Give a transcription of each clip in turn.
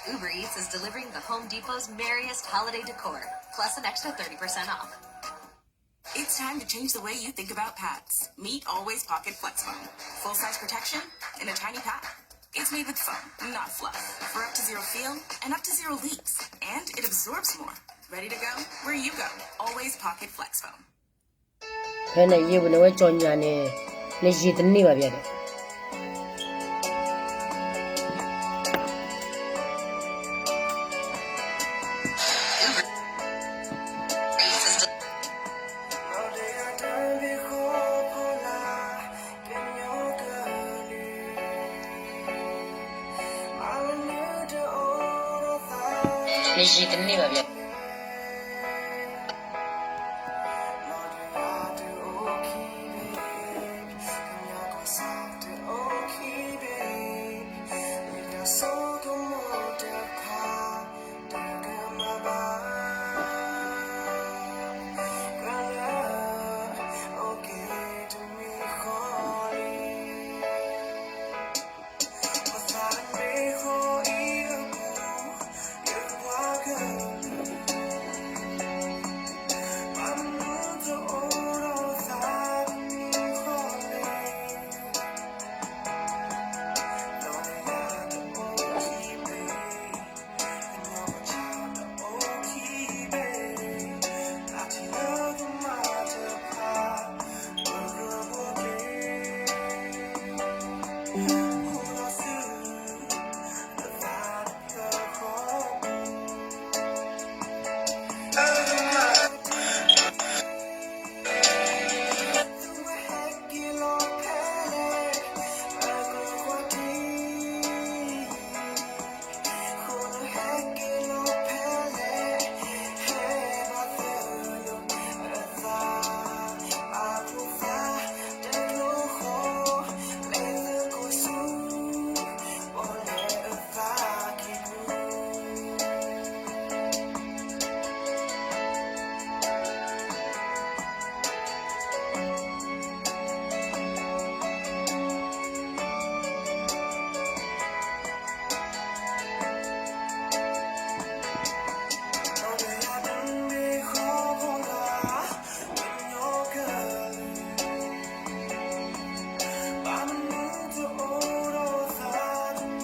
Uber Eats is delivering the Home Depot's merriest holiday decor, plus an extra thirty percent off. It's time to change the way you think about packs. Meet Always Pocket Flex Foam. Full size protection in a tiny pack. It's made with foam, not fluff, for up to zero feel and up to zero leaks. And it absorbs more. Ready to go where you go. Always Pocket Flex Foam. ဖဲန့ၣ်ယဲၢ်ပူၤန့ၣ် ဝဲကၠီညၣ်န့ၣ် နယံာ်တန့ၢ်ဘၣ်ဘၣ်ဒီး နယံာ်တန့ၢ်ဘၣ်ဘၣ် ဂီၤလၢအဂ့ၤ ဟါလၢအဂ့ၤ နံၤလၢအဂ့ၤနီၤ, ခဲတဲဒၣ်တၢ်တဟါညါအံၤန့ၣ် ဘၣ်ဃးဒီးလၢ ပတဲလၢရံပူၤန့ၣ် ဘၣ်ဃး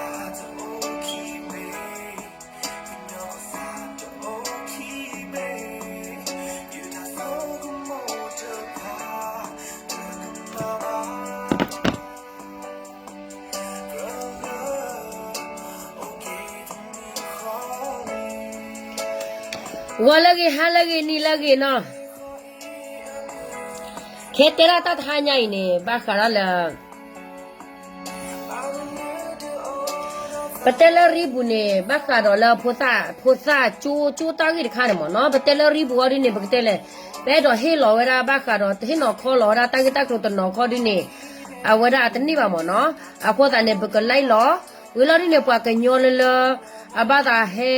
ဒီးလၢဖိသၣ် ဖိသၣ်ကၠိ ကၠိတၢ်ဂ့ၢ်တခါန့ၣ်မ့ၢ်နီၤ, ပတဲလၢရံပူၤအီၤဒ်န့ၣ် ပကတဲလဲၣ်, ပအဲၣ်ဒိးဟ့ၣ်လီၤဝဲဒၣ်ဘၣ်ဃးဒီး တဟ့ၣ်နီၤခီလီၤဝဲဒၣ်တၢ်ဂ့ၢ်တၢ်ကျိၤတနီၤခီဒ်န့ၣ် အဝဲဒၣ်အတန့ၢ်ဘၣ်မ့ၢ်နီၤ, အဃိသတးန့ၣ် ပကလဲလီၤ, ဝံၤလီၤဒ်န့ၣ် ပှၤကညီလၢလၢ အဘၣ်သးဟဲ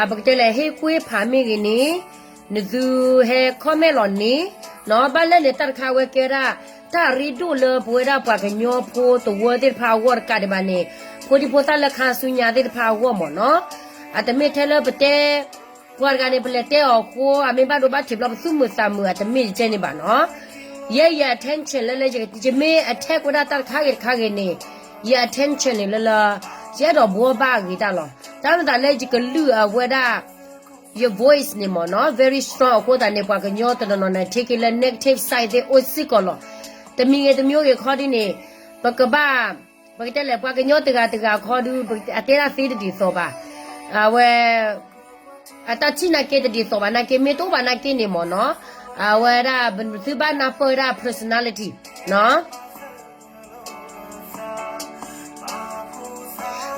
ပကတဲလဲၣ် ဟ့ၣ်ကွၢ်ဖးမ့ၢ်ဂ့ၤန့ၣ် နသုဟဲ comment လီၤန့ၣ်, နီၤ ဘၣ်လဲၣ်န့ၣ် တၢ်တခါဝဲကဲဒၣ် တၢ်ရ့ဒိၣ်လၢပဝဲဒၣ်ပှၤကညီဖိတဝၢသ့ၣ်တဖၣ်အဂီၢ်တကးဒံးဘၣ်န့ၣ်, ဖိဒံဖိသၣ်လၢခါဆူညါသ့ၣ်တဖၣ်အဂီၢ်မ့ၢ်နီၤ, အတမ့ၢ်ထဲလၢပတဲ ပှၤတဂၤန့ၣ် ပလဲၤတဲအီၤအဃိ အမ့ၢ်ဘၣ်ဒိဘၣ်ထံးဘျီ ပသူၣ်မုာ်သးမုာ် အတမ့ၢ်ယကဲန့ၣ်ဘၣ်နီၤ, ယဲယ attention လၢလၢ ယမ့ၢ် attack ဝဲဒၣ်တၢ်တခါဂ့ၤတခါဂ့ၤန့ၣ်, ယ attention န့ၣ်လၢလၢ ယအဲၣ်ဒိးဘှီဘၣ်အဂ့ၤတၢ်လီၤ, တၢ်မၤသးလၢယကလုၢ်အဝဲဒၣ် ယ voice န့ၣ်မ့ၢ်နီၤ very strong အဃိသတးန့ၣ် ပှၤကညီတနီၤနီၤန့ၣ် take it လၢ negative side သ့ၣ်အိၣ်စ့ၢ်ကီးလီၤ, တမံၤဂ့ၤတမံၤဂ့ၤခီဒ်န့ၣ်, ပကဘၣ် ပကတဲလဲၣ် ပှၤကညီတဂၤတဂၤခီဒု အတဲဒၣ်သ့တဒ်သိးဘၣ်, အဝဲ အတၢ်ထံၣ်နာ်က့တဒ်သိးဘၣ်နာ်က့ မ့ၢ်တအိၣ်ဘၣ်နာ်က့န့ၣ်မ့ၢ်နီၤ, အဝဲဒၣ် ပသုဘၣ်နၢ်ပၢၢ်ဝဲဒၣ် personality နီၤ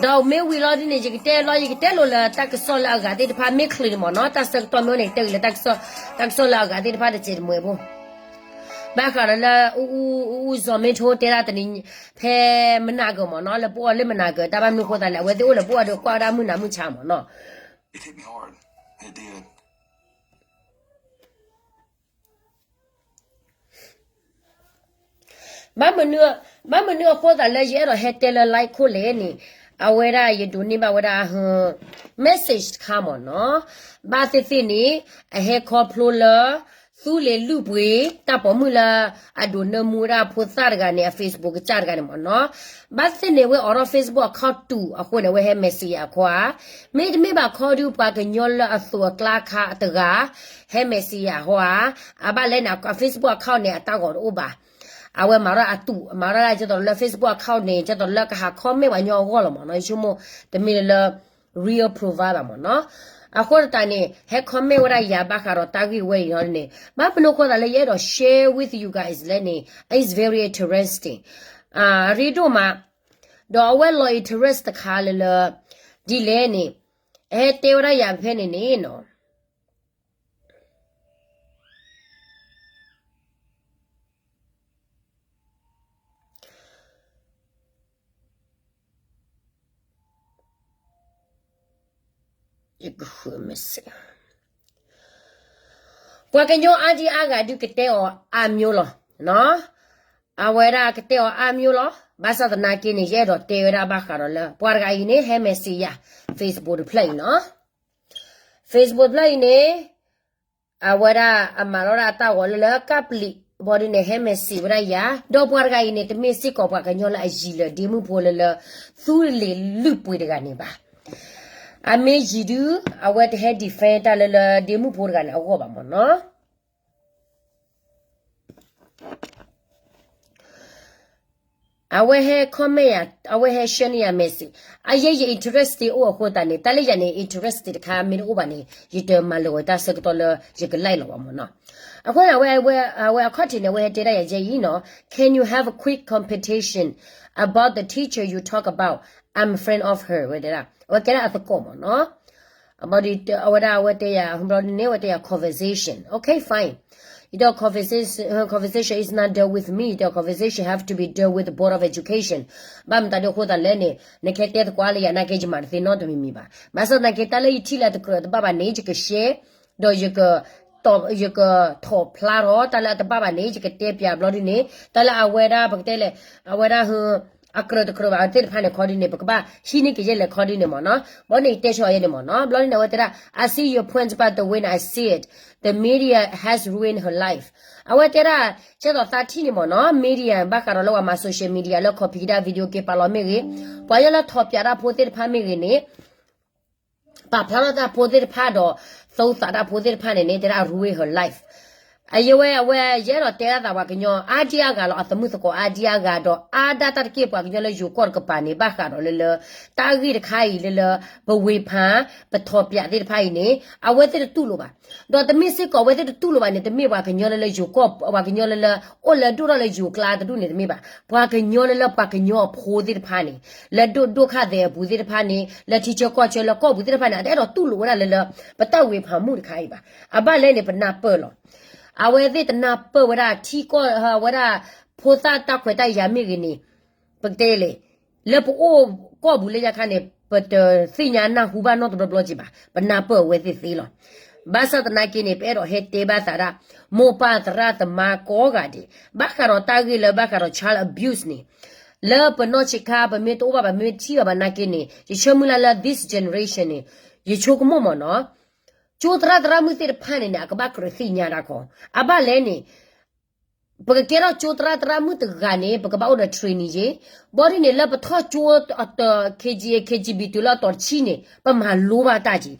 ဒီးမ့ၢ်ဝံၤလီၤဒ်န့ၣ် ယကတဲလီၤ ယကတဲလိာ်လၢတၢ်ကစီၣ်လၢအဂၤသ့ၣ်တဖၣ် မ့ၢ်ချုးန့ၣ်မ့ၢ်နီၤ, တၢ်ဆၢကတီၢ်မ့ၢ်အိၣ်န့ၣ် ကတဲဂ့ၤလၢ တၢ်ကစီၣ်လၢအဂၤသ့ၣ်တဖၣ်တစဲးတမှဲးဖိ, ဘၣ်ဃးဒီးလၢ အူအူ အူအူ စီၤမ့ထိတဲဒၣ်တနံၤ ဖဲမနၤကၢၤမ့ၢ်နီၤ, လၢပအိၣ်လၢမနၤကၢၤ တၢ်ဘၣ်မနုၤအဃိသတးလဲၣ် အဝဲသ့ၣ်အိၣ်လၢပအိၣ်ဒီးကွၢ်ဝဲဒၣ်မုၢ်နၤမုၢ်ဆါမ့ၢ်နီၤ, ဘၣ်မနုၤ ဘၣ်မနုၤအဃိသတးလၢယအဲၣ်ဒိးဟဲတဲလၢ live ခိၣ်လဲၣ်န့ၣ်, အဝဲဒၣ်ယဒိးန့ၢ်ဘၣ်ဝဲဒၣ် message တခါမ့ၢ်နီၤ, ဘၣ်သ့ၣ်သ့ၣ်န့ၣ် အဟဲခီဖျိလၢ သူလ့ၤလုၢ်ပှ့ၤ တၢ်ပိာ်မုၣ်လၢ အဒိးနၢမူဝဲဒၣ်ဖိသၣ်တဂၤန့ၣ် အ Facebook ကစၢ်တဂၤန့ၣ်မ့ၢ်နီၤ, ဘၣ်သ့ၣ်သ့ၣ်န့ၣ် ဝဲအိးထီၣ် Facebook account တူာ်အဃိန့ၣ် အဝဲဟဲ message ယၤခီဧါ, မ့တမ့ၢ်ဘၣ်ခီဒုး ပှၤကညီလၢအသိးအကျါခါတဂၤ ဟဲ message ယၤဟီဧါ, အဘၣ်လဲၣ်န့ၣ် အ Facebook account န့ၣ် အတၢ်ဂီၤတအိၣ်ဘၣ် အဝဲမၤထီၣ်အတူာ် မၤထီၣ်ဒၣ်ကဲသိးလၢ Facebook account န့ၣ် ကဲသိးလၢကဟး comment ပှၤကညီအဂီၢ်လီၤမ့ၢ်နီၤ, ယဆိကမိၣ် တမ့ၢ်လၢ real profile ဘၣ်မ့ၢ်နီၤ, အဃိသတးန့ၣ် ဟဲ comment ဝဲဒၣ်ယၤဘၣ်ဃးဒီးတၢ်ဂ့ၢ်ဝဲအံၤန့ၣ်, ဘၣ်မနုၤအဃိသတးလၢယအဲၣ်ဒိး share with you guys လဲၣ်န့ၣ် it's very interesting, အရ့ဒိၣ်မး, ဒီးအဝဲလီၤ interest တခါလၢလၢ ဒ်လဲၣ်န့ၣ် အဟဲတဲဝဲဒၣ်ယၤဖဲန့ၣ်န့ၣ်နီၤ ပှၤကညီအါဒံအါဂၤဒုးကတဲအီၤအါမျိုးလီၤ, အဝဲဒၣ်ကတဲအီၤအါမျိုးလီၤ, ဘၣ်ဆၣ်သနာ်က့န့ၣ် ယအဲၣ်ဒိးတဲဝဲဒၣ်ဘၣ်ဃးဒီးလၢ ပှၤတဂၤအံၤန့ၣ် ဟဲ message ယၤ Facebook တဖျၢၣ်အံၤနီၤ, Facebook တဖျၢၣ်အံၤန့ၣ် အဝဲဒၣ်အမၤလီၤဒၣ်အတၢ်ဂီၤလၢလၢကပျံး ဘီဒုန့ၣ် ဟဲ message ဝဲဒၣ်ယၤ, ဒီးပှၤတဂၤအံၤန့ၣ် တမ့ၢ်စ့ၢ်ကီးပှၤကညီလၢအယံၤလၢဒ့မုၣ်ဖိလၢလၢ သူလ့ၤလုၢ်ပှ့ၤတဂၤန့ၣ်ဘၣ်, အမ့ၢ်ယံၤဒုး အဝဲတဟဲ defend တၢ်လၢလၢဒ့မုၣ်ဖိတဂၤန့ၣ်အဂီၢ်ဘၣ်မ့ၢ်နီၤ အဝဲဟဲ comment ယၤ, အဝဲဟဲ share န့ၢ်ယၤ message, အယဲယ interest အိၣ်အဃိသတးန့ၣ် တၢ်လၢယၤန့ၣ် interest တခါမ့ၢ်တအိၣ်ဘၣ်န့ၣ် ယတမၤလၢၤဝဲတၢ်ဆၢကတီၢ်လၢယက like လီၤဘၣ်မ့ၢ်နီၤ, အဃိန့ၣ် အဝဲ အဝဲအခီၣ်ထံးန့ၣ် အဝဲဟဲတဲဒၣ်ယၤယဲအံၤနီၤ, can you have a quick conversation about the teacher you talk about, I'm a friend of her ဝဲတဲဒၣ် အဝဲကဲဒၣ်အသကိးမ့ၢ်နီၤ အဝဲဒၣ်အဝဲတဲယၤ ဘျီဒ်န့ၣ် အဝဲတဲယၤ conversation, okay, fine, ယတဲ conversation, conversation is not dealt with me, ယတဲ conversation have to be dealt with the Board of Education, ဘၣ်မတၤဒ်အဃိသတးလဲၣ်န့ၣ် နကဟဲတဲသကိးလၢယၤနာ်က့ ယမၤတသ့နီတမံၤမံၤဘၣ်, ဘၣ်ဆၣ်သနာ်က့ တၢ်လၢယထံၣ်လၢအတကြၢးတဘၣ်ဘၣ်န့ၣ် ယက share, ဒီးယက ယကထီၣ်ဖျါထီၣ် တၢ်လၢအတဘၣ်ဘၣ်န့ၣ် ယကတဲပၠးဘျီဒ်န့ၣ် တၢ်လၢအဝဲဒၣ် ပကတဲလဲၣ် အဝဲဒၣ် အကြၢးတကြၢးဘၣ်သ့ၣ်တဖၣ်န့ၣ် ခီဒ်န့ၣ် ပကဘၣ်ဟံးန့ၢ်ကယဲၢ်လဲၣ်ခီဒ်န့ၣ်မ့ၢ်နီၤ, ဘျီန့ၣ်ယတဲဆၢအီၤယဲန့ၣ်မ့ၢ်နီၤ, ဘျီဒ်န့ၣ် အဝဲတဲဒၣ် I see your point, but the way I see it, the media has ruined her life, အဝဲတဲဒၣ် ကဲသိးသးထံၣ်န့ၣ်မ့ၢ်နီၤ media ဘၣ်ဃးဒီးလၢပှၤမၤ social media လၢ copy ဒၣ် video က့ၤပာ်လီၤမ့ၢ်ဂ့ၤ, ပှၤယဲလၢထီၣ်ပၠးတၢ်ဖိသ့ၣ်တဖၣ်မ့ၢ်ဂ့ၤန့ၣ် ပာ်ဖျါထီၣ်တၢ်ဖိသ့ၣ်တဖၣ်ဒီး သုသးတၢ်ဖိသ့ၣ်တဖၣ်န့ၣ်န့ၣ် တဲဒၣ် ruin her life, အယဲဝဲ အဝဲယအဲၣ်ဒိးတဲဒၣ်သးပှၤကညီအါဒံအါဂၤလီၤ, အသမုာ်သကိးအါဒံအါဂၤဒီး အါဒၣ်တၢ်တက့ၢ်ပှၤကညီလၢယိၤကီၢ်တကပၤန့ၣ် ဘၣ်ဃးဒီးလၢလၢ တၢ်ဂ့ၢ်တခါအံၤလၢလၢ ပဝ့ၤဖး ပထီၣ်ပၠးသ့ၣ်တဖၣ်အံၤန့ၣ် အဝဲသ့ၣ်တတူၢ်လိာ်ဘၣ်, ဒီးတမ့ၢ်စ့ၢ်ကီးအဝဲသ့ၣ်တတူၢ်လိာ်ဘၣ်န့ၣ် တမ့ၢ်ပှၤကညီလၢလၢယိၤကီၢ် ပှၤကညီလၢလၢ အိၣ်လၢဒိၣ်ထီၣ်လၢယိၤကျါတဒူၣ်န့ၣ်တမ့ၢ်ဘၣ်, ပှၤကညီလၢလၢပှၤကညီအဖိသ့ၣ်တဖၣ်န့ၣ် လၢဒိၣ်ဒိၣ်ခါသဲးအပူၤသ့ၣ်တဖၣ်န့ၣ် လၢထံဆၢကီၢ်ဆၢလၢကီၢ်ပူၤသ့ၣ်တဖၣ်န့ၣ် အတအဲၣ်ဒိးတူၢ်လိာ်ဝဲဒၣ်လၢလၢ ပတၢ်ဝ့ၤဖးမုၣ်တခါအံၤဘၣ်, အဘၣ်လဲၣ်န့ၣ် ပနၢ်ပၢၢ်လီၤ, အဝဲသ့ၣ်တနၢ်ပၢၢ်ဝဲဒၣ်ထံကီၢ်ဝဲဒၣ် ဖိသၣ်တၢ်ခွဲးတၢ်ယာ်မ့ၢ်ဂ့ၤန့ၣ် ပကတဲလဲၣ် လၢပအိၣ်ကီၢ်ပူၤလၢညါခါန့ၣ် ပတသ့ၣ်ညါနၢ်ဟူဘၣ်နီတဘျီဘျီက့ၤဘၣ်, ပနၢ်ပၢၢ်အဝဲသ့ၣ်သ့လီၤ, ဘၣ်ဆၣ်သနာ်က့န့ၣ် ပအဲၣ်ဒိးဟဲတဲဘၣ်သးဒၣ် မိၢ်ပၢ်သရၣ်သမါကိးဂၤဒဲး ဘၣ်ဃးဒီးတၢ်ဂ့ၢ်လၢဘၣ်ဃးဒီး child abuse န့ၣ် လၢပနီၢ်ဆံးခါ ပမ့ၢ်တအိၣ်ဘၣ် ပမ့ၢ်ထံၣ်ဘၣ်ဘၣ်နာ်က့န့ၣ် ယဆၢမုၢ်လၢ်လၢ this generation န့ၣ် ယဆိကမိၣ်မ့ၢ်နီၤ ကၠိသရၣ်သရၣ်မုၣ်သ့ၣ်တဖၣ်န့ၣ်န့ၣ် အကဘၣ်ကြၢးသ့ၣ်ညါတၢ်ခီ, အဘၣ်လဲၣ်န့ၣ် ပကကဲထီၣ်ကၠိသရၣ်သရၣ်မုၣ်တဂၤန့ၣ် ပကဘၣ်အိၣ်ဒီး training ယ့ၣ်, ဘီဒ်န့ၣ်လၢပထီၣ်ကၠိအတီၤ K G A K G B တုၤလၢအတီၤတဆံန့ၣ် ပမၤလိဘၣ်တၢ်က့ၤ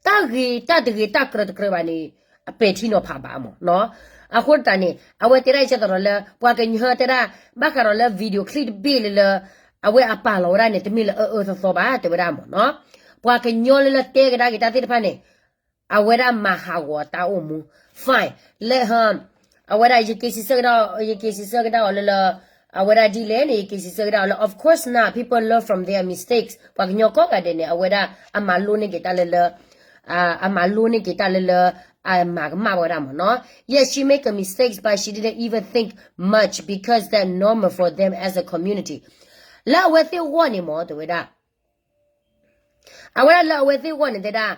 တၢ်ဂ့ၤတၢ်တဂ့ၤတၢ်ကြၢးတကြၢးဘၣ်န့ၣ် အပဲာ်ထံနီၤဖးဘၣ်မ့ၢ်နီၤ, အဃိသတးန့ၣ် အဝဲတဲဒၣ်အံၤကဲသိးဒီးလၢ ပှၤကညီတဲဒၣ် ဘၣ်ဃးဒီးလၢ video clip တဘ့ၣ်လၢလၢ အဝဲအပာ်လီၤဝဲဒၣ်န့ၣ် တမ့ၢ်လၢအအၢအၢသီသီဘၣ် တဲဝဲဒၣ်မ့ၢ်နီၤ, ပှၤကညီလၢလၢတဲကဒါက့ၤတၢ်သ့ၣ်တဖၣ်န့ၣ် အဝဲဒၣ်မၤဟးဂီၤတၢ်အိၣ်မူ fine, let her, အဝဲဒၣ်ယက့ၤစံးဆၢကဒါ, ယက့ၤစံးဆၢကဒါအီၤလၢလၢ အဝဲဒၣ်ဒ်လဲၣ်န့ၣ် ယက့ၤစံးဆၢကဒါအီၤလၢ of course not, people learn from their mistakes, ပှၤကညီကိးဂၤဒဲးန့ၣ် အဝဲဒၣ်အမၤလိန့ၢ်က့ၤတၢ်လၢလၢ အမၤလိန့ၢ်က့ၤတၢ်လၢလၢ အမၤကမၣ်ဝဲဒၣ်မ့ၢ်နီၤ, yes, she make a mistakes, but she didn't even think much because that normal for them as a community, လၢအဝဲသ့ၣ်အဂီၢ်န့ၣ်မ့ၢ် တဲဝဲဒၣ် အဝဲဒၣ်လၢအဝဲသ့ၣ်အဂီၢ်န့ၣ်တဲဒၣ်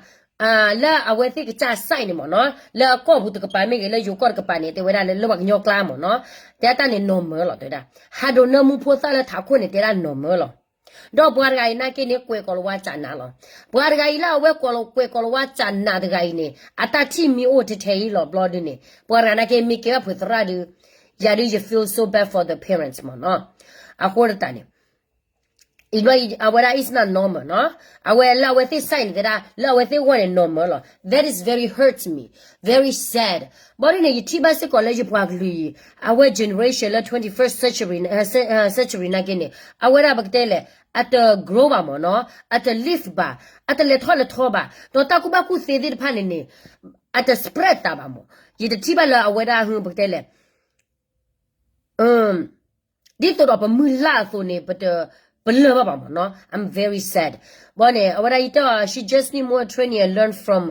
လၢအဝဲသ့ၣ်ကစၢ် side န့ၣ်မ့ၢ်နီၤ, လၢအကီၢ်ပူၤတကပၤမ့ၢ်ဂ့ၤ လၢယိၤကီၢ်တကပၤန့ၣ် တဲဝဲဒၣ်လၢ လၢပှၤကညီကျါမ့ၢ်နီၤ, တဲတၢ်န့ၣ် normal လီၤ တဲဝဲဒၣ်. ဟးဒိးနၢမူဖိသၣ်လၢထးခိၣ်န့ၣ် တဲဒၣ် normal လီၤ. ဒီးပှၤတဂၤအံၤနာ်က့န့ၣ် ကွဲးကိးလီၤဝါစးနးလီၤ. ပှၤတဂၤအံၤလၢအဝဲကွဲးလီၤဝါစးနးတဂၤအံၤန့ၣ် အတၢ်ထံၣ်မ့ၢ်အိၣ်ထဲထဲအံၤလီၤဘျီဒုန့ၣ် ပှၤတဂၤနာ်က့မ့ၢ်ကဲဘၣ်ဖိသရၣ်ဒု ယၤဒု you feel so bad for the parents မ့ၢ်နီၤ. အဃိသတးန့ၣ် အံၤဘျီအံၤ အဝဲဒၣ် it's not normal နီၤ. အဝဲလၢအဝဲသ့ၣ် side န့ၣ် တဲဒၣ် လၢအဝဲသ့ၣ်ဂီၢ်န့ၣ် normal လီၤ. That is very hurt me, very sad. ဘၣ်ဒ်န့ၣ် ယထံၣ်ဘၣ်စ့ၢ်ကီးလၢယပှၤကလုာ်အံၤ အဝဲ generation လၢ twenty-first century, century နာ်က့န့ၣ် အဝဲဒၣ်ပကတဲလဲၣ် အတ grow ဘၣ်မ့ၢ်နီၤ, အတ live ဘၣ်, အတလဲၤထီၣ်လဲၤထီဘၣ်, ဒီးတၢ်ကူၣ်ဘၣ်ကူၣ်သ့သ့ၣ်တဖၣ်န့ၣ်န့ၣ် အတ spread တၢ်ဘၣ်မ့ၢ်. ယတထံၣ်ဘၣ်လၢအဝဲဒၣ် ပကတဲလဲၣ် ဒ်သိးဒီးပမုၢ်လၢ်အသိးန့ၣ် ပတပလၢၢ်ဘၣ်ဘၣ်မ့ၢ်နီၤ. I'm very sad. ဘၣ်န့ၣ် အဝဲဒၣ်ယတဲအီၤ she just need more training and learn from,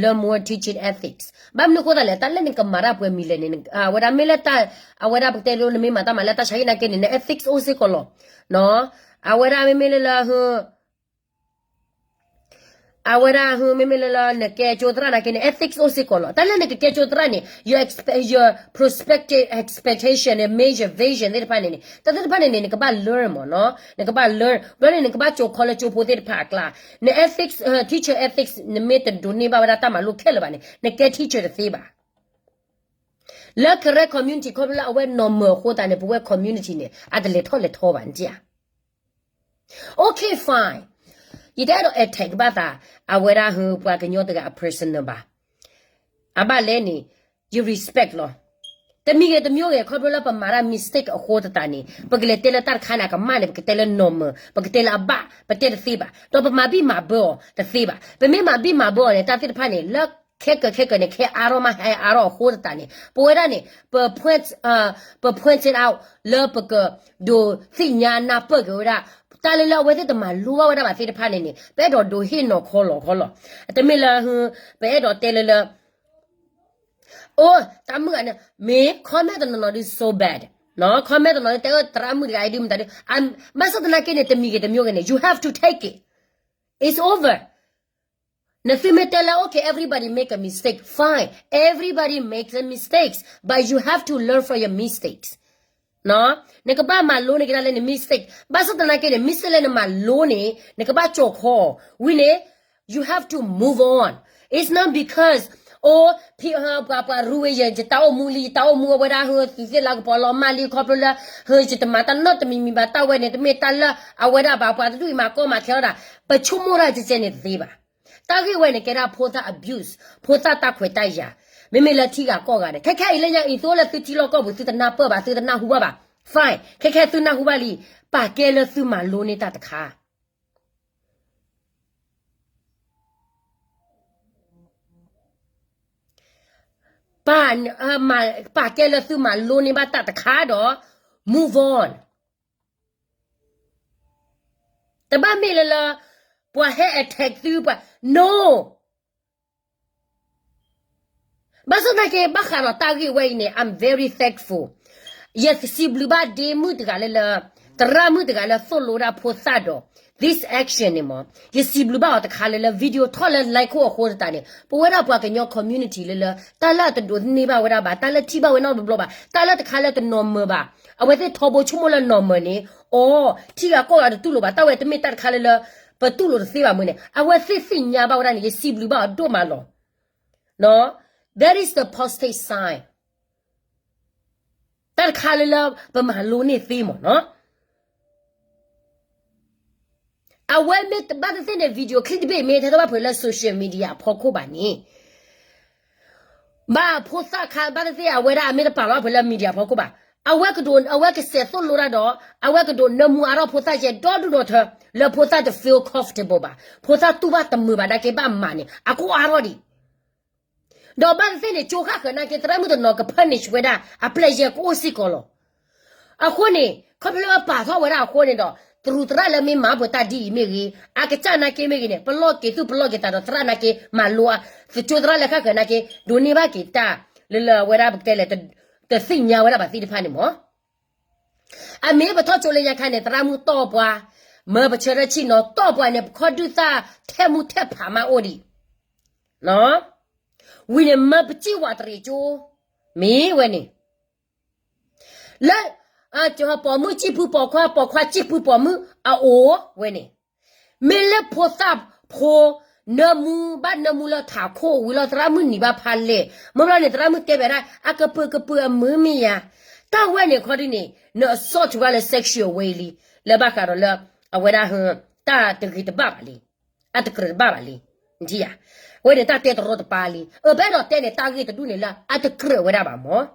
learn more teaching ethics. ဘၣ်မနုၤအဃိသတးလဲၣ် တၢ်လၢနကမၤတၢ်ပှဲၤမံၤလဲၣ်န့ၣ် အဝဲဒၣ်မ့ၢ်လၢတၢ် အဝဲဒၣ်ပကတဲဒ်နမ့ၢ်မၤတၢ်မၤလၢတၢ်ဆါဟံၣ်နာ်က့န့ၣ် န ethics အိၣ်စ့ၢ်ကီးလီၤ. အဝဲဒၣ်မ့မ့ၢ်လၢလၢ အဝဲဒၣ်မ့မ့ၢ်လၢလၢ နကဲကၠိသရၣ်နာ်က့န့ၣ် ethics အိၣ်စ့ၢ်ကီးလီၤ. တၢ်လၢနကကဲကၠိသရၣ်န့ၣ် your, your prospective expectation န့ၣ် major vision သ့ၣ်တဖၣ်န့ၣ်န့ၣ် တၢ်သ့ၣ်တဖၣ်န့ၣ်န့ၣ် နကဘၣ် learn မ့ၢ်နီၤ, နကဘၣ် learn ဘျီန့ၣ် နကဘၣ်ကၠိၤခီလၢကၠိဖိသ့ၣ်တဖၣ်အကျါ, န ethics, teacher ethics နမ့ၢ်တဒိးန့ၢ်ဘၣ်ဝဲဒၣ်တၢ်မၤလိခဲလၢာ်ဘၣ်န့ၣ် နကဲ teacher တသ့ဘၣ်. လၢ Karen community ခီဖျိလၢအဝဲ normal အဃိသတးန့ၣ် ပဝဲ community န့ၣ် အတလဲၤထီၣ်လဲၤထီဘၣ် နထံၣ်ဧါ. Okay, fine. ယတအဲၣ်ဒိး attack ဘၣ်သး အဝဲဒၣ်ဟၢ ပှၤကညီတဂၤအ personal ဘၣ်. အဘၣ်လဲၣ်န့ၣ် ယ respect လီၤ. တမံၤဂ့ၤတမံၤဂ့ၤ ခီဖျိလၢပမၤတၢ် mistake အဃိသတးန့ၣ် ပကလဲၤတဲလၢတၢ်တခါန့ၣ် အကမၣ်န့ၣ် ပကတဲလၢ normal, ပကတဲလၢအဘၣ်, ပတဲတသ့ဘၣ်. ဒီးပမၤဘံၣ်မၤဘၢအီၤတသ့ဘၣ်. ပမ့ၢ်မၤဘံၣ်မၤဘၢအီၤန့ၣ် တၢ်သ့ၣ်တဖၣ်န့ၣ် လၢခဲကၢၤခဲကၢၤန့ၣ် ခဲအါထီၣ်မးဟဲအါထီၣ်အဃိသတးန့ၣ် ပဝဲဒၣ်န့ၣ် ပ point, ပ point it out လၢပကဒိးသ့ၣ်ညါနၢ်ပၢၢ်က့ၤဝဲဒၣ် တၢ်လၢလၢအဝဲသ့ၣ်တမၤလိဘၣ်ဝဲဒၣ်ဘၣ်သ့ၣ်တဖၣ်န့ၣ်န့ၣ် ပအဲၣ်ဒိးဒိးဟ့ၣ်နီၤခီလီၤခီလီၤ. တမ့ၢ်လၢ ပအဲၣ်ဒိးတဲလၢလၢ အိ တၢ်မုၣ်ဂၤန့ၣ် မ့ၢ် comment တနီၤနီၤဒု so bad, comment တနီၤနီၤ တဲအၢ သရၣ်မုၣ်တဂၤအံၤဒု မတၤဒု ဘၣ်ဆၣ်သနာ်က့န့ၣ် တမံၤဂ့ၤတမံၤဂ့ၤန့ၣ် you have to take it, it's over. နသုမ့ၢ်တဲလၢ okay, everybody make a mistake, fine, everybody makes a mistakes, but you have to learn from your mistakes. နကဘၣ်မၤလိန့ၢ်က့ၤဒၣ်လၢန mistake, ဘၣ်ဆၣ်သနာ်က့န့ၣ် mistake လၢနမၤလိန့ၣ် နကဘၣ်ကၠီၤခီ ဝံၤန့ၣ် you have to move on. It's not because, အိ ဖံ ပှၤ ပှၤရူဝဲ ယ ယတၢ်အိၣ်မူလံ ယတၢ်အိၣ်မူအဝဲဒၣ် ဟၢ သုသ့ၣ်လၢကပီၤလီၤမၢ်လံ ခီဖျိလၢ ဟၢ ယတမၤတၢ်နီတမံၤမံၤဘၣ် တၢ်ဝဲန့ၣ် တမ့ၢ်တၢ်လၢအဝဲဒၣ်ဘၣ် ပှၤတဒူၣ်အံၤမၤကီမၤခဲလီၤဒၣ် ပဆိကမိၣ်တၢ်ကဲကဲန့ၣ်တသ့ဘၣ်. တၢ်ဂ့ၢ်ဝဲန့ၣ် ကဲဒၣ်ဖိသၣ် abuse, ဖိသၣ်တၢ်ခွဲးတၢ်ယာ်, မ့မ့ၢ်လၢထံဂၤကီၢ်ဂၤန့ၣ် ခဲခဲအံၤလၢညါအံၤ သုအိၣ်လၢသုထံလီၢ်ကီၢ်ပူၤ သုတနၢ်ပၢၢ်ဘၣ် သုတနၢ်ဟူဘၣ်ဘၣ် fine, ခဲခဲသုနၢ်ဟူဘၣ်လံ, ပာ်ကဲလၢသုမၤလိန့ၢ်တၢ်တခါ ပာ်, ပာ်ကဲလၢသုမၤလိန့ၢ်ဘၣ်တၢ်တခါဒီး move on. တဘၣ်မ့ၢ်လၢလၢ ပှၤဟဲ attack သုပှၤ no. ဘၣ်ဆၣ်သနာ်က့ ဘၣ်ဃးဒီးတၢ်ဂ့ၢ်ဝဲအံၤန့ၣ် I'm very thankful. ယစံးဘျုးဘၣ်ဒ့မုၣ်တဂၤလၢလၢ သရၣ်မုၣ်တဂၤလၢသိၣ်လိဒၣ်ဖိသၣ်ဒီး this action န့ၣ်မ့ၢ် ယစံးဘျုးဘၣ်အီၤတခါလၢလၢ video ထီၣ်လၢ line ခိၣ်အဃိသတးန့ၣ် ပဝဲဒၣ်ပှၤကညီ community လၢလၢ တၢ်လၢအတဒိးန့ၢ်ဘၣ်ဝဲဒၣ်ဘၣ် တၢ်လၢထံၣ်ဘၣ်ဝဲနီတဘျီဘၣ် တၢ်လၢတခါလၢတ normal ဘၣ် အဝဲသ့ၣ်ထီဘိဆိကမိၣ်လၢ normal န့ၣ် အိ ထံဂၤကီၢ်ဂၤတတူၢ်လိာ်ဘၣ် တၢ်ဝဲတမ့ၢ်တၢ်တခါလၢလၢ ပတူၢ်လိာ်တသ့ဘၣ်မ့ၢ်န့ၣ် အဝဲသ့ၣ်သ့ၣ်ညါဘၣ်ဝဲဒၣ်န့ၣ် ယစံးဘျုးဘၣ်အီၤဒိၣ်မးလီၤ. That is the positive sign. တၢ်တခါလၢလၢပမၤလိန့ၢ်သ့မ့ၢ်နီၤ အဝဲမ့ၢ်ဘၣ်သ့ၣ်သ့ၣ်န့ၣ် video clip တဘ့ၣ်မ့ၢ်ထဲထီၣ်ဘၣ်ဖုးလၢ social media အဖီခိၣ်ဘၣ်န့ၣ် ဘၣ်ဖိသၣ်ခါဘၣ်သ့ၣ်သ့ၣ် အဝဲဒၣ်အမ့ၢ်တပာ်လီၤဘၣ်ဖုးလၢ media အဖီခိၣ်ဘၣ် အဝဲကဒိး အဝဲကစဲးသိၣ်လိတၢ်ဒီး အဝဲကဒိးနၢမူအါထီၣ်ဖိသၣ်ယဲၢ်ဒီဒူၣ်ဒီထၢ လၢဖိသၣ်တ feel comfortable ဘၣ် ဖိသၣ်တူၢ်ဘၣ်တမုာ်ဘၣ် နာ်က့ဘၣ်မၤန့ၣ် အကအိၣ်အါထီၣ်ဒံး ဒီးဘၣ်သ့ၣ်သ့ၣ်န့ၣ် ကၠိဃၣ်ဃၢၤနာ်က့ သရၣ်မုၣ်တနီၤက punish ဝဲဒၣ် အပျဲၢ်ယဲၢ်ကအိၣ်စ့ၢ်ကီးလီၤ. အဃိန့ၣ် ခီဖျိလၢပပာ်ထီၣ်ဝဲဒၣ်အဃိန့ၣ်ဒီး တရူးသရၣ်လၢမ့ၢ်မၤပှဲၤတၢ်ဒ်အံၤမ့ၢ်ဂ့ၤ အကစၢ်နာ်က့မ့ၢ်ဂ့ၤန့ၣ် ပလီၢ်က့ၤသူၣ်ပလီၢ်က့ၤသးဒီးသရၣ်နာ်က့ မၤလိအါ ကၠိသရၣ်လၢဃၣ်ဃၢၤနာ်က့ ဒိးန့ၢ်ဘၣ်က့ၤတၢ် လၢလၢအဝဲဒၣ်ပကတဲလဲၣ် တသ့ၣ်ညါဝဲဒၣ်ဘၣ်သ့ၣ်တဖၣ်န့ၣ်မ့ၢ် အမ့ၢ်ပထီၣ်ကၠိလၢညါခါန့ၣ် သရၣ်မုၣ်တီၢ်ပှၤ မၢပဆၢထၢၣ်ဆံၣ်နီၤ တီၢ်ပှၤန့ၣ် ပခီၣ်ဒုၣ်သၣ်ထဲမူထဲဖးမးအိၣ်ဒံး ဝံၤန့ၣ်မၢပစံၣ်ဝးတရံးကၠိ, မ့ၢ်ဝဲန့ၣ် လၢ ပိာ်မုၣ်စံၣ်ဖုပိာ်ခွါ ပိာ်ခွါစံၣ်ဖုပိာ်မုၣ်အအိၣ်ဝဲန့ၣ်, မ့ၢ်လၢဖိသၣ်ဖိ နၢမူဘၣ်နၢမူလၢထးခိၣ်ဝံၤလီၤ သရၣ်မုၣ်နံၤဘၣ်ဖးလဲၣ်, မ့ၢ်ဘျီန့ၣ် သရၣ်မုၣ်တဲဘၣ်ဒၣ် အကပုာ်ကပုာ်အမုာ်မ့ၢ်ယၤ, တၢ်ဝဲန့ၣ်ခီဒ်န့ၣ် န assault ဝဲလၢ sexual way လံ, လၢဘၣ်ဃးဒီးလၢ အဝဲဒၣ် တၢ်တဂ့ၤတဘၣ်ဘၣ်လံ, အတကြၢးတဘၣ်ဘၣ်လံ, နထံၣ်ဧါ, ဝဲန့ၣ်တၢ်တဲတရီတပါလံ, အပအဲၣ်ဒိးတဲန့ၣ် တၢ်ဂ့ၢ်တဒူၣ်န့ၣ်လၢအတကြၢးဝဲဒၣ်ဘၣ်မၢ်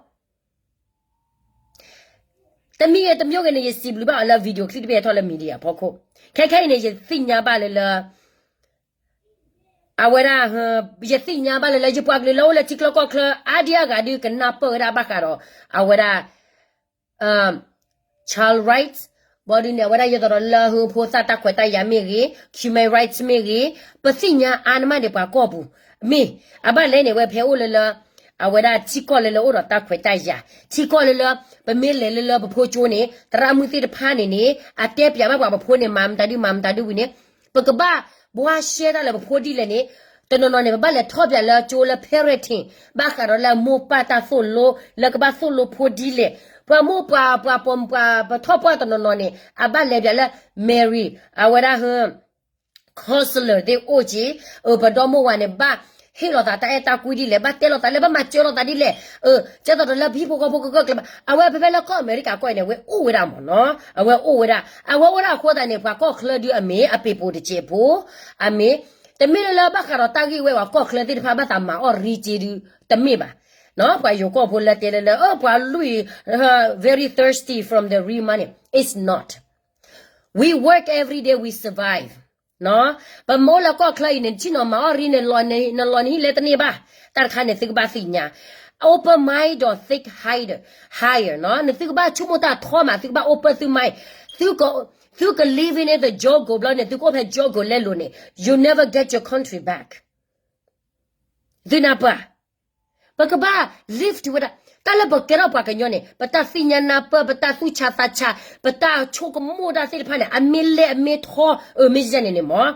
တမံၤဂ့ၤတမံၤဂ့ၤန့ၣ် ယစံးဘျုးဘၣ်အီၤလၢ video clip တဘ့ၣ်ဟဲထီၣ်လၢ media အဖီခိၣ်, ခဲခဲအံၤန့ၣ် ယသ့ၣ်ညါဘၣ်လၢလၢ အဝဲဒၣ် ယသ့ၣ်ညါဘၣ်လၢလၢ ယပှၤကလုာ်လၢအိၣ်လၢထံချၢကီၢ်ချၢ အါဒံအါဂၤဒုးကနၢ်ပၢၢ်ဝဲဒၣ်ဘၣ်ဃးဒီး အဝဲဒၣ် child rights, ဘၣ်ဒုးန့ၣ် အဝဲဒၣ်ယသးဒီးလၢ ဖိသၣ်တၢ်ခွဲးတၢ်ယာ်မ့ၢ်ဂ့ၤ, human rights မ့ၢ်ဂ့ၤ, ပသ့ၣ်ညါအါန့ၢ်မးန့ၣ်ပှၤကီၢ်ပူၤ, မ့ၢ် အဘၣ်လဲၣ်န့ၣ် ဝဲဖဲအိၣ်လၢလၢ အဝဲဒၣ်ထံကီၢ်လၢလၢအိၣ်ဒီးတၢ်ခွဲးတၢ်ယာ်, ထံကီၢ်လၢလၢ ပမ့ၢ်လဲၤလၢလၢပဖိကၠိန့ၣ် သရၣ်မုၣ်သ့ၣ်တဖၣ်န့ၣ်န့ၣ် အတဲပၠးဘၣ်ပှၤပဖိန့ၣ် မၤမတၤဒု မၤမတၤဒုဝံၤန့ၣ် ပကဘၣ်ဘှါရှဲတၢ်လၢပဖိဒ်လဲၣ်န့ၣ်, တနီၤနီၤန့ၣ် ပဘၣ်လဲၤထီၣ်ပၠးလၢကၠိလၢ parenting ဘၣ်ဃးဒီးလၢမိၢ်ပၢ်တၢ်သိၣ်လိ လၢကဘၣ်သိၣ်လိဖိဒ်လဲၣ်, ပှၤမိၢ်ပှၤ ပှၤပိာ်မုၣ်ပှၤပထီၣ်ပှၢ်တနီၤနီၤန့ၣ် အဘၣ်လဲၤပၠးလၢ Mary အဝဲဒၣ် counselor သ့ၣ်အိၣ်က့ၤ, ပဒီမိၢ်ဝၤန့ၣ် ဘၣ်ဟ့ၣ်လီၤသးတၢ်အဲၣ်တၢ်ကွံဒ်လဲၣ်, ဘၣ်တဲလီၤသးလဲၣ်, ဘၣ်မၤစၢၤလီၤသးဒ်လဲၣ်, ကဲသိးဒီးလၢပဟံၣ်ဖိဃီဖိကဂၢၢ်ကျၢၤဘၣ်, အဝဲဖဲဖဲလၢကီၢ်အမဲရကၤကီၢ်အံၤန့ၣ် အဝဲအိၣ်ဝဲဒၣ်မၢ်နီၤ, အဝဲအိၣ်ဝဲဒၣ်, အဝဲအိၣ်ဒၣ်အဃိသတးန့ၣ် ပှၤကီၢ်ချၢဒုးအမ့ၢ်အပ့ၤပိာ်တစဲးဖိ, အမ့ၢ်, တမ့ၢ်လၢလၢဘၣ်ဃးဒီးတၢ်ဂ့ၢ်ဝဲပှၤကီၢ်ချၢသ့ၣ်တဖၣ်ဘၣ်သးမၤအီၣ်ရံက့ဒုး တမ့ၢ်ဘၣ်, ပှၤယိၤကီၢ်ဖိလၢတဲလၢလၢ ပှၤလွံၢ် very thirsty from the ရံမါန့ၣ် it's not, we work every day, we survive ပမ့ၢ်အိၣ်လၢကီၢ်ချၢအံၤန့ၣ် နဆ့ၣ်နီၤမၤအီၣ်ရံ နလီၤနဟံၣ်လဲတန့ၢ်ဘၣ်, တၢ်တခါန့ၣ် သုကဘၣ်သ့ၣ်ညါ, open mind ဒီး think higher, higher နီၤ, နသုကဘၣ်ဆိကမိၣ်တၢ်ထီမး, သုကဘၣ် open သု mind, သုက သုက living in the jungle ဘျီန့ၣ် သုကအိၣ်ဖဲ jungle လဲလိာ်န့ၣ် you never get your country back, သုနၢ်ပၢၢ် ပကဘၣ် live together, တၢ်လၢပကဲထီၣ်ပှၤကညီန့ၣ် ပတၢ်သ့ၣ်ညါနၢ်ပၢၢ် ပတၢ်သူၣ်ဆါသးဆါ ပတၢ်ဆိကမိၣ်တၢ်သ့ၣ်တဖၣ်န့ၣ် အမ့ၢ်လဲၢ်အမ့ၢ်ထီ အမ့ၢ်ယဲၢ်န့ၣ်န့ၣ်မၢ်,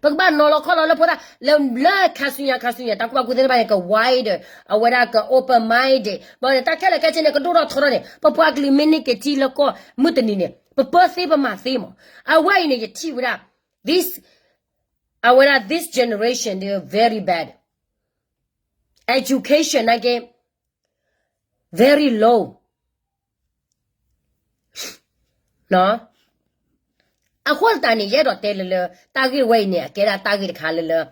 ပကဘၣ်နီၤလီၤခီလီၤလၢဖိသၣ် လၢ လၢခါဆူညါ ခါဆူညါ တၢ်ကူၣ်ဘၣ်ကူၣ်သ့သ့ၣ်တဖၣ်န့ၣ် က wider, အဝဲဒၣ်က open minded ဘၣ်န့ၣ် တၢ်ခဲလၢာ်ခဲဆ့န့ၣ် ကဒိၣ်ထီၣ်ထီထီၣ်န့ၣ် ပပှၤကလုာ်မ့ၢ်န့ၢ်က့ၤထံလၢကီၢ်မုၢ်တနံၤန့ၣ် ပပၢသ့ပမၤသ့မၢ်, အဝဲအံၤန့ၣ် ယထံၣ်ဝဲဒၣ် this အဝဲဒၣ် this generation they are very bad, education နာ်က့ very low, အဃိသတးန့ၣ် ယအဲၣ်ဒိးတဲလၢလၢ တၢ်ဂ့ၢ်ဝဲအံၤန့ၣ် အကဲဒၣ်တၢ်ဂ့ၢ်တခါလၢလၢ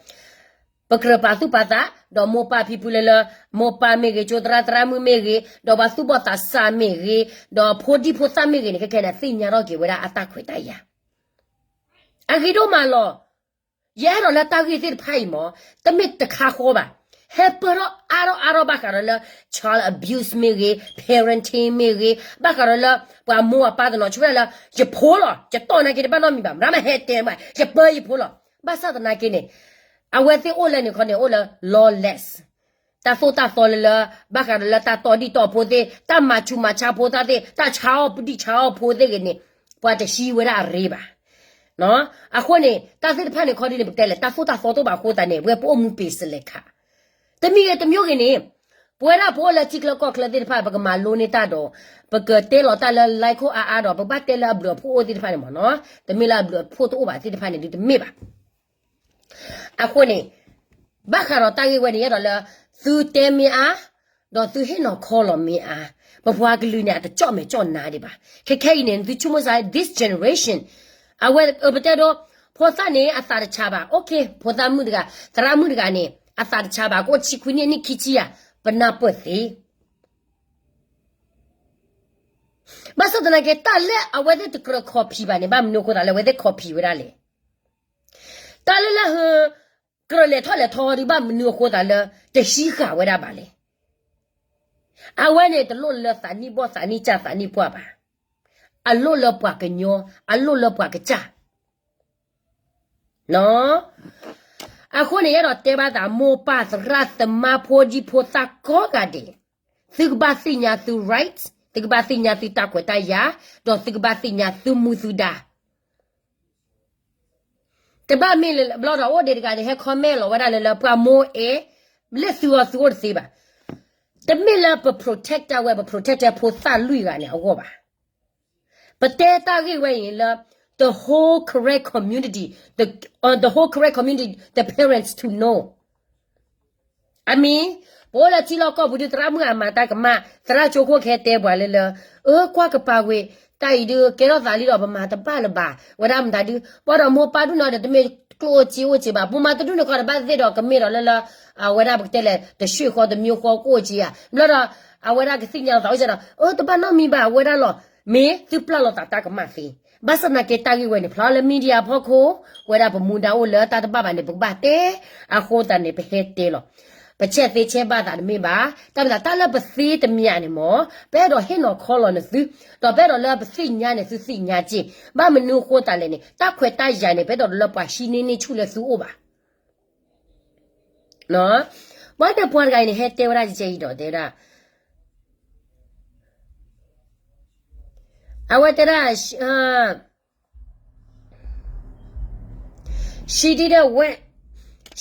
ပကြၢးပာ်သူၣ်ပာ်သး ဒီးမိၢ်ပၢ်ဖံဖုလၢလၢ မိၢ်ပၢ်မ့ၢ်ဂ့ၤ ကၠိသရၣ်သရၣ်မုၣ်မ့ၢ်ဂ့ၤ ဒီးပှၤသူၣ်ဘီၣ်သးစၢ်မ့ၢ်ဂ့ၤ ဒီးဖိဒံဖိသၣ်မ့ၢ်ဂ့ၤန့ၣ် ခဲခဲန့ၣ် သ့ၣ်ညါထီၣ်က့ၤဝဲဒၣ်အတၢ်ခွဲးတၢ်ယာ် အဂ့ၤဒိၣ်မးလီၤ. ယအဲၣ်ဒိးလၢတၢ်ဂ့ၢ်သ့ၣ်တဖၣ်အံၤမၢ် တမ့ၢ်တခါဃီဘၣ်. ဟဲပၢၢ်ထီၣ်အါထီၣ်အါထီၣ်ဘၣ်ဃးဒီးလၢ child abuse မ့ၢ်ဂ့ၤ parenting မ့ၢ်ဂ့ၤ ဘၣ်ဃးဒီးလၢ ပှၤမိၢ်အပၢ်တနီၤဆိဝဲဒၣ်လၢ ယဖိလီၤ ယတီၢ်နာ်က့တဘၣ်နီတမံၤဘၣ် မတၤမးဟဲတဲမး ယပၢယဖိလီၤ. ဘၣ်ဆၣ်သနာ်က့န့ၣ် အဝဲသ့ၣ်အိၣ်လၢန့ၣ်ခီန့ၣ် အိၣ်လၢ lawless တၢ်သိၣ်တၢ်သီလၢလၢ ဘၣ်ဃးဒီးလၢတၢ်တီဒံၣ်တီဖိသ့ၣ် တၢ်မၤဆူးမၤဆါဖိသၣ်သ့ၣ် တၢ်ဆါအီၣ်ဒံၣ်ဆါအီၣ်ဖိသ့ၣ်ဂ့ၤန့ၣ် ပှၤတဟံးဝဲဒၣ်အရ့ဘၣ်. အဃိန့ၣ် တၢ်သ့ၣ်တဖၣ်န့ၣ်ခီဒ်န့ၣ် ပကတဲလဲၣ် တၢ်သိၣ်တၢ်သီတအိၣ်ဘၣ်အဃိသတးန့ၣ် ပဝဲပအိၣ်မူပ့ၤစလဲၤခး တမံၤဂ့ၤတမံၤဂ့ၤန့ၣ် ပဝဲဒၣ်ပအိၣ်လၢထံချၢကီၢ်ချၢသ့ၣ်တဖၣ် ပကမၤလိန့ၢ်တၢ်ဒီး ပကတဲလီၤတၢ်လၢ like ခိၣ်အါအါဒီး ပကဘၣ်တဲလၢအဘျုးအဖှိၣ်အိၣ်သ့ၣ်တဖၣ်န့ၣ်မၢ်နီၤ တမ့ၢ်လၢအဘျုးအဖှိၣ်တအိၣ်ဘၣ်သ့ၣ်တဖၣ်န့ၣ် ဒုးတမ့ၢ်ဘၣ်. အဃိန့ၣ် ဘၣ်ဃးဒီးတၢ်ဂ့ၢ်ဝဲန့ၣ် ယအဲၣ်ဒိးလၢ သုတဲမ့ၢ်အါ ဒီးသုဟ့ၣ်နီၤခီလီၤမ့ၢ်အါ ပပှၤကလုာ်န့ၣ် အတကၠီၣ်မဲာ်ကၠီၣ်နါဒံးဘၣ်. ခဲခဲအံၤန့ၣ် သုဆိကမိၣ်စ့ၢ် this generation အဝဲ ပတဲဒိ ဖိသၣ်န့ၣ် အသးတဆါဘၣ် okay ဖိသၣ်မုၣ်တဂၤ သရၣ်မုၣ်တဂၤန့ၣ် အသးတဆါဘၣ် ကအိၣ်ဆံခွံနံၣ် နံၣ်ခံဆံယၤ ပနၢ်ပၢၢ်သ့ ဘၣ်ဆၣ်သနာ်က့ တၢ်လၢအဝဲသ့ၣ်တကြၢး copy ဘၣ်န့ၣ် ဘၣ်မနုၤအဃိသတးလၢအဝဲသ့ၣ် copy ဝဲဒၣ်လဲၣ်. တၢ်လၢလၢ ကြၢးလဲၤထီၣ်လဲၤထီဒုး ဘၣ်မနုၤအဃိသတးလၢ တဟံးဃာ်ဝဲဒၣ်ဘၣ်လဲၣ်. အဝဲန့ၣ် တလိၣ်လၢသးနံၣ်ဘီၣ်သးနံၣ်ကၢ်သးနံၣ်ပှၢ်ဘၣ်. အလိၣ်လၢပှၤကညီ အလိၣ်လၢပှၤကစၢ် အဃိန့ၣ် ယအဲၣ်ဒိးတဲဘၣ်သး မိၢ်ပၢ်သရၣ်သမါဖိဒံဖိသၣ်ကိးဂၤဒဲး, သုကဘၣ်သ့ၣ်ညါသု right, သုကဘၣ်သ့ၣ်ညါသုတၢ်ခွဲးတၢ်ယာ်, ဒီးသုကဘၣ်သ့ၣ်ညါသုမူသုဒါ. တဘၣ်မ့ၢ်လၢဘျီဒီးအိၣ်ဒံးတဂၤန့ၣ် ဟဲ comment လီၤဝဲဒၣ်လၢ လၢပှၤမိၢ်အဲၣ် လၢသုဂီၢ်သုအိၣ်တသ့ဘၣ်. တမ့ၢ်လၢပ protect တၢ်ဝဲ ပ protect တၢ်ဖိသၣ်လွံၢ်ဂၤန့ၣ်အဂီၢ်ဘၣ်. ပတဲတၢ်ဂ့ၢ်ဝဲအံၤလၢ the whole Karen community, the, uh, the whole Karen community, the parents to know. အမ့ၢ် ပအိၣ်လၢထံလီၢ်ကီၢ်ပူၤဒုး သရၣ်မုၣ်အမၤတၢ်ကမၣ် သရၣ်ကၠိခိၣ်ကဟဲတဲပှၤလၢလၢ အၢ ကွၢ်ကပၤဝ့ၤ တၢ်အံၤဒုးကဲထီၣ်သးလံဒီး ပမၤတဘၣ်လၢၤဘၣ် ဝဲဒၣ်မတၤဒုး ပှၤဒီးမိၢ်ပၢ်ဒုးနီၤဒီး တမ့ၢ်ကျိၣ်အိၣ်စ့အိၣ်စ့ဘၣ် ပမၤတဒူၣ်န့ၣ်ခီတဘၣ်သ့ၣ်ဒီး ကမ့ၢ်ဒီးလၢလၢ အဝဲဒၣ်ပကတဲလဲၣ် တရှုၣ်ဃီတမံၤဃီကအိၣ်စ့ဧါ ဘျီဒီး အဝဲဒၣ်ကသ့ၣ်ညါလီၤသးအိၣ်စ့ဒီး အၢ တဘၣ်နီတမံၤဘၣ် အဝဲဒၣ်လီၤ. မ့ၢ်သုပျၢ်လိာ်သးတၢ်ကမၣ်သ့ ဘၣ်ဆၣ်သနာ်က့တၢ်ဂ့ၢ်ဝဲန့ၣ် ဖျါလၢ media ဖီခိၣ် ဝဲဒၣ်ပမူဒါအိၣ်လၢတၢ်တဘၣ်ဘၣ်န့ၣ် ပကဘၣ်တဲ အဃိသတးန့ၣ် ပဟဲတဲလီၤ. ပဆဲးသ့ဆဲးဘၣ်သးတမ့ၢ်ဘၣ် တၢ်မ့ၢ်သးတၢ်လၢပသ့တမံၤန့ၣ်မ့ၢ် ပအဲၣ်ဒိးဟ့ၣ်နီၤခီလီၤနသု ဒီးပအဲၣ်ဒိးလၢပသ့ၣ်ညါန့ၣ် သုသ့ၣ်ညါက့ၢ် ဘၣ်မနုၤအဃိသတးလဲၣ်န့ၣ် တၢ်ခွဲးတၢ်ယာ်န့ၣ် ပအဲၣ်ဒိးလၢပှၤဟံးန့ၢ်န့ၢ်ဆူၣ်လၢသုအိၣ်ဘၣ် ဘၣ်ဒီးပှၤတဂၤအံၤန့ၣ် ဟဲတဲဝဲဒၣ်ယဲအံၤဒီးတဲဝဲဒၣ် အဝဲတဲဒၣ် she didn't went,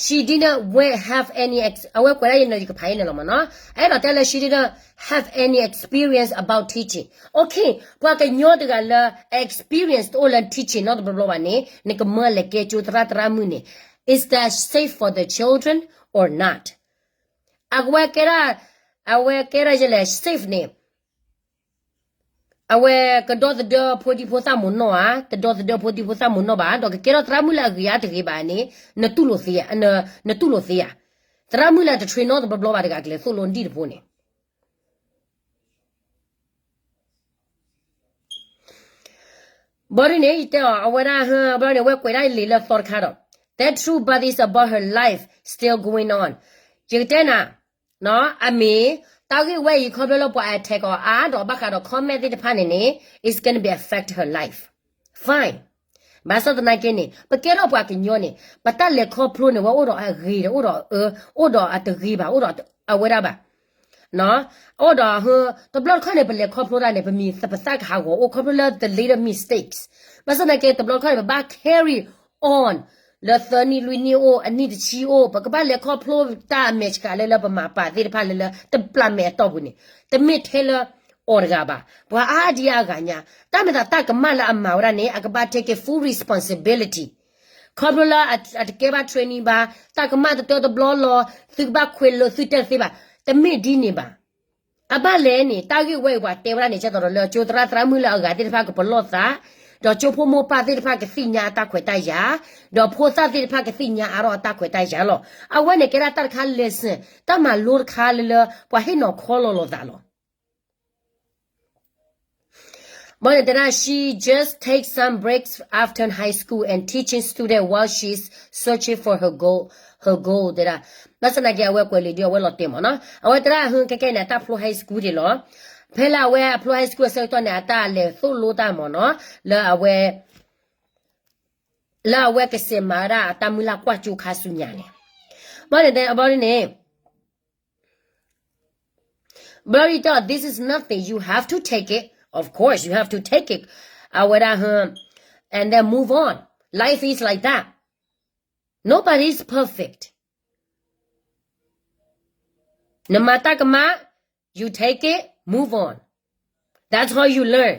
she didn't went have any ex အဝဲကွဲးဒၣ်ယနီၤယကဖးအံၤန့ၣ်လီၤမ့ၢ်နီၤ အဲၣ်ဒိးတဲလၢ she didn't have any experience about teaching. Okay, ပှၤကညီတဂၤလၢ experience တအိၣ်လၢ teaching နီတဘျီဘျီဘၣ်န့ၣ် နကမၢလဲၤကဲကၠိသရၣ်သရၣ်မုၣ်န့ၣ် is that safe for the children or not? အဝဲကဲဒၣ် အဝဲကဲဒၣ်ယလဲၣ် safe န့ၣ် အဝဲကဒီသဒၢဖိဒံဖိသၣ်မိၢ်နီၢ်ဧါ, တဒီသဒၢဖိဒံဖိသၣ်မိၢ်နီၢ်ဘၣ်, ဒီးကကဲထီၣ်သရၣ်မုၣ်လၢအဂ့ၤအါတဂ့ၤဘၣ်န့ၣ် နတူၢ်လိာ်သ့ဧါ, နတူၢ်လိာ်သ့ဧါ. သရၣ်မုၣ်လၢအတ train နီတဘျီဘျီဘၣ်တဂၤ ကလဲၤသိၣ်လိဒံၣ်တဖိန့ၣ် ဘီဒ်န့ၣ် ယတဲအီၤ အဝဲဒၣ် ဘီန့ၣ် အဝဲကွဲးဒၣ်လံာ်လၢသီတခါဒီး That true, but it's about her life still going on. ယကတဲနၤ အမ့ၢ် တၢ်ဂ့ၢ်ဝဲအံၤ ခီဖျိလၢပှၤ attack အီၤအါဒီး ဘၣ်ဃးဒီး comment သ့ၣ်တဖၣ်န့ၣ်န့ၣ် it's gonna be affect her life. Fine. ဘၣ်ဆၣ်သနာ်က့န့ၣ် ပကဲထီၣ်ပှၤကညီန့ၣ် ပတၢ်လဲၤခီဖျိန့ၣ် ဝဲအိၣ်ဒီးအဂ့ၤဒီး အိၣ်ဒီးအအၢ အိၣ်ဒီးအတဂ့ၤဘၣ် အိၣ်ဒီးအဝဲဒၣ်ဘၣ် အိၣ်ဒီး တဘျီတခီၣ်န့ၣ် ပလဲၤခီဖျိတၢ်န့ၣ် ပမံၤပသၣ်ကဟးဂီၤအိၣ် ခီဖျိလၢ the little mistakes. ဘၣ်ဆၣ်သနာ်က့ တဘျီတခီၣ်န့ၣ် ပဘၣ် carry on လၢသၢနံၣ်လွံၢ်နံၣ်အိၣ် အနံၣ်တဆံအိၣ် ပကဘၣ်လဲၤခီဖျိတၢ်အမဲာ်ဆှးလၢလၢပမၤပာ်သ့ၣ်တဖၣ်လၢလၢ တပျၢ်မဲာ်အတီၢ်ပူၤန့ၣ် တမ့ၢ်ထဲလၢအီၤတဂၤဘၣ် ပှၤအါဒံအါဂၤညါ တၢ်မ့ၢ်သးတၢ်ကမၣ်လၢအမၤဝဲဒၣ်န့ၣ် အကဘၣ် take full responsibility. ခီဖျိလၢအတကဲဘၣ် training ဘၣ် တၢ်ကမၣ်တတၢတဘျီလီၤ သုကဘၣ်ခွဲးလိာ်သုတဲတသ့ဘၣ် တမ့ၢ်ဒ်န့ၣ်ဘၣ်. အဘၣ်လဲၣ်န့ၣ် တၢ်ဂ့ၢ်ဝဲအံၤပှၤတဲဝဲဒၣ်န့ၣ် ကဲသိးဒီးလၢကၠိသရၣ်သရၣ်မုၣ်လၢအဂၤသ့ၣ်တဖၣ်ကပလီၢ်သး ဒီးကၠိဖိမိၢ်ပၢ်သ့ၣ်တဖၣ်ကသ့ၣ်ညါအတၢ်ခွဲးတၢ်ယာ် ဒီးဖိသၣ်သ့ၣ်တဖၣ်ကသ့ၣ်ညါအါထီၣ်အတၢ်ခွဲးတၢ်ယာ်လီၤ. အဝဲန့ၣ်ကဲဒၣ်တၢ်တခါ lesson တၢ်မၤလိတခါလၢလၢ ပှၤဟ့ၣ်နီၤခီလီၤလိာ်သးလီၤ. ဘၣ်န့ၣ်တဲဒၣ် she just take some breaks after high school and teaching student while she's searching for her goal, her goal တဲဒၣ် ဘၣ်ဆၣ်သနာ်က့ အဝဲကွဲးလံာ်ဒုး အဝဲလီၤတဲာ်မ့ၢ်နီၤ အဝဲတဲဒၣ် ဟဲ ခဲကဲန့ၣ် အတၢ်ဖျိ high school ဒံးလီၤ. ဖဲလၢအဝဲအဖျိ high school အဆၢကတီၢ်န့ၣ် အတၢ်လဲၤသိၣ်လိတၢ်မ့ၢ်နီၤ လၢအဝဲ လၢအဝဲကစဲးမၤဝဲဒၣ်အတၢ်မုၢ်လၢ်ကွၢ်ကၠိခါဆူညါန့ၣ် ဘၣ်န့ၣ်တဲ ဘၣ်န့ၣ် ဘျီဒ် this is nothing, you have to take it, of course you have to take it အဝဲဒၣ် and then move on, life is like that, nobody is perfect. နမၤတၢ်ကမၣ် you take it, move on, that's how you learn.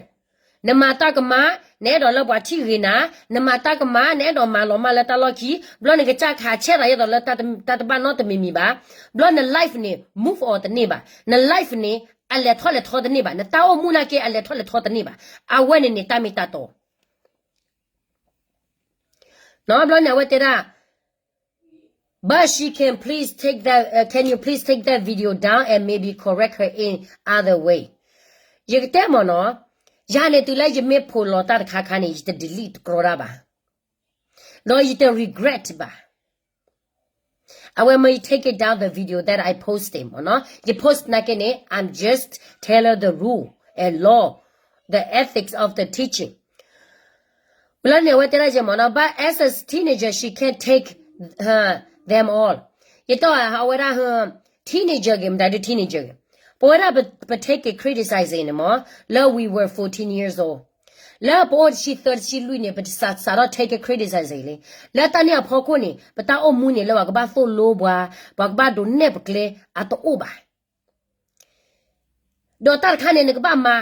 နမၤတၢ်ကမၣ် နအဲၣ်ဒိးလၢပှၤထံၣ်ဂ့ၤနၤ, နမၤတၢ်ကမၣ် နအဲၣ်ဒိးမၤလီၤမၢ်လၢတၢ်လီၢ်ခံ ဘျီနကစၢ်ခးဆဲးသးယဲသိးလၢတၢ်တဘၣ်နီတမံၤမံၤဘၣ်. ဘျီန life န့ၣ် move on တန့ၢ်ဘၣ်, န life န့ၣ် အလဲၤထီၣ်လဲၤထီတန့ၢ်ဘၣ်, နတၢ်အိၣ်မူနာ်က့အလဲၤထီၣ်လဲၤထီတန့ၢ်ဘၣ်. အဝဲန့ၣ်န့ၣ် တၢ်မ့ၢ်တၢ်တီ ဘျီန့ၣ် အဝဲတဲဒၣ် but she can please take that, uh, can you please take that video down and maybe correct her in other way. ယကတဲမ့ၢ်နီၤ, ယၤန့ၣ်တုၤလၢယမ့ၢ်ဖိးလီၤတၢ်တခါခါန့ၣ် ယတ delete တကြီတၢ်ဘၣ်, ဒီးယတ regret ဘၣ်. အဝဲမ့ၢ် take it down the video that I posted မ့ၢ်နီၤ, ယ post နာ်က့န့ၣ် I'm just tell her the rule and law, the ethics of the teaching. ဘျီန့ၣ် အဝဲတဲဒၣ်ယဲမ့ၢ်နီၤ, but as a teenager she can't take, uh, them all. ယတဲအီၤ အဝဲဒၣ် teenager ဂ့ၤ မတၤဒု teenager ဂ့ၤ, ပဝဲဒၣ်ပ take it criticizing န့ၣ်မ့ၢ် လၢ we were fourteen years old. လၢပအိၣ်တဆံသၢတဆံလွံၢ်န့ၣ် ပစးစးထီၣ် take criticism လံ. လၢတၢ်န့ၣ်အဖီခိၣ်န့ၣ် ပတၢ်အိၣ်မူန့ၣ် လၢပှၤကဘၣ်သိၣ်လိပှၤ, ပှၤကဘၣ်ဒိးနဲၣ်ပကျဲ အတအိၣ်ဘၣ်. ဒီးတၢ်တခါန့ၣ် နကဘၣ်မၤ,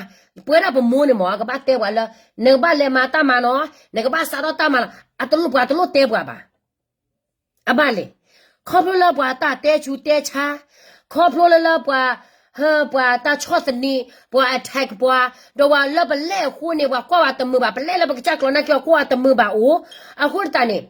ပဝဲဒၣ်ပမိၢ်န့ၣ်မ့ၢ် အကဘၣ်တဲပှၤလၢ နကဘၣ်လဲၤမၤတၢ်မၤနီၤ, နကဘၣ်စးထီၣ်တၢ်မၤနီၤ, အတလိၣ်ပှၤတလိၣ်တဲပှၤဘၣ်. အဘၣ်လဲၣ်, ခီဖျိလၢပှၤတၢ်တဲဆူးတဲဆါ, ခီဖျိလၢလၢပှၤ, ပှၤတၢ်ဆီၣ်သနံး, ပှၤ attack ပှၤ, ဒီးပှၤလၢပလဲၢ်အဃိန့ၣ် ပှၤကွၢ်ဝဲတမုာ်ဘၣ်, ပလဲၢ်လၢပကစၢ်ကျိၤနာ်က့ ပှၤကွၢ်ဝဲတမုာ်ဘၣ်အိၣ်, အဃိသတးန့ၣ်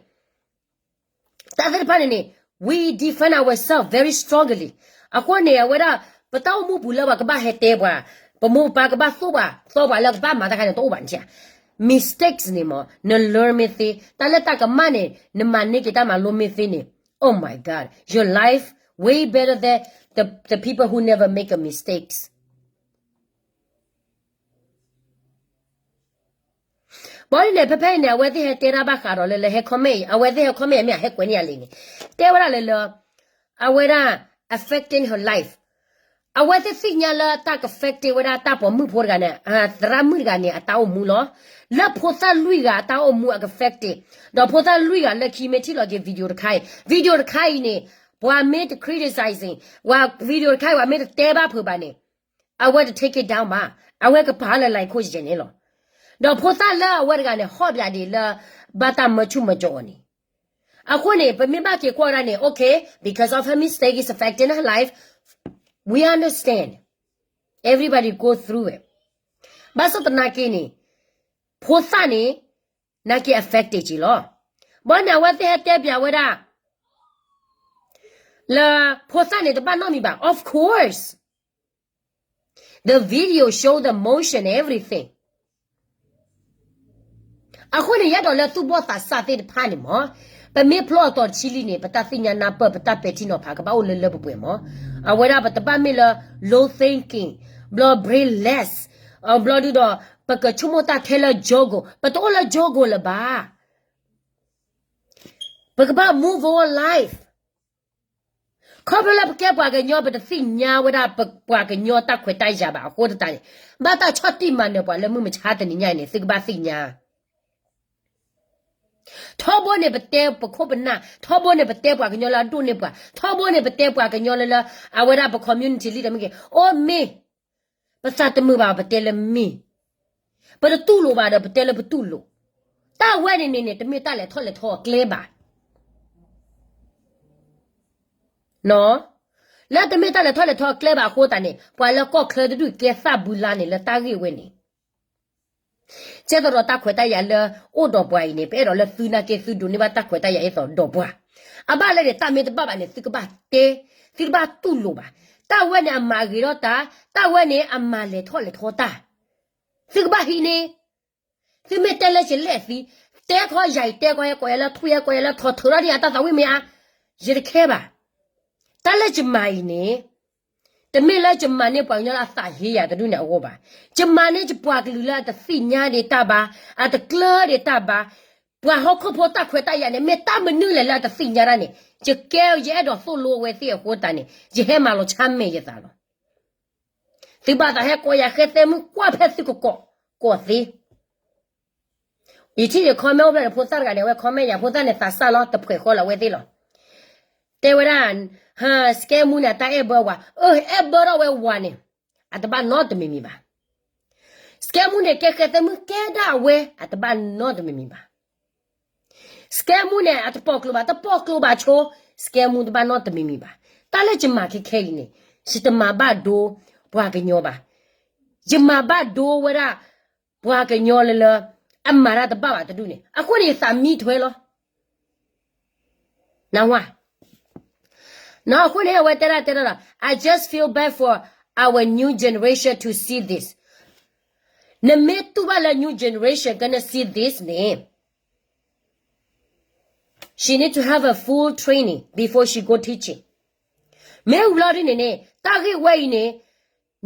တၢ်သ့ၣ်တဖၣ်န့ၣ်န့ၣ် we defend ourselves very strongly. အဃိန့ၣ် အဝဲဒၣ် ပတၢ်အိၣ်မူပူၤလၢပှၤကဘၣ်ဟဲတဲပှၤ, ပမိၢ်ပပၢ်ကဘၣ်သိၣ်ပှၤသီပှၤလၢကဘၣ်မၤတၢ်ခါန့ၣ် တအိၣ်ဘၣ်န့ၣ်. Mistakes န့ၣ်မ့ၢ် န learn မ့ၢ်သ့, တၢ်လၢတၢ်ကမၣ်န့ၣ် နမၤန့ၢ်က့ၤတၢ်မၤလိမ့ၢ်သ့န့ၣ်, oh my God, your life way better than the, the people who never make a mistakes. ဘၣ်ဒ်န့ၣ် ဖဲဖဲအံၤန့ၣ် အဝဲသ့ၣ်ဟဲတဲတၢ်ဘၣ်ဃးဒီးလၢလၢဟဲ comment အံၤ, အဝဲသ့ၣ်ဟဲ comment အံၤ မ့ၢ်အဟဲကွဲးန့ၢ်ယၤလံန့ၣ်, တဲဝဲဒၣ်လၢလၢ အဝဲဒၣ် affecting her life. အဝဲသ့ၣ်သ့ၣ်ညါလၢတၢ်က affect ဝဲဒၣ်တၢ်ပိာ်မုၣ်ဖိတဂၤန့ၣ်, သရၣ်မုၣ်တဂၤန့ၣ် အတၢ်အိၣ်မူလီၤ. လၢဖိသၣ်လွံၢ်ဂၤအတၢ်အိၣ်မူအက affect, ဒီးဖိသၣ်လွံၢ်ဂၤလၢခံမ့ၢ်ထံၣ်လီၤက့ၤ video တခါအံၤ, video တခါအံၤန့ၣ် ပှၤမ့ၢ်တ criticizing, ပှၤ video တခါအံၤ ပှၤမ့ၢ်တတဲဘၣ်ဖုးဘၣ်န့ၣ် အဝဲတ take it down ဘၣ်, အဝဲကပာ်လၢ line ခိၣ်ယဲၢ်န့ၣ်လီၤ. ဒီးဖိသၣ်လၢအဝဲတဂၤန့ၣ် ဟီၣ်ဘၣ်ဒံးလၢ ဘၣ်တၢ်မၢဆူၣ်မၢကၠီအီၤန့ၣ်, အဃိန့ၣ် ပမ့ၢ်ဘၣ်က့ၤကွၢ်ဝဲဒၣ်န့ၣ် okay, because of her mistake is affecting her life, we understand, everybody go through it. ဘၣ်ဆၣ်သနာ်က့န့ၣ် ဖိသၣ်န့ၣ် နာ်က့ affect က့ၤလီၤ. ဘၣ်န့ၣ် အဝဲသ့ၣ်ဟဲတဲပၠးဝဲဒၣ် လၢဖိသၣ်န့ၣ်တဘၣ်နီတမံၤဘၣ်, of course the video show the motion everything. အဃိန့ၣ် ယအဲၣ်ဒိးလၢသူၣ်ဘီၣ်သးစၢ်သ့ၣ်တဖၣ်န့ၣ်မ့ၢ်, ပမ့ၢ်ဖျီအသီတဆံလံန့ၣ် ပတၢ်သ့ၣ်ညါနၢ်ပၢၢ် ပတၢ်ပဲာ်ထံနီၤဖးကဘၣ်အိၣ်လၢလၢပှဲၤပှဲၤမ့ၢ်, အဝဲဒၣ်ပတဘၣ်မ့ၢ်လၢ low thinking, ဘျီ brainless, ဘျီဒုဒီး ပကဆိကမိၣ်တၢ်ထဲလၢ juggle, ပတအိၣ်လၢ juggle လၢၤဘၣ်. ပကဘၣ် move our life. ခီဖျိလၢပကဲပှၤကညီ ပတသ့ၣ်ညါဝဲဒၣ်ပှၤကညီတၢ်ခွဲးတၢ်ယာ်ဘၣ်အဃိသတးန့ၣ်, ဘၣ်တၢ်ဆီၣ်တံၢ်မၤနၢၤပှၤလၢမုၢ်မဆါတနံၤညါအံၤန့ၣ် သုကဘၣ်သ့ၣ်ညါ. ထီဘိန့ၣ်ပတဲပခိၣ်ပနၢ်, ထီဘိန့ၣ်ပတဲပှၤကညီလၢအဒိၣ်န့ၢ်ပှၤ, ထီဘိန့ၣ်ပတဲပှၤကညီလၢလၢ အဝဲဒၣ်ပ community လံတမ့ၢ်ဂ့ၤ, အိၣ်မ့ၢ် ပသးတမုာ်ဘၣ် ပတဲလၢမ့ၢ်, ပတတူၢ်လိာ်ဘၣ်ဒီး ပတဲလၢပတူၢ်လိာ်. တၢ်ဝဲန့ၣ်န့ၣ်န့ၣ် တမ့ၢ်တၢ်လဲၤထီၣ်လဲၤထီအကျဲဘၣ်. လၢတမ့ၢ်တၢ်လဲၤထီၣ်လဲၤထီအကျဲဘၣ်အဃိသတးန့ၣ် ပှၤလၢကီၢ်ချၢတဒူၣ်ကဲသၣ်ဘုလါန့ၣ် လၢတၢ်ဂ့ၢ်ဝဲန့ၣ်, ကဲသိးဒီးတၢ်ခွဲးတၢ်ယာ်လၢအိၣ်ဒီးပှၤအံၤန့ၣ် ပအဲၣ်ဒိးလၢသုနာ်က့ သုဒိးန့ၢ်ဘၣ်တၢ်ခွဲးတၢ်ယာ်အသိးဒီးပှၤ. အဘၣ်လဲၣ်န့ၣ် တၢ်မ့ၢ်တဘၣ်ဘၣ်န့ၣ် သုကဘၣ်တဲ, သုတဘၣ်တူၢ်လိာ်ဘၣ်. တၢ်ဝဲန့ၣ် အမၤဂ့ၤထီၣ်တၢ်, တၢ်ဝဲန့ၣ် အမၤလဲၤထီၣ်လဲၤထီတၢ်. သုကဘၣ်ဟံးန့ၢ်, သုမ့ၢ်တဲလၢယလဲၣ်သံ, တဲခီယၤအံၤ တဲခီယဲ ကိးယၤလၢထူယဲ ကိးယၤလၢထီၣ်ထုးထီၣ်ဒ်အတၢ်သးဝံၣ်မ့ၢ်ဧါ, ယတခဲဘၣ်. တၢ်လၢယမၤအံၤန့ၣ် တမ့ၢ်လၢယမၤန့ၢ်ပှၤကညီလၢအသးဟ့ယၤတဒူၣ်န့ၣ်အဂီၢ်ဘၣ်. ယမၤန့ၢ်ယပှၤကလုာ်လၢအတသ့ၣ်ညါဒံးတၢ်ဘၣ်, အတကျၢၤဒံးတၢ်ဘၣ်, ပှၤဟီၣ်ခိၣ်ဖိတၢ်ခွဲးတၢ်ယာ်န့ၣ် မ့ၢ်တၢ်မနုၤလဲၣ်လၢအတသ့ၣ်ညါတၢ်န့ၣ် ယကဲယအဲၣ်ဒိးသိၣ်လိအဝဲသ့ၣ်အဃိသတးန့ၣ် ယဟဲမၤလီၤဆါမဲာ်ယသးလီၤ. သုဘၣ်သးဟဲကိးယၤဃဲသဲမုၣ်ကွၢ်ဖဲသုကကိး, ကိးသ့. ယထံၣ်ယ comment အိၣ်ဖျဲၣ်န့ၣ် ဖိသၣ်တဂၤန့ၣ် အဝဲ comment ယၤ ဖိသၣ်န့ၣ်သးစၢ်လီၤ တဖှဲးဃီလၢအဝဲသ့ၣ်လီၤ. တဲဝဲဒၣ် စကဲမူန့ၣ် အတၢ်အဲၣ်ဘၢဝၤ, အၢ အဲၣ်ဘၢထီၣ်ဝဲဝၤန့ၣ် အတဘၣ်နီတမံၤမံၤဘၣ်. စကဲမူန့ၣ် ကဲဃဲသဲမုၣ်ကဲဒၣ်ဝဲ အတဘၣ်နီတမံၤမံၤဘၣ်. စကဲမူန့ၣ် အတပိာ်ကျိဘၣ် တပိာ်ကျိဘၣ်ဆိ, စကဲမူတဘၣ်နီတမံၤမံၤဘၣ်. တၢ်လၢယမၤခဲခဲအံၤန့ၣ် ယတမၤဘၣ်ဒိပှၤကညီဘၣ်. ယမၤဘၣ်ဒိဝဲဒၣ် ပှၤကညီလၢလၢ အမၤတၢ်တဘၣ်ဘၣ်တဒူၣ်န့ၣ် အဃိန့ၣ်ယသးမံထွဲလီၤ. နဝါ အဃိန့ၣ် အဝဲတဲဒၣ်တဲဒၣ်ဒီး I just feel bad for our new generation to see this. နမ့ၢ်တူၢ်ဘၣ်လၢ new generation gonna see this န့ၣ် she need to have a full training before she go teaching. မ့ၢ်ဝံၤလီၤဒ်န့ၣ်န့ၣ် တၢ်ဂ့ၢ်ဝဲအံၤန့ၣ်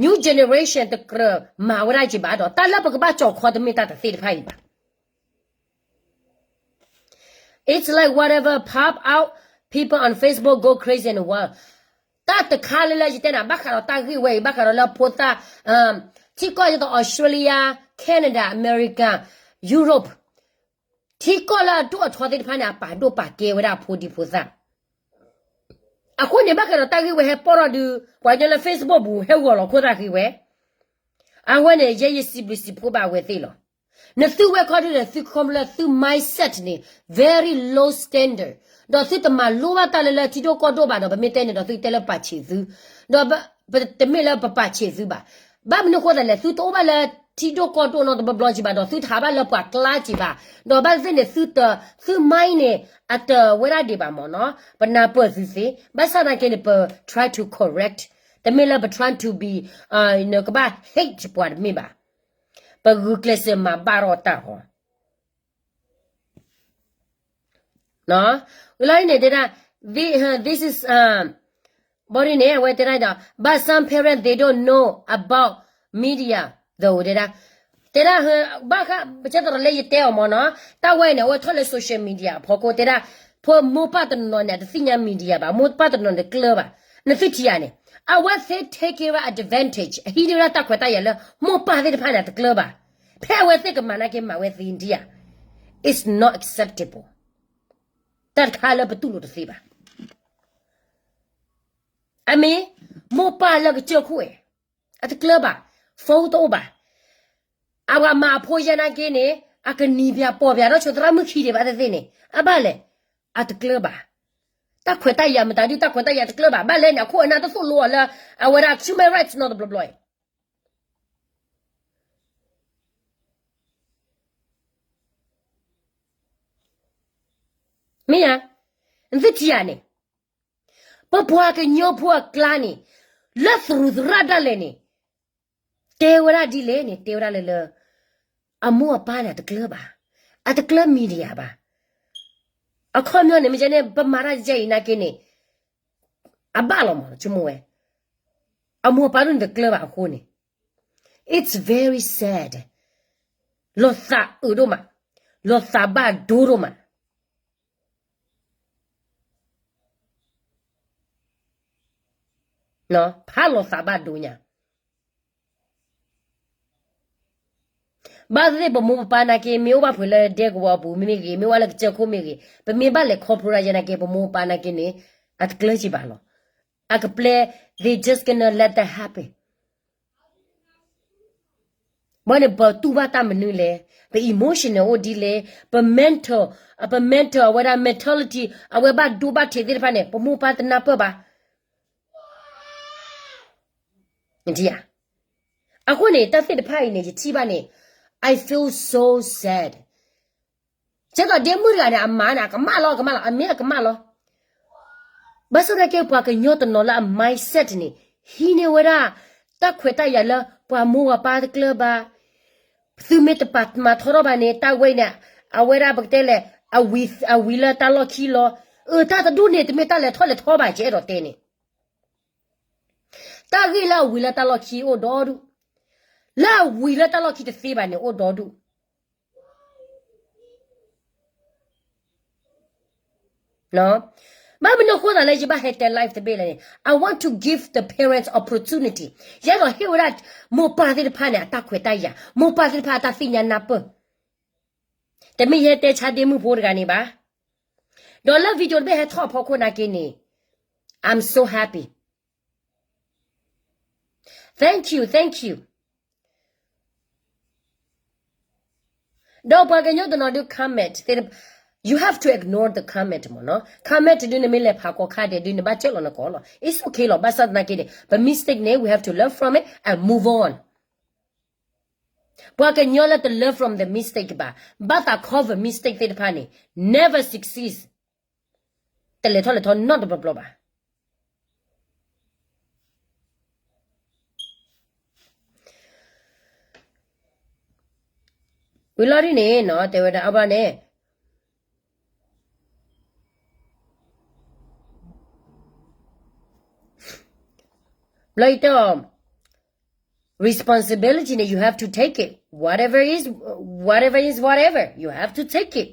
new generation တကြၢးမၤဝဲဒၣ်က့ၤဘၣ်ဒီး တၢ်လၢပကဘၣ်ကၠီၣ်ခီတမ့ၢ်တၢ်တသ့ၣ်တဖၣ်အံၤဘၣ်. It's like whatever pop out, people on Facebook go crazy in the world. တၢ်တခါလၢလၢယတဲနၤ ဘၣ်ဃးဒီးတၢ်ဂ့ၢ်ဝဲအံၤ ဘၣ်ဃးဒီးလၢဖိသၣ် ထံကီၢ်ဒ်သိး Australia, Canada, America, Europe, ထံကီၢ်လၢအဒိၣ်အထီသ့ၣ်တဖၣ်န့ၣ် အပာ်ဒိၣ်ပာ်ကဲဝဲဒၣ်အဖိဒံဖိသၣ်. အဃိန့ၣ် ဘၣ်ဃးဒီးတၢ်ဂ့ၢ်ဝဲဟဲပီၣ်ထီၣ်ဒုး ပှၤကညီလၢ Facebook ပူၤ ဟဲဂီၤလီၤခိၣ်သၣ်ဃံဝဲ, အဝဲန့ၣ် ယဲယစံးဘျုးစံးဖှိၣ်ဘၣ်အဝဲသ့ၣ်လီၤ. နသုဝဲခီဒုးန့ၣ် သုခီဖျိလၢသု mindset န့ၣ် very low standard, ဒီးသုတမၤလိဘၣ်တၢ်လၢလၢထံဒိၣ်ကီၢ်ဒိၣ်ဘၣ်ဒီး ပမ့ၢ်တဲန့ၣ်ဒီး သုတဲလၢပာ်ဆံးသု, ဒီးပတမ့ၢ်လၢပပာ်ဆံးသုဘၣ်. ဘၣ်မနုၤအဃိသတးလဲၣ်, သုတအိၣ်ဘၣ်လၢထံဒိၣ်ကီၢ်ဒိၣ်နီတဘျီဘျီကံဘၣ်, ဒီးသုတဟးဘၣ်လၢပှၤကျါကံဘၣ်, ဒီးဘၣ်သ့ၣ်န့ၣ် သုတ, သု mind န့ၣ် အတဝဲဒၣ်ဒံးဘၣ်မ့ၢ်နီၤ, ပနၢ်ပၢၢ်သုသ့, ဘၣ်ဆၣ်သနာ်က့န့ၣ် ပ try to correct, တမ့ၢ်လၢပ try to be, ကဘၣ် hate ပှၤတမ့ၢ်ဘၣ်, ပဂုာ်ကျဲးစၢးမၤဘၣ်ထီၣ်တၢ်ဃီ လီၤန့ၣ်တဲဒၣ်, this is, ဘီဒ်န့ၣ် အဝဲတဲဒၣ်ဒီး but some parents they don't know about media though တဲဒၣ်, တဲဒၣ်, ဘၣ်ဃး ပကဲသိးလၢယတဲအီၤမ့ၢ်နီၤ, တၢ်ဝဲန့ၣ် အဝဲထီၣ်လၢ social media အဖီခိၣ် တဲဒၣ်, ဖိမိၢ်ပၢ်တနီၤန့ၣ် အတသ့ၣ်ညါ media ဘၣ်, မိၢ်ပၢ်တနီၤန့ၣ်တကျၢၤဘၣ်, နသုထံၣ်ဧါန့ၣ်, အဝဲသ့ၣ် take advantage အဟံးန့ၢ်ဝဲဒၣ်တၢ်ခွဲးတၢ်ယာ်လၢ မိၢ်ပၢ်သ့ၣ်တဖၣ်န့ၣ် အတကျၢၤဘၣ်, ဖဲအဝဲသ့ၣ်ကမၤနာ်က့မၤဝဲသ့ဒံးဧါ, it's not acceptable, တၢ်တခါလၢပတူၢ်လိာ်တသ့ဘၣ်. အမ့ၢ် မိၢ်ပၢ်လၢကစၢၢ်ခိၣ်ဝဲ, အတကျၢၤဘၣ်, phone တအိၣ်ဘၣ်, အဝဲမၤအဖိယဲနာ်က့န့ၣ် အကနံၤပၠးပိာ်ပၠးဒီးဆိသရၣ်မုၣ်ခံဒံးဘၣ်သ့ၣ်သ့ၣ်န့ၣ် အဘၣ်လဲၣ်, အတကျၢၤဘၣ်, တၢ်ခွဲးတၢ်ယာ်မတၤဒုး တၢ်ခွဲးတၢ်ယာ်တကျၢၤဘၣ်, ဘၣ်လဲၣ်န့ၣ် အခိၣ်အနၢ်တသိၣ်လိအီၤလၢ အဝဲဒၣ် human rights နီတဘျီဘျီအံၤ မ့ၢ်ဧါ, နသုထံၣ်ဧါန့ၣ်, ပပှၤကညီဖိအကျါန့ၣ်, လၢသရူးသရၣ်ဒၣ်လဲာ်န့ၣ်, တဲဝဲဒၣ်ဒ်လဲၣ်န့ၣ် တဲဝဲဒၣ်လၢလၢ, အမိၢ်အပၢ်န့ၣ် အတကျၢၤဘၣ်, အတကျၢၤ media ဘၣ်, အခီပညီန့ၣ် မ့ၢ်ကဲန့ၣ် ပမၤတၢ်ယဲအံၤနာ်က့န့ၣ်, အဘၣ်လီၤမး ဆိကမိၣ်ဝဲ, အမိၢ်အပၢ်ဒၣ်န့ၣ်တကျၢၤဘၣ်အဃိန့ၣ်, it's very sad, လီၤသးအုးဒိၣ်မး, လီၤသးဘၣ်ဒိဒိၣ်မး ဖးလီၤသးဘၣ်ဒိညါ, ဘၣ်သ့ၣ်သ့ၣ်ပမိၢ်ပပၢ်နာ်က့ မ့ၢ်အိၣ်ဘၣ်ဖဲလၢဒဲကဝီၤအပူၤမ့ၢ်ဂ့ၤ, မ့ၢ်အိၣ်လၢကစၢၢ်ခိၣ်မ့ၢ်ဂ့ၤ, ပမ့ၢ်ဘၣ်လဲၤခီဖျိဒၣ်ယဲနာ်က့ ပမိၢ်ပပၢ်နာ်က့န့ၣ်, အတကျၢၤကံဘၣ်လီၤ, အကပျဲ they just gonna let that happen. ဘၣ်န့ၣ် ပတူၢ်ဘၣ်တၢ်မနုၤလဲၣ်, ပ emotional အိၣ်ဒ်လဲၣ်, ပ mental, ပ mental အဝဲဒၣ် mentality အဝဲဘၣ်ဒိဘၣ်ထံးသ့ၣ်တဖၣ်န့ၣ် ပမိၢ်ပၢ်တနၢ်ပၢၢ်ဘၣ်, နထံၣ်ဧါ, အဃိန့ၣ် တၢ်သ့ၣ်တဖၣ်အံၤန့ၣ် ယထံၣ်ဘၣ်န့ၣ်, I feel so sad. ကဲသိးဒ့မုၣ်တဂၤန့ၣ် အမါန့ၣ် အကမၣ်လီၤ အကမၣ်လီၤ အမ့ၢ်အကမၣ်လီၤ, ဘၣ်ဆၣ်သနာ်က့ ပှၤကညီတနီၤလၢအ mindset န့ၣ် ဟံးန့ၢ်ဝဲဒၣ် တၢ်ခွဲးတၢ်ယာ်လၢ ပှၤမိၢ်ပှၤပၢ်တကျၢၤဘၣ်, သုမ့ၢ်တပာ်မၤထီထီၣ်ဘၣ်န့ၣ် တၢ်ဝဲန့ၣ် အဝဲဒၣ်ပကတဲလဲၣ် အဝံၤ အဝံၤလၢတၢ်လီၢ်ခံလီၤ, အတၢ်တဒူၣ်န့ၣ် တမ့ၢ်တၢ်လဲၤထီၣ်လဲၤထီဘၣ် ယအဲၣ်ဒိးတဲန့ၣ် တၢ်ဂ့ၢ်လၢအဝံၤလၢတၢ်လီၢ်ခံအိၣ်ဒီဒူၣ်, လၢအဝံၤလၢတၢ်လီၢ်ခံတသ့ဘၣ်န့ၣ် အိၣ်ဒီဒူၣ်, ဘၣ်မနုၤအဃိသတးလၢယဘၣ်ဟဲတဲ live တဘ့ၣ်လဲၣ်န့ၣ် I want to give the parents opportunity, ယအဲၣ်ဒိးဟ့ၣ်ဝဲဒၣ် မိၢ်ပၢ်သ့ၣ်တဖၣ်န့ၣ် အတၢ်ခွဲးတၢ်ယာ်, မိၢ်ပၢ်သ့ၣ်တဖၣ်အတၢ်သ့ၣ်ညါနၢ်ပၢၢ်, တမ့ၢ်ယဲတဲဆါဒ့မုၣ်ဖိတဂၤန့ၣ်ဘၣ်, ဒီးလၢ video တဘ့ၣ်ဟဲထီၣ်အဖီခိၣ်နာ်က့န့ၣ် I'm so happy, thank you, thank you. ဒီးပှၤကညီတနီၤဒုး comment သ့ၣ်, you have to ignore the comment မ့ၢ်နီၤ, comment ဒုးနမ့ၢ်လဲၤဖးကီခါဒဲးဒုး နဘၣ်ကၢၢ်လီၤနကိးလီၤ, it's okay လီၤ, ဘၣ်ဆၣ်သနာ်က့န့ၣ် ပ mistake န့ၣ် we have to learn from it and move on. ပှၤကညီလၢတ learn from the mistake ဘၣ်, ဘၣ်သး cover mistake သ့ၣ်တဖၣ်န့ၣ် never succeed, တလဲၤထီၣ်လဲၤထီနီတဘျီဘျီဘၣ်. ဝံၤလီၤဒ်န့ၣ်နီၤ တဲဝဲဒၣ်အဘၣ်န့ၣ် ဘျီယတဲအီၤ responsibility န့ၣ် you have to take it, whatever is, whatever is whatever, you have to take it.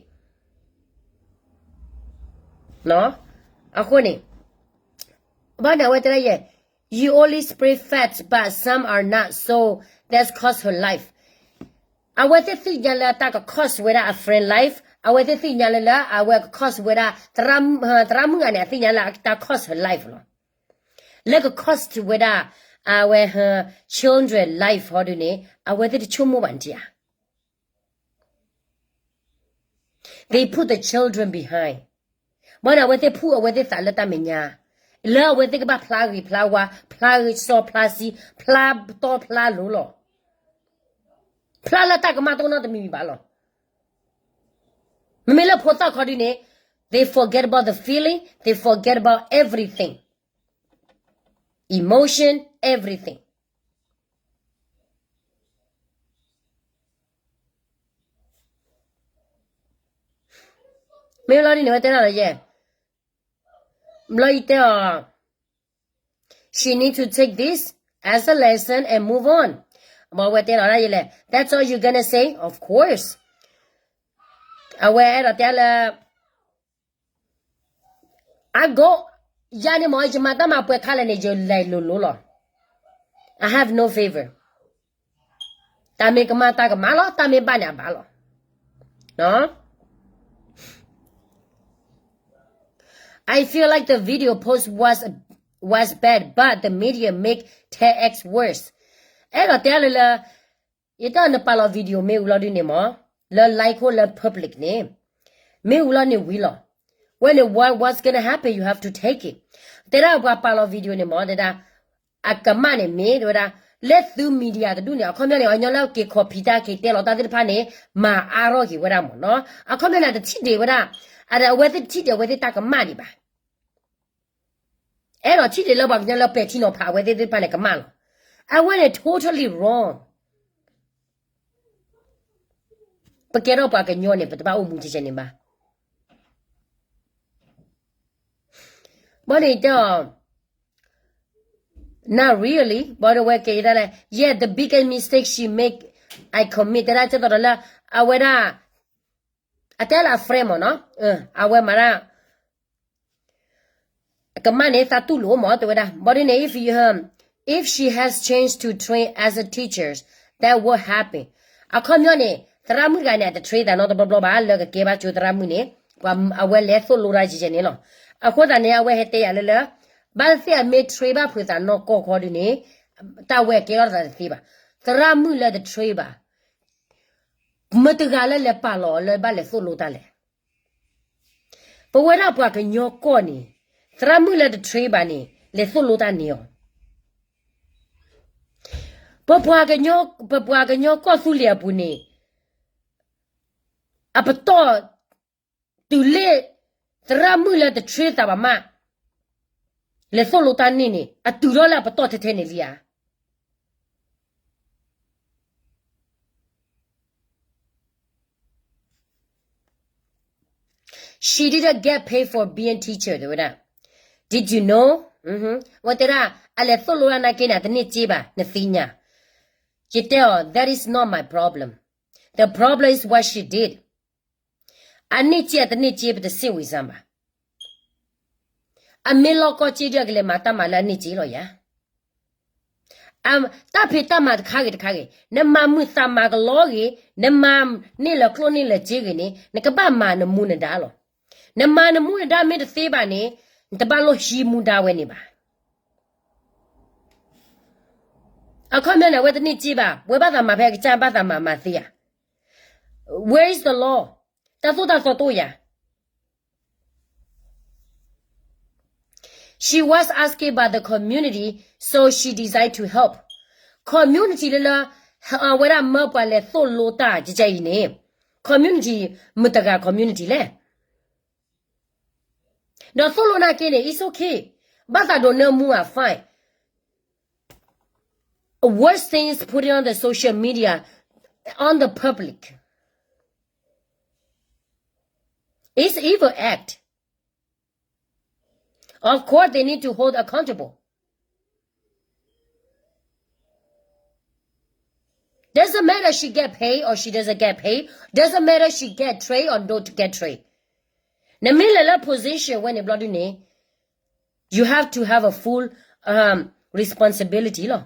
အဃိန့ၣ် ဘၣ်န့ၣ်အဝဲတဲဒၣ်ယဲ you only spread facts but some are not, so that's cost her life. အဝဲသ့ၣ်သ့ၣ်ညါလၢတၢ်က cost ဝဲဒၣ်အ friend life, အဝဲသ့ၣ်သ့ၣ်ညါလၢလၢအဝဲက cost ဝဲဒၣ် သရၣ်မုၣ်ဂၤန့ၣ် အသ့ၣ်ညါလၢတၢ် cost her life လီၤ. လၢက cost ဝဲဒၣ် အဝဲ her children life ဟီဒုန့ၣ် အဝဲသ့ၣ်တဆိကမိၣ်ဘၣ်န့ၣ်ဧါ. They put the children behind. ဘၣ်န့ၣ် အဝဲသ့ၣ်ဖုၣ်အဝဲသ့ၣ်သးလၢတၢ်မဲာ်ညါ, လၢအဝဲသ့ၣ်ကဘၣ်ဖျါဂ့ၤဖျါဝါ, ဖျါဂ့ၤစီဖျါဆှံ, ဖျါတီဖျါလိၤလီၤ. ဖျါလၢတၢ်ကမၣ်တအိၣ်နီတမံၤမံၤဘၣ်လီၤ. မ့မ့ၢ်လၢဖိသၣ်ခီဒုန့ၣ် they forget about the feeling, they forget about everything, emotion, everything. မ့ၢ်လီၤဒ်န့ၣ် ဝဲတဲလီၤယဲ, ဘျီယတဲအီၤ, she need to take this as a lesson and move on. ဘၣ်ဝဲတဲလီၤဒၣ်ယဲလဲၣ်, that's all you gonna say, of course. အဝဲအဲၣ်ဒိးတဲလၢ အကိး, ယၤန့ၣ်မ့ၢ် ယမၤတၢ်မၤပှဲၤခါလဲၣ်န့ၣ် ယလဲၤလိၤလိၤလီၤ. I have no favor. တၢ်မ့ၢ်ကမၣ်တၢ်ကမၣ်လီၤ, တၢ်မ့ၢ်ဘၣ်န့ၣ်အဘၣ်လီၤ. I feel like the video post was was bad, but the media make ten x worse. အဲၣ်ဒိးတဲလၢလၢ ယတၢ်နပာ်လီၤ video မ့ၢ်ဝံၤလီၤဒုန့ၣ်မ့ၢ်, လၢ live ခိၣ်လၢ public န့ၣ်, မ့ၢ်ဝံၤလီၤန့ၣ်ဝံၤလီၤ. ဝဲန့ၣ် what what's gonna happen, you have to take it. တဲဒၣ်ပှၤပာ်လီၤ video န့ၣ်မ့ၢ် တဲဒၣ် အကမၣ်န့ၣ်မ့ၢ် တဲဝဲဒၣ် လၢသု media တဒူၣ်န့ၣ် အခီပညီန့ၣ် အညီလၢက့ၤ copy တၢ်က့ၤတဲလီၤတၢ်သ့ၣ်တဖၣ်န့ၣ် မၤအါထီၣ်က့ၤဝဲဒၣ်မ့ၢ်နီၤ. အခီပညီန့ၣ် တထံၣ်ဒံးဝဲဒၣ်, အဝဲသ့ၣ်တထံၣ်ဒံးအဝဲသ့ၣ်တၢ်ကမၣ်ဒံးဘၣ်. အဲၣ်ဒိးထံၣ်ဒံးလၢပှၤကညီလၢပဲာ်ထံနီၤဖးအဝဲသ့ၣ်သ့ၣ်တဖၣ်န့ၣ် ကမၣ်လီၤ. အဝဲန့ၣ် totally wrong. ပကဲထီၣ်ပှၤကညီန့ၣ် ပတဘၣ်အိၣ်မူကဲကဲန့ၣ်ဘၣ်. ဘၣ်န့ၣ်တဲအီၤ, not really, ဘၣ်ဒီးဝဲကဲဒၣ်လဲၣ်, yeah, the biggest mistake she make, I commit တဲဒၣ်ကဲသိးဒီးလၢ အဝဲဒၣ် အတဲလၢအ friend မ့ၢ်နီၤ, အဝဲမၤဒၣ် ကမၣ်န့ၣ် သးတူၢ်လိာ်မ့ၢ် တဲဝဲဒၣ်, ဘၣ်ဒ်န့ၣ် if you, um, if she has changed to train as a teacher, that will happen. အခီပညီန့ၣ် သရၣ်မုၣ်တဂၤန့ၣ် အတ train သးနီတဘျီဘျီဘၣ် လၢကကဲဘၣ်ကၠိသရၣ်မုၣ်န့ၣ်, ပှၤအဝဲလဲၤသိၣ်လိတၢ်ကဲကဲန့ၣ်လီၤ. အဃိသတးန့ၣ် အဝဲဟဲတဲယၤလၢလၢ ဘၣ်သ့ၣ်အမ့ၢ် train ဘၣ်ဖုးသးနီၢ်ကီၢ်ခီဒုန့ၣ်, တၢ်ဝဲကဲထီၣ်သးတသ့ဘၣ်. သရၣ်မုၣ်လၢတ train ဘၣ် မတၤတဂၤလၢလဲၤပာ်လီၤအီၤလၢဘၣ်လဲၤသိၣ်လိတၢ်လဲၣ်. ပဝဲဒၣ်ပှၤကညီကီၢ်န့ၣ်, သရၣ်မုၣ်လၢတ train ဘၣ်န့ၣ် လဲၤသိၣ်လိတၢ်န့ၢ်အီၤ. ပပှၤကညီ, ပပှၤကညီကီၢ်သူလ့ၤအပူၤန့ၣ်, အပတီၢ်တုၤလၢ သရၣ်မုၣ်လၢတ train သးဘၣ်မး လဲၤသိၣ်လိတၢ်န့ၢ်န့ၣ် အတုၤထီၣ်လၢအပတီၢ်ထဲထဲန့ၣ်လံဧါ. She didn't get paid for being teacher တဲဝဲဒၣ်. Did you know? ဝဲတဲဒၣ် အလဲၤသိၣ်လိတၢ်နာ်က့န့ၣ် အတန့ၢ်စ့ဘၣ် နသ့ၣ်ညါ. ယတဲအီၤ that is not my problem. The problem is what she did. အန့ၢ်စ့အတန့ၢ်စ့ ပတစ့ၣ်ဝံၤစၢ်ဘၣ်. အမ့ၢ်လီၢ်ကီၢ်စ့ဒီး ကလဲၤမၤတၢ်မၤလၢအန့ၢ်စ့လီၤယၤ. တၢ်ဖံးတၢ်မၤတခါဂ့ၤတခါဂ့ၤ, နမၤမုာ်သးမၤကလီဂ့ၤ, နမၤန့ၢ်လၢကျိၣ်န့ၢ်လၢစ့ဂ့ၤန့ၣ် နကဘၣ်မၤနမူနဒါလီၤ. နမၤနမူနဒါမ့ၢ်တသ့ဘၣ်န့ၣ် နတဘၣ်လိၣ်ဟံးမူဒါဝဲန့ၣ်ဘၣ်. အခီပညီန့ၣ် အဝဲတန့ၢ်စ့ဘၣ်, ဝဲဘၣ်သးမၤဖဲအကစၢ်ဘၣ်သးမၤမၤသ့ဧါ. Where is the law? တၢ်သိၣ်တၢ်သီတအိၣ်ယၤ. She was asking by the community, so she decide to help. Community လၢလၢ အဝဲဒၣ်မၢပှၤလဲၤသိၣ်လိတၢ်ကကဲအံၤန့ၣ်, community မတၤတဂၤ community လဲၣ်. ဒီးသိၣ်လိနာ်က့န့ၣ် it's okay. ဘၣ်သးဒိးနၢမူ are fine. A worse thing is putting on the social media on the public. It's evil act. Of course, they need to hold accountable. Doesn't matter she get paid or she doesn't get paid. Doesn't matter she get trade or don't get trade. နမ့ၢ်လဲၤလၢ position ဝဲန့ၣ်ဘျီဒုန့ၣ် you have to have a full, um, responsibility လီၤ.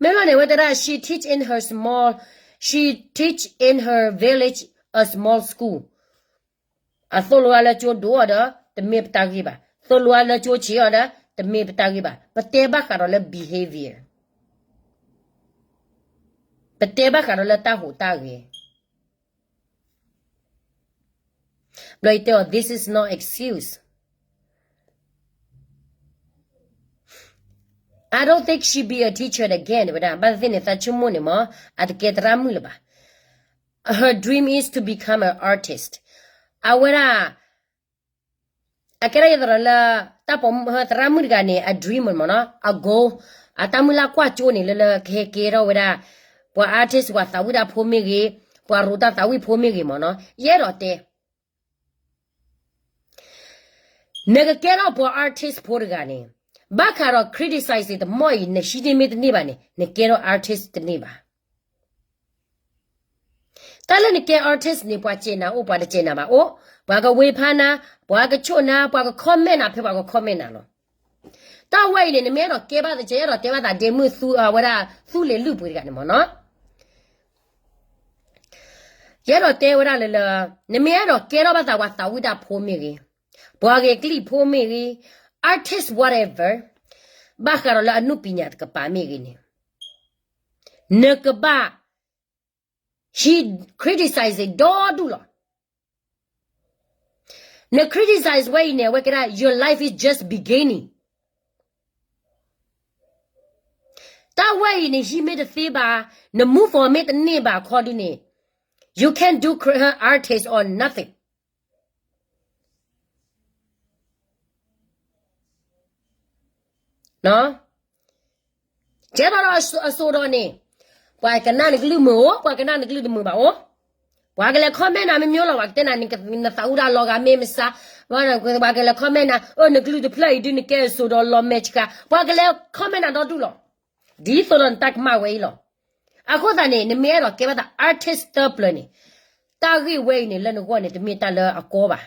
မ့ၢ်လီၤန့ၣ် အဝဲတဲဒၣ် she teach in her small, she teach in her village a small school. အသိၣ်လိအါလၢကၠိဒိၣ်အီၤဒီး တမ့ၢ်ပတၢ်ဂ့ၢ်ဘၣ်, သိၣ်လိအါလၢကၠိဆံးအီၤဒီး တမ့ၢ်ပတၢ်ဂ့ၢ်ဘၣ်. ပတဲဘၣ်ဃးဒီးလၢ behavior, ပတဲဘၣ်ဃးဒီးလၢတၢ်ဟူးတၢ်ဂဲၤ. ဘျီယတဲအီၤ this is not excuse. I don't think she be a teacher again ဝဲဒၣ် ဘၣ်သ့ၣ်သ့ၣ်န့ၣ် သးဆိကမိၣ်န့ၣ်မ့ၢ် အတကဲသရၣ်မုၣ်လၢၤဘၣ်. Her dream is to become an artist. အဝဲဒၣ် အကဲဒၣ်ယသရၣ်လၢ တၢ်ပိာ်မုၣ် သရၣ်မုၣ်တဂၤန့ၣ် အ dream မ့ၢ်နီၤ အ goal, အတၢ်မုၢ်လၢ်ကွၢ်ကၠိန့ၣ် လၢလၢကဟဲကဲထီၣ်ဝဲဒၣ် ပှၤ artist ပှၤသးဝံၣ်တၢ်ဖိမ့ၢ်ဂ့ၤ, ပှၤရိးတၢ်သးဝံၣ်ဖိမ့ၢ်ဂ့ၤမ့ၢ်နီၤ ယအဲၣ်ဒိးတဲ နကကဲထီၣ်ပှၤ artist ဖိတဂၤန့ၣ် ဘၣ်ဃးဒီး criticize တမီၢ်အံၤ နဟံးန့ၢ်မ့ၢ်တန့ၢ်ဘၣ်န့ၣ် နကဲထီၣ် artist တန့ၢ်ဘၣ်. တၢ်လၢနကဲ artist န့ၣ် ပှၤစဲးနၤအိၣ် ပှၤတစဲးနၤဘၣ်အိၣ်, ပှၤကဝ့ဖးနၤ, ပှၤကဆိၣ်နၤ, ပှၤက comment နၤ ဖဲပှၤက comment နၤလီၤ. တၢ်ဝဲအံၤန့ၣ် နမ့ၢ်အဲၣ်ဒိးကဲဘၣ်သ့ အဲၣ်ဒိးတဲဘၣ်သးဒ့မုၣ်သူ အဝဲဒၣ်သူလ့ၤလုၢ်ပှ့ၤတဂၤန့ၣ်မ့ၢ်နီၤ ယအဲၣ်ဒိးတဲဝဲဒၣ်လၢလၢ နမ့ၢ်အဲၣ်ဒိးကဲထီၣ်ဘၣ်သးပှၤသးဝံၣ်တၢ်ဖိမ့ၢ်ဂ့ၤ, ပှၤဂ့ၤကလံၣ်ဖိမ့ၢ်ဂ့ၤ, artist whatever, ဘၣ်ဃးဒီးလၢအနုပညာတကပၤမ့ၢ်ဂ့ၤန့ၣ်, နကဘၣ် he criticize ဒီဒူၣ်လီၤ. န criticize ဝဲအံၤန့ၣ် အဝဲကဲဒၣ် your life is just beginning. တၢ်ဝဲအံၤန့ၣ် ဟံးမ့ၢ်တသ့ဘၣ်, န move on မ့ၢ်တန့ၢ်ဘၣ်ခီဒုန့ၣ် you can't do cr- artist or nothing. ကဲဘၣ်ဒီးအစိၤဒီးန့ၣ်, ပှၤကနၣ်နကလုၢ်မုာ်အိၣ်, ပှၤကနၣ်နကလုၢ်တမုာ်ဘၣ်အိၣ်, ပှၤကလဲၤ comment နၤမ့ၢ်မ့ၢ်လီၤ, ပှၤကတဲနၤ နသးဝံၣ်တၢ်လီၤဂာ်မ့ၢ်မဆါ, ပှၤကလဲၤ comment နၤ အၢ နကလုၢ်တဖျၢၣ်အံၤဒုး နကဲအစိၤဒီးလီၤမဲာ်ဆှး, ပှၤကလဲၤ comment နၤဒီဒူၣ်လီၤ. ဒ်သိးဒီးနတၢ်ကမၣ်ဝဲအံၤလီၤ. အဃိသတးန့ၣ် နမ့ၢ်အဲၣ်ဒိးကဲဘၣ်သး artist သၢပျၢၤန့ၣ်, တၢ်ဂ့ၢ်ဝဲအံၤန့ၣ် လၢနဂီၢ်န့ၣ် တမ့ၢ်တၢ်လၢအကီဘၣ်.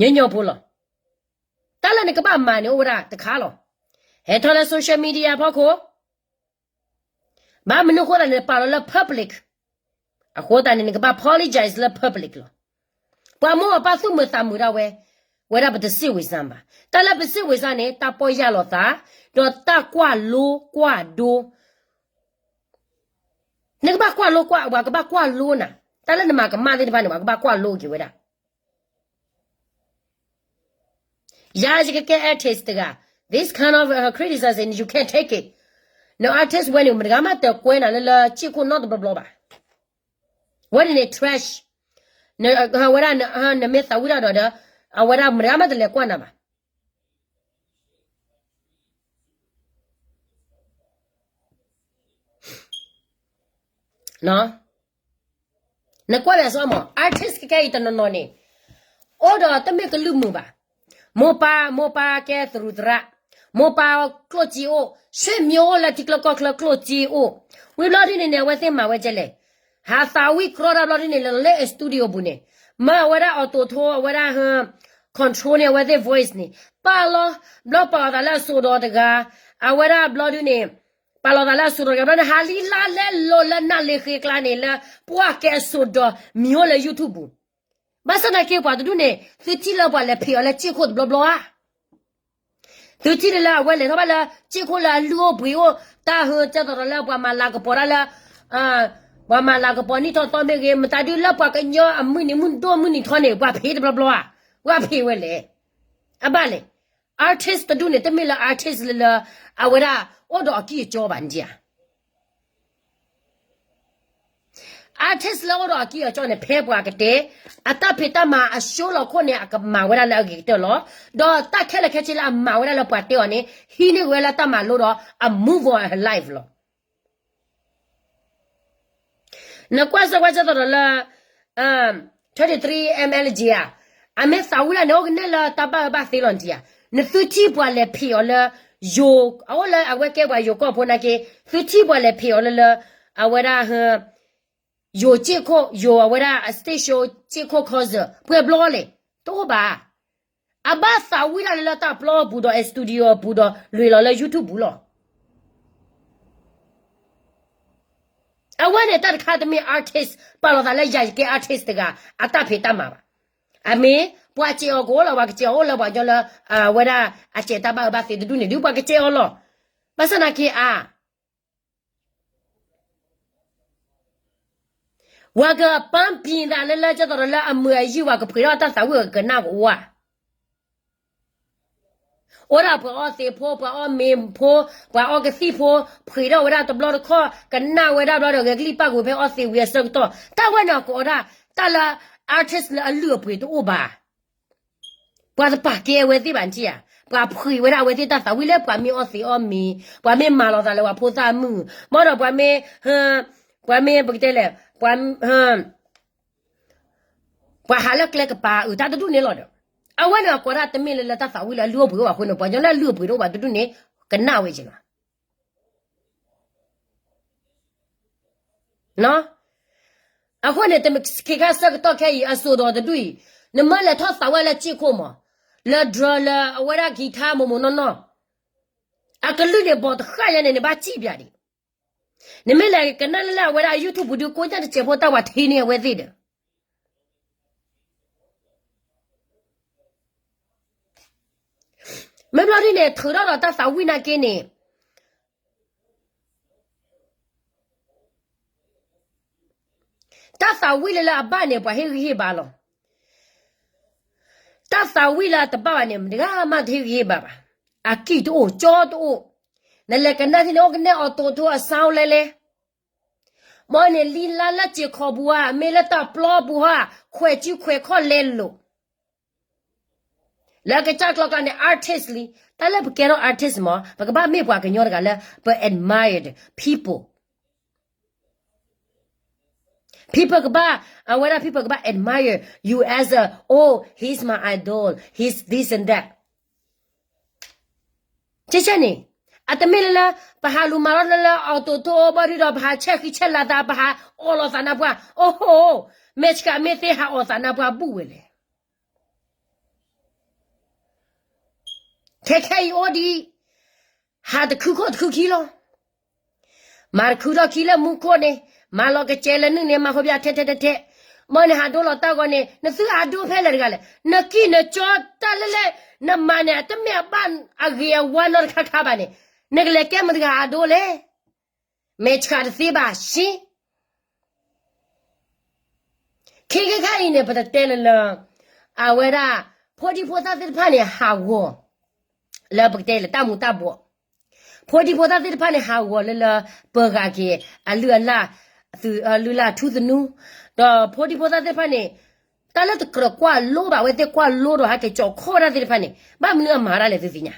ညီညီဖိလီၤ. တၢ်လၢနကဘၣ်မၤန့ၣ်အိၣ်ဝဲဒၣ်တခါလီၤ. ဟဲထီၣ်လၢ social media ဖီခိၣ်, ဘၣ်မနုၤအဃိသတးန့ၣ် ပာ်လီၤလၢ public အဃိသတးန့ၣ် နကဘၣ် apologize လၢ public လီၤ. ပှၤမိၢ်ပၢ်သူၣ်မုာ်သးမုာ်ဒၣ်ဝဲ, ဝဲဒၣ်ပတစံးဝံၤစၢ်ဘၣ်. တၢ်လၢပစံးဝံၤစၢ်န့ၣ် တၢ်ပီၢ်ယၢ်လီၤသး, ဒီးတၢ်ကွၢ်လိကွၢ်ဒိ နကဘၣ်ကွၢ်လိကွၢ်, ပှၤကဘၣ်ကွၢ်လိနၤ, တၢ်လၢနမၤကမၣ်သ့ၣ်တဖၣ်န့ၣ် ပှၤကဘၣ်ကွၢ်လိက့ၤဝဲဒၣ်. ယၤယကကဲ artist တဂၤ, this kind of criticism you can't take it. န artist ဝဲန့ၣ် မတဂၤမးတကွဲနၤလၢလၢစ့ၢ်ခိၣ်နီတဘျီဘျီဘၣ်. ဝဲန့ၣ်န့ၣ် trash. ဝဲဒၣ် နမ့ၢ်သးဝံၣ်တၢ်ဒီးဒီး အဝဲဒၣ်မတဂၤမးတလဲၤကွၢ်နၤဘၣ်. နကွၢ်လၢအစီမး artist ခဲအံၤတနီၤနီၤန့ၣ် အိၣ်ဒီးတမ့ၢ်ကလုၢ်မုာ်ဘၣ်. မိၢ်ပၢ်, မိၢ်ပၢ်ကဲသရူးသရၣ်, မိၢ်ပၢ်ကျိၣ်စ့အိၣ်, ဆွေမျိုးအိၣ်လၢထံကျိကီၢ်ချၢကျိၣ်စ့အိၣ်, ဝံၤဘျီဒ်န့ၣ်န့ၣ် အဝဲသ့ၣ်မၤဝဲကဲလဲၣ်, ဟးသးဝံၣ်ကြီတၢ်ဘျီဒ်န့ၣ် လဲၤလၢ studio ပူၤန့ၣ်, မၤဝဲဒၣ် auto tune အဝဲဒၣ် control န့ၣ် အဝဲသ့ၣ် voice န့ၣ်, ပာ်လီၤ, ဘျီပာ်လီၤသးလၢအစိၤဒီးတဂၤ, အဝဲဒၣ်ဘျီဒ်န့ၣ် ပာ်လီၤသးလၢအစိၤဒီးတဂၤ ဘျီန့ၣ် ဟးလံလါလဲလိာ်လၢနၢ်လ့ဃ့ကျါန့ၣ် လၢပှၤကဲအစိၤဒီးမံၤအိၣ်လၢ YouTube ပူၤ, ဘၣ်ဆၣ်သနာ်က့ ပှၤတဒူၣ်န့ၣ် သုထံၣ်လၢပှၤလဲၤဖံးအီၤလၢစ့ၢ်ခိၣ်တဘျီဘျီဧါ. သုထံၣ်လၢအဝဲလဲၤထီၣ်ဘၣ်လၢစ့ၢ်ခိၣ်လၢအလုၢ်အိၣ်ပှ့ၤအိၣ်, တၢ်ဟၢကဲသိးဒီးလၢပှၤမၤလၤကပီၤတၢ်လၢ ပှၤမၤလၤကပီၤနံၣ်ထီၣ်သီမ့ၢ်ဂ့ၤ, မတၤဒုလၢပှၤကညီအမုၢ်နံၤမုၢ်ဒိၣ်မုၢ်နံၤထီန့ၣ် ပှၤဖံးတဘျီဘျီဧါ, ပှၤဖံးဝဲလဲၣ်. အဘၣ်လဲၣ်. artist တဒူၣ်န့ၣ် တမ့ၢ်လၢ artist လၢလၢ အဝဲဒၣ်အိၣ်ဒီးအကံၢ်အကၠီဘၣ်န့ၣ်ဧါ. artist လၢအိၣ်ဒီးအကံၢ်အကၠီန့ၣ် ဖဲပှၤကတဲ အတၢ်ဖံးတၢ်မၤအ show လီၤခိၣ်န့ၣ် အကမၤဝဲဒၣ်လၢအဂ့ၤကတၢၢ်လီၤ. ဒီးတၢ်ခဲလၢာ်ခဲဆ့လၢအမၤဝဲဒၣ်လၢပှၤတဲအီၤန့ၣ် ဟံးန့ၢ်ဝဲလၢတၢ်မၤလိဒီးအ move on her life လီၤ. နကွၢ်စၢၤကွၢ်စၢၤသိးဒီးလၢ twenty-three M L G ဧါ, အမ့ၢ်သးဝံၣ်ဒၣ်န့ၣ် အိၣ်ကနဲၣ်လၢတၢ်ဘၣ်အၢဘၣ်သီလီၤန့ၣ်ဧါ. နသုထံၣ်ပှၤလဲၤဖံးအီၤလၢ ယိၤ, အအိၣ်လၢအဝဲကဲပှၤယိၤကီၢ်ဖိနာ်က့, သုထံၣ်ပှၤလဲၤဖံးအီၤလၢလၢ အဝဲဒၣ် ယိၤစ့ၢ်ခိၣ်, ယိၤအဝဲဒၣ် stage show စ့ၢ်ခိၣ် concert ပှဲၤဘျီလဲၣ်, တအိၣ်ဘၣ်. အဘၣ်သးဝံၣ်ဒၣ်လၢလၢတၢ်ပျီပူၤဒီး studio ပူၤဒီး လွံၢ်လီၤလၢ YouTube ပူၤလီၤ. အဝဲန့ၣ်တၢ်တခါတမ့ၢ် artist ပာ်လီၤသးလၢယၤယကဲ artist တဂၤ အတၢ်ဖံးတၢ်မၤဘၣ်. အမ့ၢ် ပှၤစဲးအီၤကအိၣ်လီၤ ပှၤကစဲးအီၤအိၣ်လၢပှၤကညီလၢ အဝဲဒၣ်အစဲးတၢ်ဘၣ်အၢဘၣ်သီတဒူၣ်န့ၣ် ဒုးပှၤကစဲးအီၤလီၤ. ဘၣ်ဆၣ်သနာ်က့အါ ပှၤကပာ်ပံၤသးလၢလၢကၠီသီးဒီးလၢအမုာ်အယုၢ် ပှၤကဖှ့းထီၣ်တၢ်သးဝံၣ်အကနၣ်ကအိၣ်ဧါ. အိၣ်ဒၣ်ပှၤအီသံးဖိ ပှၤအီမ့ၤဖိ ပှၤအီကသံၣ်ဖိ ဖှ့းထီၣ်ဝဲဒၣ်တဘျီတခီၣ် ကနၣ်ဝဲဒၣ်ဘျီဒီး ဂဲၤကလံၣ်ပၣ်ကွံာ်ဖဲအီသံးဝံၤအဆၢကတီၢ် တၢ်ဝဲန့ၣ်ကိးဒၣ် တၢ်လၢ artist လၢအလုၢ်အပှ့ၤတအိၣ်ဘၣ်. ပှၤတပာ်ကဲအဝဲသ့ၣ်ဘၣ်နထံၣ်ဧါ. ပှၤဖှ့းဝဲဒၣ်အဝဲသ့ၣ်တၢ်သးဝံၣ်လၢပှၤမ့ၢ်အီသံးအီမ့ၤ ပှၤမ့ၢ်မၤလီၤသးလၢပှၤဖိသၣ်မုၣ် ဘၣ်ဒီးပှၤမ့ၢ် ပှၤမ့ၢ်ပကတဲလဲၣ် ပှၤ ပှၤဟးလၢကျဲကပၤအုးတၢ်တဒူၣ်န့ၣ်လီၤဒီး အဝဲန့ၣ်အကိးဒၣ်တမ့ၢ်လၢလၢတၢ်သးဝံၣ်လၢအလုၢ်အိၣ်ပှ့ၤအိၣ်ဘၣ်အဃိန့ၣ် ပှၤကညီလၢအလုၢ်အိၣ်ပှ့ၤတအိၣ်ဘၣ်တဒူၣ်န့ၣ် ကနၣ်ဝဲက့ၤလီၤ. အဃိန့ၣ် တမ့ၢ်ခ့ခါဆၢကတီၢ်ခဲအံၤ အစိၤဒီးတဒူၣ်အံၤ နမ့ၢ်လဲၤထီၣ်သးဝဲလၢစ့ၢ်ခိၣ်မး လၢ drone လၢအဝဲဒၣ် guitar မိၢ်မိၢ်နီၢ်နီၢ် အကလုၢ်န့ၣ်ဘီၣ်တဃၣ်ညါန့ၣ် နဘၣ်စံၣ်ပၠးဒံး. နမ့ၢ်လဲၤကနၣ်လၢလၢအဝဲဒၣ် YouTube ပူၤဒုးကိးညၣ်တစဲးဖိတၢ်ဝဲထံန့ၢ်အဝဲသ့ၣ်ဒီး မ့ၢ်ဘျီဒ်န့ၣ် ထုးထီၣ်ဒီးတၢ်သးဝံၣ်နာ်က့န့ၣ် တၢ်သးဝံၣ်လၢလၢအဘၣ်န့ၣ် ပှၤဟ့ၣ်ဂံၢ်ဟ့ၣ်ဘါလီၤ. တၢ်သးဝံၣ်လၢအတဘၣ်ဘၣ်န့ၣ် မတဂၤမးတဟ့ၣ်ဂံၢ်ဟ့ၣ်ဘါဘၣ်. အကံၢ်တအိၣ် ကၠီတအိၣ်, နလဲၤကနၣ်ထံန့ၣ် အိၣ်ကနဲၣ်အီၤတိၤထိအစါအိၣ်လဲလဲ မ့ၢ်န့ၣ် လံလါလၢစ့ၢ်ခီပူၤဧါ, မ့ၢ်လၢတၢ်ပျီပူၤဧါ, ခွဲးစုခွဲးခီၣ်လဲလိာ် လၢကစၢ်ကျီကျါန့ၣ် artist လံ. တၢ်လၢပကဲထီၣ် artist မ့ၢ် ပကဘၣ်မ့ၢ်ပှၤကညီတဂၤလၢ ပ admired people. People ကဘၣ်, အဝဲဒၣ် people ကဘၣ် admire you as a, oh, he's my idol, he's this and that. ကဲန့ၣ်, အတမ့ၢ်လၢလၢ ပဟးလူၤမၤထီၣ်လၢလၢအီၤတိၤတိၤဘၣ်ဒုဒီး ပဟးဆဲးဃံဆဲးလၤသး ပဟးအီၣ်လီၤသးနၢ်ပှၢ်, အိၣ်ဟိ, မဲာ်ဆှးမ့ၢ်သ့ဟးအီၣ်သးနၢ်ပှၢ်ဘူၣ်ဝဲလဲၣ်. ခဲခဲအံၤအိၣ်ဒံး, ဟးတခုခိၣ်တခုခံလီၤ. မၤတခုထီၣ်ခံလၢမူခိၣ်န့ၣ်, မၤလီၤကစဲးလၢနုၢ်န့ၣ် မၤဃီဘၣ်ထဲထဲထဲထဲ, မ့ၢ်နဟးဒိလီၤတၢ်ဂီၤန့ၣ် နသုဟးဒိဖဲလဲၣ်တဂၤလဲၣ်. နကံၢ်နကၠီတၢ်လၢလဲၣ်, နမၤန့ၣ် တမ့ၢ်အဘၣ်အဂ့ၤအဝါနီတခါခါဘၣ်န့ၣ်, နကလဲၤကဲမတၤတဂၤဟးဒိလဲၣ်. မဲာ်ဆှးတသ့ဘၣ်ဆ့ ခဲခဲခဲအံၤန့ၣ် ပတတဲလၢလၢ အဝဲဒၣ် ဖိဒံဖိသၣ်သ့ၣ်တဖၣ်န့ၣ် ဟးဂီၤ လၢပကတဲလၢတၢ်မူၤတၢ်ဘှီး, ဖိဒံဖိသၣ်သ့ၣ်တဖၣ်န့ၣ် ဟးဂီၤလၢလၢ ပှၤဂၤက့ၤ အလုၢ်အလၢ်, သုးအလုၢ်အလၢ်ထူသနူ, ဒီးဖိဒံဖိသၣ်သ့ၣ်တဖၣ်န့ၣ် တၢ်လၢတကြၢးကွၢ်လိဘၣ် အဝဲသ့ၣ်ကွၢ်လိဒီးဟဲက့ၤကၠီၣ်ခီၣ်ဝဲဒၣ်သ့ၣ်တဖၣ်န့ၣ် ဘၣ်မနုၤအမၤတၢ်လဲၣ်သုသ့ၣ်ညါ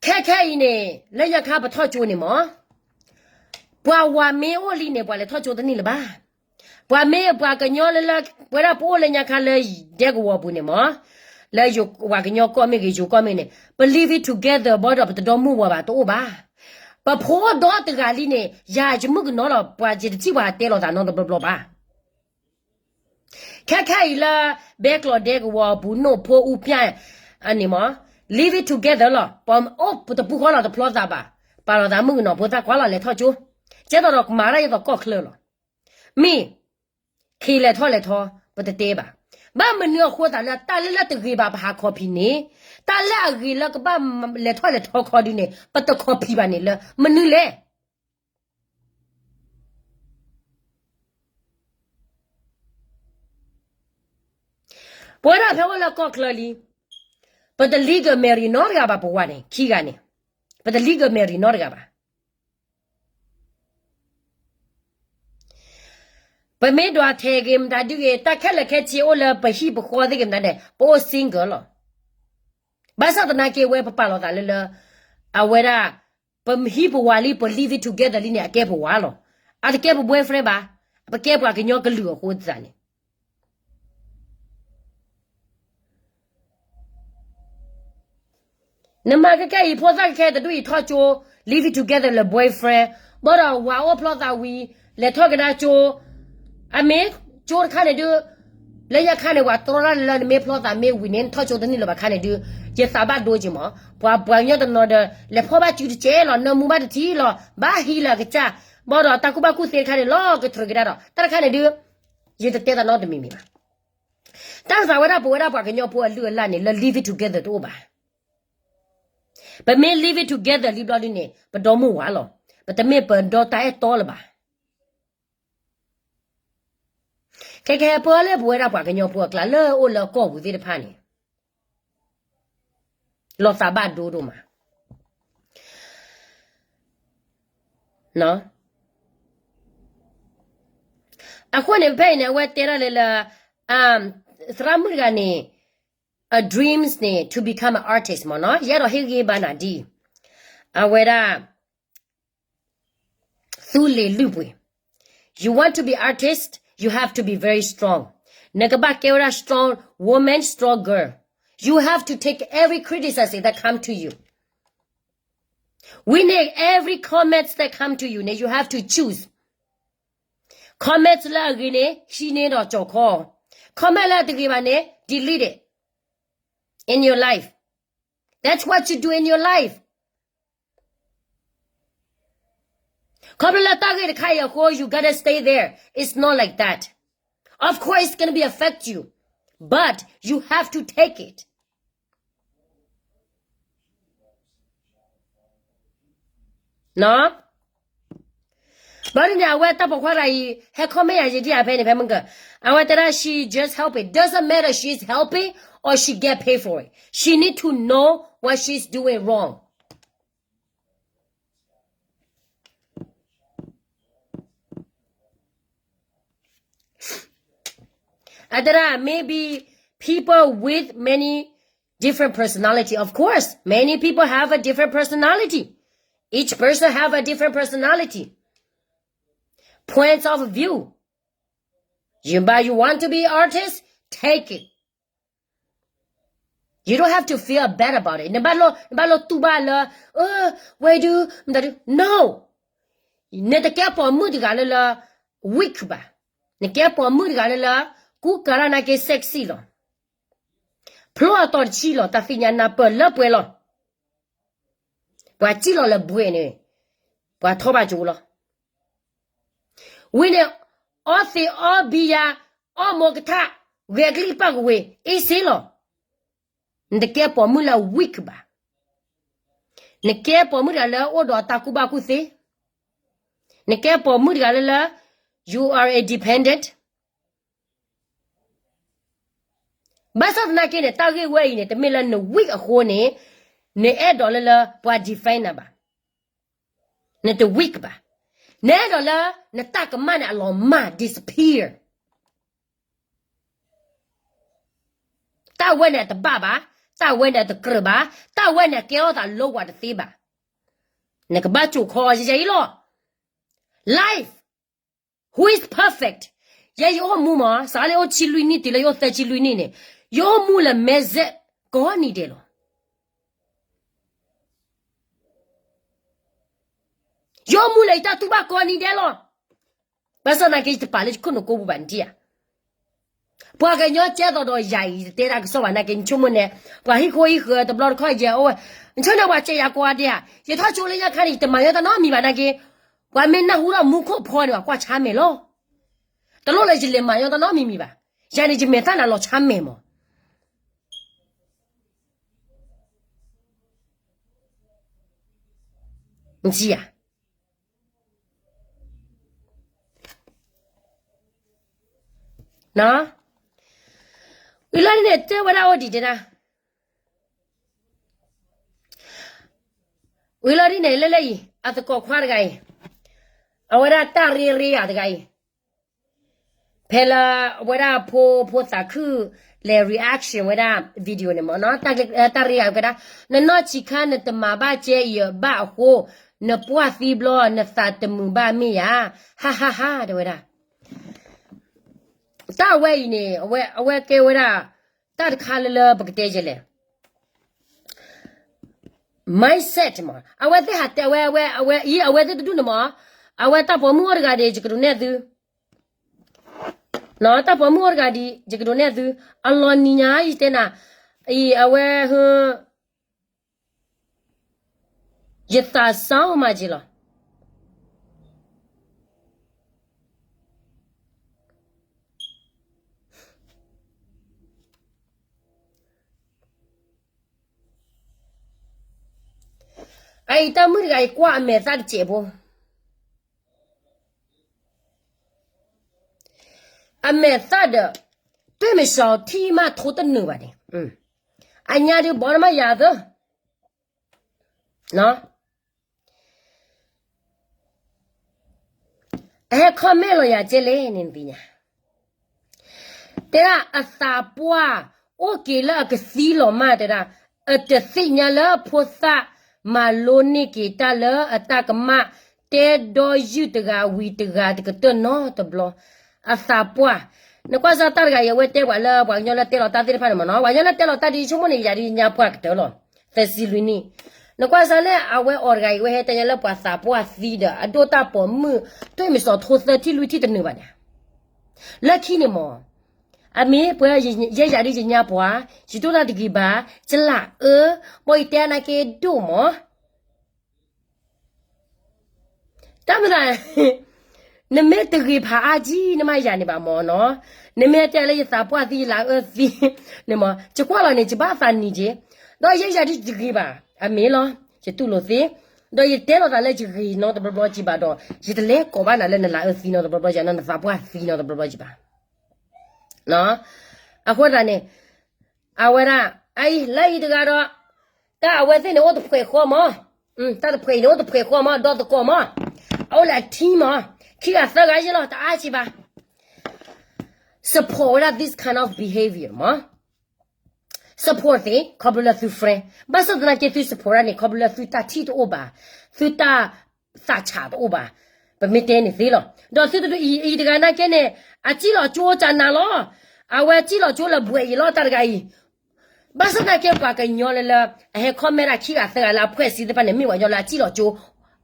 ခဲခဲအံၤန့ၣ် လၢညါခါပထီၣ်ကၠိန့ၣ်မ့ၢ် ပှၤဝၤမ့ၢ်အိၣ်လံန့ၣ် ပှၤလဲၤထီၣ်ကၠိတန့ၢ်လၢၤဘၣ်. ပှၤမ့ၢ်ပှၤကညီလၢလၢ ပဝဲဒၣ်ပအိၣ်လၢညါခါလၢဒဲကဝီၤပူၤန့ၣ်မ့ၢ် လၢယိၤဝၤကညီကီၢ်မ့ၢ်ဂ့ၤ ယိၤကီၢ်မ့ၢ်ဂ့ၤန့ၣ် ပ live it together ဘၣ်ဒီးပတဒီမုၢ်ဝၤဘၣ်တအိၣ်ဘၣ်. ပဖိဒီတဂၤလံန့ၣ် ယၤယမုၣ်ကနီၤလီၤ ပှၤယတထံၣ်ပှၤဟးတဲလီၤသးနီတဘျီဘျီဘၣ်. ခဲခဲအံၤလၢ ဘဲကျိးဒဲကဝီၤပူၤနိၣ်ဖိအူပျၢ်န့ၣ်မ့ၢ် live it together လီၤ. ပအိၣ်ပတပူၤဃီလီၤတဖျီသးဘၣ်. ပာ်လီၤသးမုၣ်ကနီၤဖိသၣ်ကွၢ်လီၤလဲၤထီၣ်ကၠိ. ကဲသိးဒီးကမၤတၢ်ယသိးကီၢ်ချၢလီၤ. မ့ၢ် ခ့လဲၤထီၣ်လဲၤထီ ပတတဲဘၣ်. ဘၣ်မနုၤအဃိသတးလၢတၢ်လၢလၢတဂ့ၤဘၣ်ပဟး copy န့ၣ်, တၢ်လၢအဂ့ၤလၢကဘၣ်လဲၤထီၣ်လဲၤထီခီဒုန့ၣ် ပတ copy ဘၣ်န့ၣ်လၢမနုၤလဲၣ်. ပဝဲဒၣ်ဖဲအိၣ်လၢကီၢ်ချၢလံ, ပတ legal marry နီတဂၤဘၣ် ပဝၤန့ၣ် ခံဂၤန့ၣ်, ပတ legal marry နီတဂၤဘၣ်. ပမ့ၢ်ဒွးထဲးဂ့ၤမတၤဒုဂ့ၤ တၢ်ခဲလၢာ်ခဲဆ့အိၣ်လၢပဟံၣ်ပဃီသ့ၣ်ဂ့ၤမတၤန့ၣ် ပအိၣ် single လီၤ. ဘၣ်ဆၣ်သနာ်က့ဝဲပပာ်လီၤသးလၢလၢ အဝဲဒၣ် ပဟံၣ်ပဝၤလံ ပ live it together လံန့ၣ် အကဲပဝၤလီၤ. အတကဲပ boyfriend ဘၣ်, ပကဲပှၤကညီကလုာ်အဃိသတးန့ၣ် နမၤခဲခဲအံၤ ဖိသၣ်ခဲခဲတဒူၣ်အံၤထီၣ်ကၠိ live it together လၢ boyfriend ဘၣ်ဒီးဝၤအိၣ်ဖျီသးဝံၤ လဲၤထီၣ်ကဒါကၠိ, အမ့ၢ်ကၠိတခါန့ၣ်ဒုး လၢညါခါန့ၣ် ဝၤတြီတၢ်လၢနမ့ၢ်ဖျီသးမ့ၢ်ဝံၤန့ၣ် နထီၣ်ကၠိတန့ၢ်လၢၤဘၣ်ခါန့ၣ်ဒုး ယသးဘၣ်ဒိက့ၤမး, ပှၤပှၤကညီတနီၤဒီး လဲၤဖီၣ်ဘၣ်စုတကဲလီၤ, နၢမူဘၣ်တထံၣ်လီၤ, ဘၣ်ဟံးလၢအကစၢ်, ဘၣ်ဒီးတၢ်ကူၣ်ဘၣ်ကူၣ်သ့တခါန့ၣ် လီၤကတြၢၤကဒါဒီး တၢ်တခါန့ၣ်ဒုး ယတတဲသးနီတမံၤမံၤဘၣ်. တၢ်ကစီၣ်ဝဲဒၣ် ပဝဲဒၣ်ပှၤကညီဖိအလုၢ်အလၢ်န့ၣ် လၢ living together တအိၣ်ဘၣ်. ပမ့ၢ် living together လံဘျီဒုန့ၣ် ပဒီမုၢ်ဝါလီၤ, ပတမ့ၢ်ပဒီတၢ်အဲၣ်တီလၢၤဘၣ်. ခဲကဟဲပၢလၢပဝဲဒၣ်ပှၤကညီဖိအကျါလၢအိၣ်လၢအကီၢ်ပူၤသ့ၣ်တဖၣ်န့ၣ် လီၤသးဘၣ်ဒိဒိၣ်မး. အဃိန့ၣ် ဖဲအံၤန့ၣ် အဝဲတဲဒၣ်လၢလၢ သရၣ်မုၣ်တဂၤန့ၣ် အ dreams န့ၣ် to become an artist မ့ၢ်နီၤ, ယအဲၣ်ဒိးဟ့ၣ်ဂံၢ်ဘါနၤဒ်အံၤ, အဝဲဒၣ် သူလ့ၤလုၢ်ပှ့ၤ, you want to be artist, you have to be very strong. နကဘၣ်ကဲဝဲဒၣ် strong woman, strong girl. You have to take every criticism that come to you. ဝံၤန့ၣ် every comments that come to you န့ၣ် you have to choose. Comments လၢအဂ့ၤန့ၣ် ဟံးန့ၢ်ဒီးကၠီၤခီ, comment လၢအတဂ့ၤဘၣ်န့ၣ် delete it in your life. That's what you do in your life. ခီဖျိလၢတၢ်ဂ့ၢ်တခါအံၤအဃိ you gotta stay there. It's not like that. Of course, it's gonna be affect you, but you have to take it. ဘၣ်ဒ်န့ၣ် အဝဲတၢ်ပိာ်ခွါတဂၤအံၤ ဟဲ comment ယၤယဒံၣ်အဖဲန့ၣ် ဖဲမုၢ်ကၢၢ်, အဝဲတဲဒၣ် she just help it, doesn't matter she's helping or she get paid for it, she need to know what she's doing wrong. အတဲဒၣ် maybe people with many different personality. Of course, many people have a different personality. Each person have a different personality, points of view. You, but you want to be artist, take it. You don't have to feel bad about it. နဘၣ်လိၣ်တူၢ်ဘၣ်လၢ ဝဲဒု မတၤဒု no. နတကဲပိာ်မုၣ်တဂၤလၢလၢ weak ဘၣ်. နကဲပိာ်မုၣ်တဂၤလၢလၢ ကူကၤလၢနာ်က့ sexy လီၤ. ဖျိအတီၤတဆံလီၤ, တၢ်သ့ၣ်ညါနၢ်ပၢၢ်လၢပှဲၤလီၤ. ပှၤစံၣ်လီၤလၢဘှဲးန့ၣ် ပှၤထီဘၣ်ကၠိလီၤ. ဝံၤန့ၣ် အီသံးအီဘံယၤ အီမိၤကထၣ် ဂဲၤကလံၣ်ပာ်ကဝ့ၤ easy လီၤ. နတကဲပိာ်မုၣ်လၢ weak ဘၣ်. နကဲပိာ်မုၣ်တဂၤလၢအိၣ်ဒီးတၢ်ကူၣ်ဘၣ်ကူၣ်သ့. နကဲပိာ်မုၣ်တဂၤလၢလၢ you are independent. ဘၣ်ဆၣ်သနာ်က့န့ၣ် တၢ်ဂ့ၢ်ဝဲအံၤန့ၣ် တမ့ၢ်လၢန weak အဃိန့ၣ် နအဲၣ်ဒိးလၢလၢပှၤ defend နၤဘၣ်. နတ weak ဘၣ်. နအဲၣ်ဒိးလၢနတၢ်ကမၣ်န့ၣ်အလီၤမၢ် disappear. တၢ်ဝဲန့ၣ်အတဘၣ်ဘၣ်, တၢ်ဝဲန့ၣ်အတကြၢးဘၣ်, တၢ်ဝဲန့ၣ်အကဲထီၣ်သးလၢပှၤတသ့ဘၣ်. နကဘၣ်ကၠိၤခီ ယဲယဲအံၤလီၤ. Life, who is perfect? ယဲယအိၣ်မူမး စးလၢယအိၣ်ဆံလွံၢ်နံၣ်တုၤလၢယအိၣ်သၢဆံလွံၢ်နံၣ်န့ၣ် ယအိၣ်မူလၢမဲစဲးကိးနံၤဒဲးလီၤ. ယအိၣ်မူလၢယတၢ်တူၢ်ဘၣ်ကိးနံၤဒဲးလီၤ. ဘၣ်ဆၣ်သနာ်က့ ယတပာ်လၢယခိၣ်နူာ်ကိးပူၤဘၣ် နထံၣ်ဧါ. ပှၤကညီကဲသိးဒီးယၤအံၤ ယတတဲတၢ်ကစီၣ်ဘၣ်နာ်က့ နဆိကမိၣ်န့ၣ် ပှၤဟံၣ်ဃိဟံၣ်ဃၢၤတဘျီတခီၣ်ယဲအိၣ်ဝဲ, နဆိကမိၣ်န့ၣ် ပှၤစဲးယၤကိးဂၤဒဲးဧါ, ယထီၣ်ကၠိလၢညါခါန့ၣ် ယတမၤညီတၢ်နီတမံၤဘၣ်နာ်က့, ပှၤမ့ၢ်နၢ်ဟူထီၣ်မူခိၣ်ဖီန့ၣ် ပှၤကွၢ်ဆါမဲာ်လီၤ. တလိၣ်လၢယလဲၤမၤညီတၢ်နီတမံၤမံၤဘၣ်. ယၤန့ၣ် ယမဲာ်သၣ်နၤလီၤဆါမဲာ်မး. နထံၣ်ဧါ. ဝံၤလီၤဒ်န့ၣ် တဲဝဲဒၣ်အိၣ်ဒံးတဲဒၣ်, ဝံၤလီၤဒ်န့ၣ် လၢလၢအံၤ အသကိးခွါတဂၤအံၤ, အဝဲဒၣ်တၢ်ရ့ရ့ယၤတဂၤအံၤ, ဖဲလၢအဝဲဒၣ်ဖိ ဖိသးခု လဲၤ reaction ဝဲဒၣ် video န့ၣ်မ့ၢ်နီၤ, တၢ်ရ့ယၤကဲဒၣ်, နနီၢ်ဆံးခါ နတမၤဘၣ်ကဲအံၤဘၣ်အဃိ, နပှၢ်သံဘျီ နသးတမုာ်ဘၣ်မ့ၢ်ဧါ, ဟါဟါဟါ တဲဝဲဒၣ်. တၢ်ဝဲအံၤန့ၣ် အဝဲကဲဝဲဒၣ် တၢ်တခါလၢလၢပကတဲယဲလဲၣ်, mindset မး, အဝဲသ့ၣ်ဟးတဲဝဲ အဝဲ အဝဲအံၤ အဝဲသ့ၣ်တဒူၣ်န့ၣ်မး, အဝဲတၢ်ပိာ်မုၣ်အိၣ်တဂၤဒီး ယကဒိးနဲၣ်သု, တၢ်ပိာ်မုၣ်အိၣ်တဂၤဒီး ယကဒိးနဲၣ်သု, အလီၤနံၤညါယတဲနၤ, အံၤအဝဲဟ ယသးစၢ်မးက့လီၤ. အအံၤတၢ်မုၣ်တဂၤအံၤကွၢ်အမဲာ်သၣ်တစဲးဖိ, အမဲာ်သၣ်ဒီး တွ့ၢ်မ့ၢ်စီၤထံၣ်မးထိတနုာ်ဘၣ်န့ၣ်, အညါဒုးဘီနမးယၤသၢ အဟဲ comment လီၤယၤကဲလဲၣ်န့ၣ်နသ့ၣ်ညါ, တဲဒၣ်အသးပှၢ် အိၣ်က့ၤလၢအကသံလီၤမး တဲဒၣ်, အတသ့ၣ်ညါလၢဖိသၣ်မၤလိန့ၢ်က့ၤတၢ်လၢအတၢ်ကမၣ် တဲဒီယုၢ်တဂၤဝံၤတဂၤတကတၢၢ်နီတဘျီ, အသးပှၢ်, နကွၢ်စၢ်တၢ်တဂၤအံၤ အဝဲတဲပှၤလၢပှၤကညီလၢတဲလီၤတၢ်သ့ၣ်တဖၣ်န့ၣ်မ့ၢ်နီၤ, ပှၤကညီလၢတဲလီၤတၢ်ဒ်ဆိကမိၣ်န့ၣ် ယၤဒ်ယညါပှၢ်ကတၢၢ်လီၤ, သဲစံလွံၢ်နံၣ်, နကွၢ်စၢ်လၢအဝဲအီၤတဂၤအံၤ အဝဲဟဲတဲညါလၢပှၤသးပှၢ်သံဒီး အဒိၣ်တၢ်ပိာ်မုၣ် တွ့ၢ်မ့ၢ်စီၤထိသၢထံၣ်လွံၢ်ထံၣ်တနုာ်ဘၣ်န့ၣ်, လၢခံန့ၣ်မ့ၢ် အမ့ၢ်ပှၤ ယဲယၤဒ်ယညါပှၢ် ယတိၢ်တၢ်တဂ့ၤဘၣ်, ယလၢအအၢ, ဘီယတဲအနာ်က့ဒိၣ်မး တၢ်မၤသး, နမ့ၢ်တဂ့ၤဖးအါကံ နမၤယၤန့ၣ်ဘၣ်မ့ၢ်နီၤ, နမ့ၢ်တဲလၢယသးပှၢ်သံ ယလၢအအၢသံန့ၣ်မ့ၢ် ယကွၢ်လီၤန့ၣ် ယဘၣ်သးနံၤက့, ဒီးယဲယၤဒ်တဂ့ၤဘၣ်, အမ့ၢ်လီၤ, ယတူၢ်လိာ်သ့, ဒီးယတဲလီၤသးလၢယဂ့ၤနီတဘျီဘျီက့ဘၣ်ဒီး ယတလဲၤကိးဘၣ်နၤလၢနလၢအအၢသံနီတဘျီဘျီက့ နသးပှၢ်သံနီတဘျီဘျီက့ဘၣ် အဃိသတးန့ၣ်, အဝဲဒၣ်, အအံၤ လၢအံၤတဂၤဒီး, တၢ်အဝဲသ့ၣ်န့ၣ်အိၣ်တဖှဲးဃီမး, တၢ်တဖှဲးအံၤန့ၣ်အိၣ်တဖှဲးဃီမး ဒီသကိးမး, အအိၣ်လၢအထံမး, ခံဂၤသၢဂၤယ့လီၤ တအါက့ဘၣ်, support ဝဲဒၣ် this kind of behavior မး, support သ့ၣ် ခီဖျိလၢသု friend, ဘၣ်ဆၣ်သနာ်က့သု support ဒၣ်န့ၣ် ခီဖျိလၢသုတၢ်ထံၣ်တအိၣ်ဘၣ်, သုတၢ် သးဆးတအိၣ်ဘၣ်, ပမ့ၢ်တဲန့ၣ်သ့လီၤ, ဒီးသုတဒုအံၤတဂၤနာ်က့န့ၣ်, အစံၣ်လီၤကၠိတၢ်နၤလီၤ, အဝဲစံၣ်လီၤကၠိလၢဘှဲးအံၤလီၤ တၢ်တဂၤအံၤ, ဘၣ်ဆၣ်သနာ်က့ပှၤကညီလၢလၢ, အဟဲ comment ဒၣ်ခံဂၤသၢဂၤလၢအဖှဲးစံသ့ၣ်တဖၣ်န့ၣ် မ့ၢ်ပှၤကညီလၢအစံၣ်လီၤကၠိ,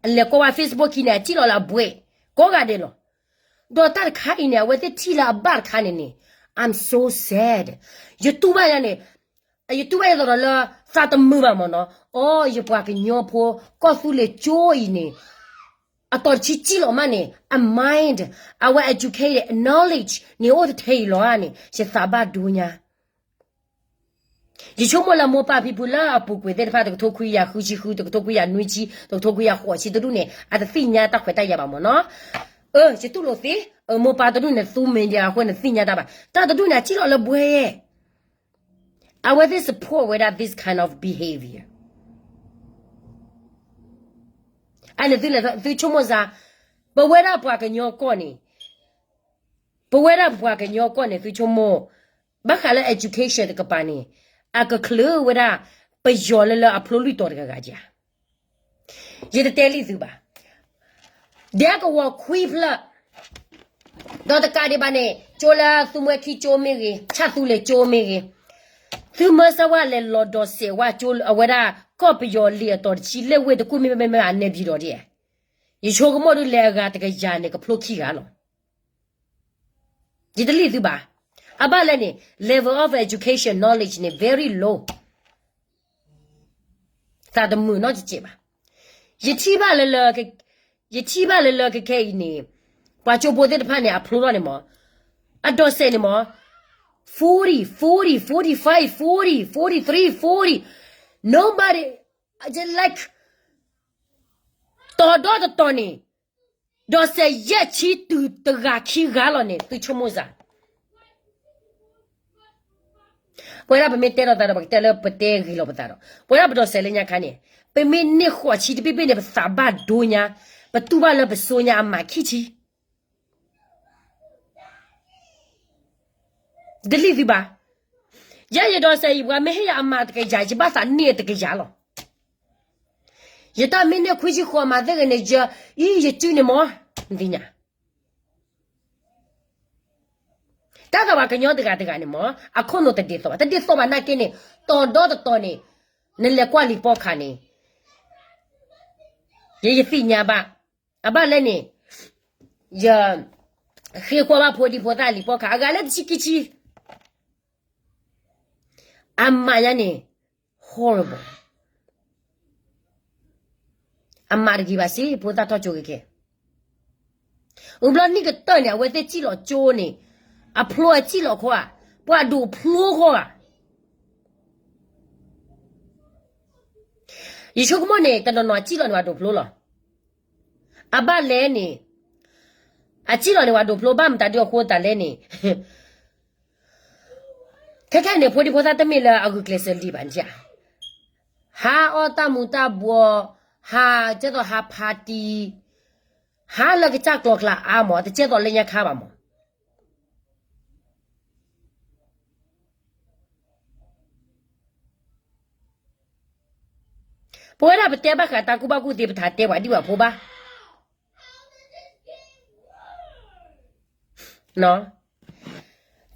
အလဲၤကွၢ်ဝဲ Facebook ခံန့ၣ် အစံၣ်လီၤလၢအဘှဲး, ကိးဂၤဒဲးလီၤ, ဒီးတၢ်တခါအံၤန့ၣ် အဝဲသ့ၣ်ထံၣ်လၢအဘၣ်တခါန့ၣ်န့ၣ်, I'm so sad, ယတူၢ်ဘၣ်ယၤန့ၣ် ယတူၢ်ဘၣ်ယသးဒီးလၢ သးတမုာ်ဘၣ်မ့ၢ်နီၤ, အိ ယပှၤကညီဖိ ကီၢ်သူလ့ၤကၠိအံၤန့ၣ်, အတီၤတဆံစံၣ်လီၤမးန့ၣ် အ mind, အဝဲ educated knowledge န့ၣ်အိၣ်တထဲအံၤလီၤဧါန့ၣ် ယသးဘၣ်ဒိညါ, ယဆိကမိၣ်လၢမိၢ်ပၢ်ဖံဖုလၢအပူၤကွံာ်သ့ၣ်တဖၣ် တကထိခွံကယၤဃုဆံဃု, တကထိခွံကယၤနွံဆံ, တကထိခွံကယၤဃိးဆံတဒူၣ်န့ၣ် အတသ့ၣ်ညါတၢ်ခွဲးတၢ်ယာ်ဘၣ်မ့ၢ်နီၤ, အၢ ယတူၢ်လိာ်သ့, အမိၢ်ပၢ်တဒူၣ်န့ၣ် သူ media အဃိန့ၣ်သ့ၣ်ညါတၢ်ဘၣ်, တၢ်တဒူၣ်န့ၣ် အစံၣ်လီၤလၢဘှဲး အဝဲသ့ၣ် support ဝဲဒၣ် this kind of behavior, အန့ၣ်သုဆိကမိၣ်စ့ၢ်, ပဝဲဒၣ်ပှၤကညီကီၢ်န့ၣ်, ပဝဲဒၣ်ပှၤကညီကီၢ်န့ၣ် သုဆိကမိၣ်, ဘၣ်ဃးလၢ education တကပၤန့ၣ်, အကချုးဝဲဒၣ် ပယီၤလၢလၢအဖျိလွံၢ်တီၤတဂၤဂၤဧါ ယတတဲလံသုဘၣ်, ဒဲကဝီၤခွံဖျၢၣ်, ဒီးတကးဒံးဘၣ်န့ၣ် ကၠိလၢသူမှဲခံကၠိမ့ၢ်ဂ့ၤ, ဆၣ်သူလ့ၤကၠိမ့ၢ်ဂ့ၤ, သုမၢစၢၤဝဲလဲၤလီၤဒီးစဲးဝဲကၠိအဝဲဒၣ် ကီၢ်ပယီၤလံာ်အတီၤတဆံလၢဝ့ၢ်တကူၣ်မ့မ့မ့မ့ၢ် အနဲၣ်ပၠံၤဒီးဒ်, ယဆိကမိၣ်ဒုးလဲၤအဂၤတကယၤန့ၣ် ကဖျိခံဂၤလီၤ ယတလံသုဘၣ်. အဘၣ်လဲၣ်န့ၣ် level of education knowledge န့ၣ် very low. သးတမုာ်နီတစဲးဘၣ်. ယထံၣ်ဘၣ်လၢလၢ, ယထံၣ်ဘၣ်လၢလၢကခဲအံၤန့ၣ်, ပှၤကၠိဖိသ့ၣ်တဖၣ်န့ၣ် အဖျိထီၣ်န့ၣ်မး, အဒိးစဲးန့ၣ်မး, forty, forty, forty-five, forty, forty-three, forty, nobody, like, တီၤဒီတတီၤန့ၣ် ဒိးစဲးယဲၢ်ဆံတုၤတဂၤခံဂၤလီၤန့ၣ် သုဆိကမိၣ်စ့ၢ်. ပဝဲဒၣ်ပမ့ၢ်တဲလိာ်သးဒီး ပကတဲလၢပတဲဂ့ၤလီၤပသးဒီး ပဝဲဒၣ်ပဒိးစဲးလၢညါခါန့ၣ်, ပမ့ၢ်န့ၢ်ဃိးဆံတဘ့ၣ်ဘ့ၣ်န့ၣ် ပသးဘၣ်ဒိညါ, ပတူၢ်ဘၣ်လၢပစိညါအမးခံဆံ တလံသုဘၣ်. ယဲယဒိးစဲးအံၤ ပှၤမ့ၢ်ဟ့ၣ်ယၤအမးတကယၤ ယဘၣ်သးန့ၢ်တကယၤလီၤ. ယတၢ်မ့ၢ်န့ၢ်ခွံဆံဃိးမးသ့ၣ်ဂ့ၤန့ၣ် ယ, ယစုန့ၣ်မး, နသ့ၣ်ညါ တၢ်သးပှၤကညီတဂၤတဂၤန့ၣ်မး အခိၣ်နူာ်တဒ်သိးဘၣ်, တဒ်သိးဘၣ်နာ်က့န့ၣ်, တီၤဒီတတီၤန့ၣ်, နလဲၤကွၢ်လံာ်ပိာ်ခါန့ၣ်, ယ, ယသ့ၣ်ညါဘၣ်. အဘၣ်လဲၣ်န့ၣ်, ယ, ဃ့ကွၢ်ဘၣ်ဖိဒံဖိသၣ်လံာ်ပိာ်ခါ အဂၤလၢတဆံခံဆံ, အမးညါန့ၣ်, horrible. အမၤတဂ့ၤဘၣ်စ့ ဖိသၣ်ထီၣ်ကၠိက့ၤခဲ ဝံၤဘျီနံၣ်ကတၢၢ်န့ၣ် အဝဲသ့ၣ်စံၣ်လီၤကၠိန့ၣ် အဖျိအစံၣ်လီၤခီဧါ, ပှၤဒိးဖျိဃီဧါ. ယဆိကမိၣ်န့ၣ် တနီၤနီၤအစံၣ်လီၤန့ၣ် ပှၤဒိးဖျိလီၤ. အဘၣ်လဲၣ်န့ၣ် အစံၣ်လီၤန့ၣ် ပှၤဒိးဖျိဘၣ်မတၤဒုအဃိတၢ်လဲၣ်န့ၣ် ခဲခဲန့ၣ် ဖိဒံဖိသၣ်တမ့ၢ်လၢအဂုာ်ကျဲးစၢးလံဘၣ်န့ၣ်ဧါ, ဟးအီၣ်တၢ်မူၤတၢ်ဘှီး, ဟးကဲသိးဟး party, ဟးလၢကစၢ်ကျီကျါအါမး, တကဲသိးလၢညါခါဘၣ်မး. ပဝဲဒၣ်ပတဲဘၣ်ဃးတၢ်ကူၣ်ဘၣ်ကူၣ်သ့ ပတဟးတဲပှၤဒံၣ်ပှၤဖိဘၣ်. တၢ်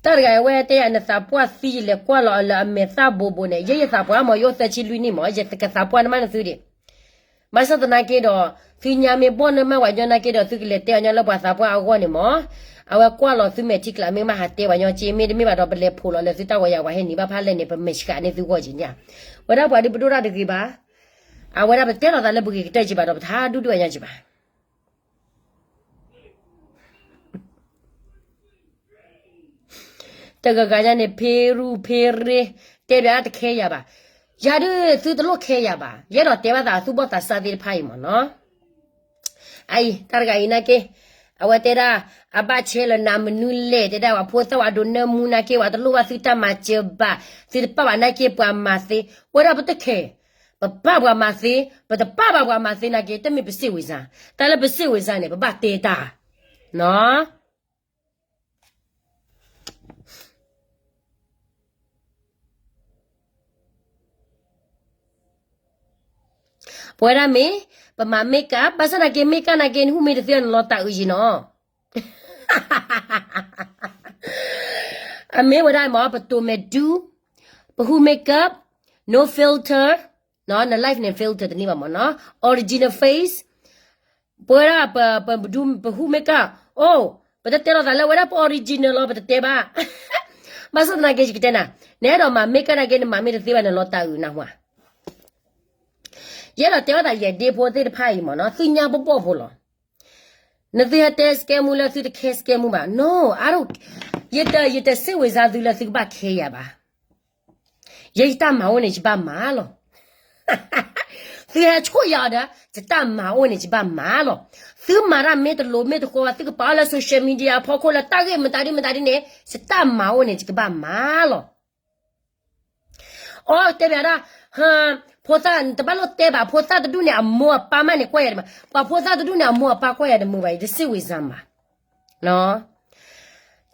တဂၤအဝဲတဲယၤ နသးပှၢ်သံယလဲၤကွၢ်လီၤအီၤလၢအမဲာ်သၣ်ဘိဘိန့ၣ် ယဲယသးပှၢ်မး ယအိၣ်သၢဆံလွံၢ်နံၣ်မး ယကသးပှၢ်နမးနသုဒံး. ဘၣ်ဆၣ်သနာ်က့ဒီး သုညါမ့ၢ်ဘီၣ်နမးဝဲညီနာ်က့ဒီး သုကလဲၤတဲအီၤညီလၢပှၤသးပှၢ်အဂီၢ်န့ၣ်မး, အဝဲကွၢ်လီၤသုမဲာ်ထံကျါ မ့ၢ်မးဟးတဲပှၤညီက့ မ့တမ့ၢ်ဘၣ်ဒီး ပလဲၤဖိးလီၤလၢသုတၢ်ဝဲယၤ ပှၤဟဲနံၤဘၣ်ဖးလဲၣ်န့ၣ် ပမဲာ်ဆှးန့ၢ်သုဂီၢ်က့ညါ. ဝဲဒၣ်ပှၤဒ်ပဒိၣ်တၢ်တဂ့ၤဘၣ်, အဝဲဒၣ်ပတဲလီၤသးလၢပဂ့ၤကတၢၢ်က့ဘၣ်ဒီး ပတဟးဒူၣ်ဒူၣ်အညါက့ဘၣ်. တဂၤဂၤညါန့ၣ် ဖ့ရူၢ်ဖ့ရ့ၣ် တဲဘၣ်တခဲယၤဘၣ်. ယၤဒုးသုတလိၣ်ခဲယၤဘၣ်. ယအဲၣ်ဒိးတဲဘၣ်သးသူၣ်ဘီၣ်သးစၢ်သ့ၣ်တဖၣ်အံၤမးနီၤ. အအံၤ တၢ်တဂၤအံၤနာ်က့ အဝဲတဲဒၣ် အဘၣ်ဆဲလၢနၤမနုၤလဲၣ် တဲဒၣ်ပှၤဖိသၣ်ဝဲဒိးနၢမူနာ်က့ ပှၤတလိၣ်ဘၣ်သုတၢ်မၤစၢၤဘၣ်, သုတပာ်ဘၣ်နာ်က့ပှၤမၤသ့, ဝဲဒၣ်ပတခဲ, ပပာ်ပှၤမၤသ့, ပတပာ်ဘၣ်ပှၤမၤသ့နာ်က့ တမ့ၢ်ပစ့ၣ်ဝံၤစၢ်, တၢ်လၢပစ့ၣ်ဝံၤစၢ်န့ၣ် ပဘၣ်တဲတၢ်, နီၤ. ပဝဲဒၣ်မ့ၢ် ပမၤ makeup ဘၣ်ဆၣ်နာ်က့ makeup နာ်က့ နဟူးမ့ၢ်တသ့ နလီၤတၢ်အုးယံၤနီၤ. အမ့ၢ်ဝဲဒၣ်မ့ၢ် ပတိၤမဲာ်ဒူ, ပဟူး makeup, no filter, န life န့ၣ် filter တန့ၢ်ဘၣ်မ့ၢ်နီၤ, original face, ပဝဲဒၣ် ပဟူး makeup, အိၣ် ပတတဲလိာ်သးလၢဝဲဒၣ်ပ original လီၤ ပတတဲဘၣ်. ဘၣ်ဆၣ်သနာ်က့ ယကတဲနၤ, နအဲၣ်ဒိးမၤ makeup နာ်က့ နမၤမ့ၢ်တသ့ဘၣ် နလီၤတၢ်အုးနၢ်ဟူဧါ. ယအဲၣ်ဒိးတဲဘၣ်သးယဲၢ်ဒ့ဖိသ့ၣ်တဖၣ်အံၤမ့ၢ်နီၤ သုညါဘီၣ်ဘီၣ်ဖိလီၤ. နသုဟဲတဲစကဲမူလၢသုတခဲစကဲမူဘၣ် no, ယတစ့ၣ်ဝံၤစၢ်သုလၢသုကဘၣ်ခဲယၤဘၣ်. ယဲယတၢ်မၤအိၣ်န့ၣ် ယဘၣ်မၤလီၤ. သုဟဲဆိၣ်ယၤအီၤဒီး ယတၢ်မၤအိၣ်န့ၣ် ယဘၣ်မၤလီၤ. သုမၤတၢ်မ့ၢ်တလိၤမ့ၢ်တဃီဘၣ် သုကပာ်အီၤလၢ social media အဖီခိၣ်လၢတၢ်ဂ့ၢ်မတၤဒ်မတၤဒ်န့ၣ် ယတၢ်မၤအိၣ်န့ၣ် ယကဘၣ်မၤလီၤ. အီ တဲဘၣ်ဒၣ်, ဖိသၣ်တဘၣ်လိၣ်တဲဘၣ် ဖိသၣ်တဒူၣ်န့ၣ် အမိၢ်အပၢ်မးန့ၣ် ကွၢ်ယၤတမုာ်, ပှၤဖိသၣ်တဒူၣ်န့ၣ် အမိၢ်အပၢ်ကွၢ်ယၤတမုာ်ဘၣ် ယတစ့ၣ်ဝံၤစၢ်ဘၣ်.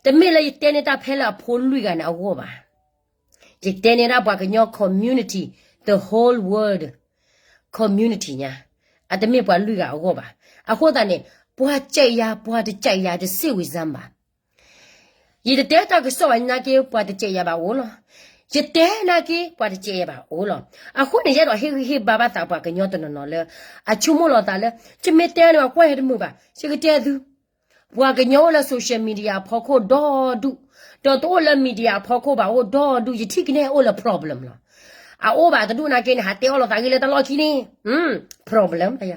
တမ့ၢ်လၢယတဲန့ၢ်တၢ်ဖဲလၢအဖိလွံၢ်ဂၤန့ၣ်အဂီၢ်ဘၣ်. ယတဲန့ၢ်ဒၣ်ပှၤကညီ community, the whole world community ညါ, အတမ့ၢ်ပှၤလွံၢ်ဂၤအဂီၢ်ဘၣ်. အဃိသတးန့ၣ် ပှၤစဲးယၤ ပှၤတစဲးယၤ တစ့ၣ်ဝံၤစၢ်ဘၣ်. ယတတဲတၢ်ကစီၣ်ဘၣ်နာ်က့ ပှၤတစဲးယၤဘၣ်အိၣ်လီၤ. ယတဲနာ်က့ ပှၤတစဲးယၤဘၣ်အိၣ်လီၤ. အဃိန့ၣ် ယအဲၣ်ဒိးဟ့ၣ်ဂံၢ်ဟ့ၣ်ဘါဘၣ်သးပှၤကညီတနီၤနီၤလၢ အဆိကမိၣ်လီၤသးလၢ ယမ့ၢ်တဲန့ၣ် ပှၤကွၢ်ယၤတမုာ်ဘၣ် ယကတဲသု ပှၤကညီအိၣ်လၢ social media အဖီခိၣ်ဒီဒူၣ်, ဒီးတအိၣ်လၢ media အဖီခိၣ်ဘၣ်အိၣ်ဒီဒူၣ် ယထံၣ်ကန့ၣ်အိၣ်လၢ problem လီၤ. အအိၣ်ဘၣ်တဒူၣ်နာ်က့န့ၣ် ဟးတဲအီၣ်လိာ်သးဂ့ၤလၢတၢ်လီၢ်ခံန့ၣ် problem လီၤ.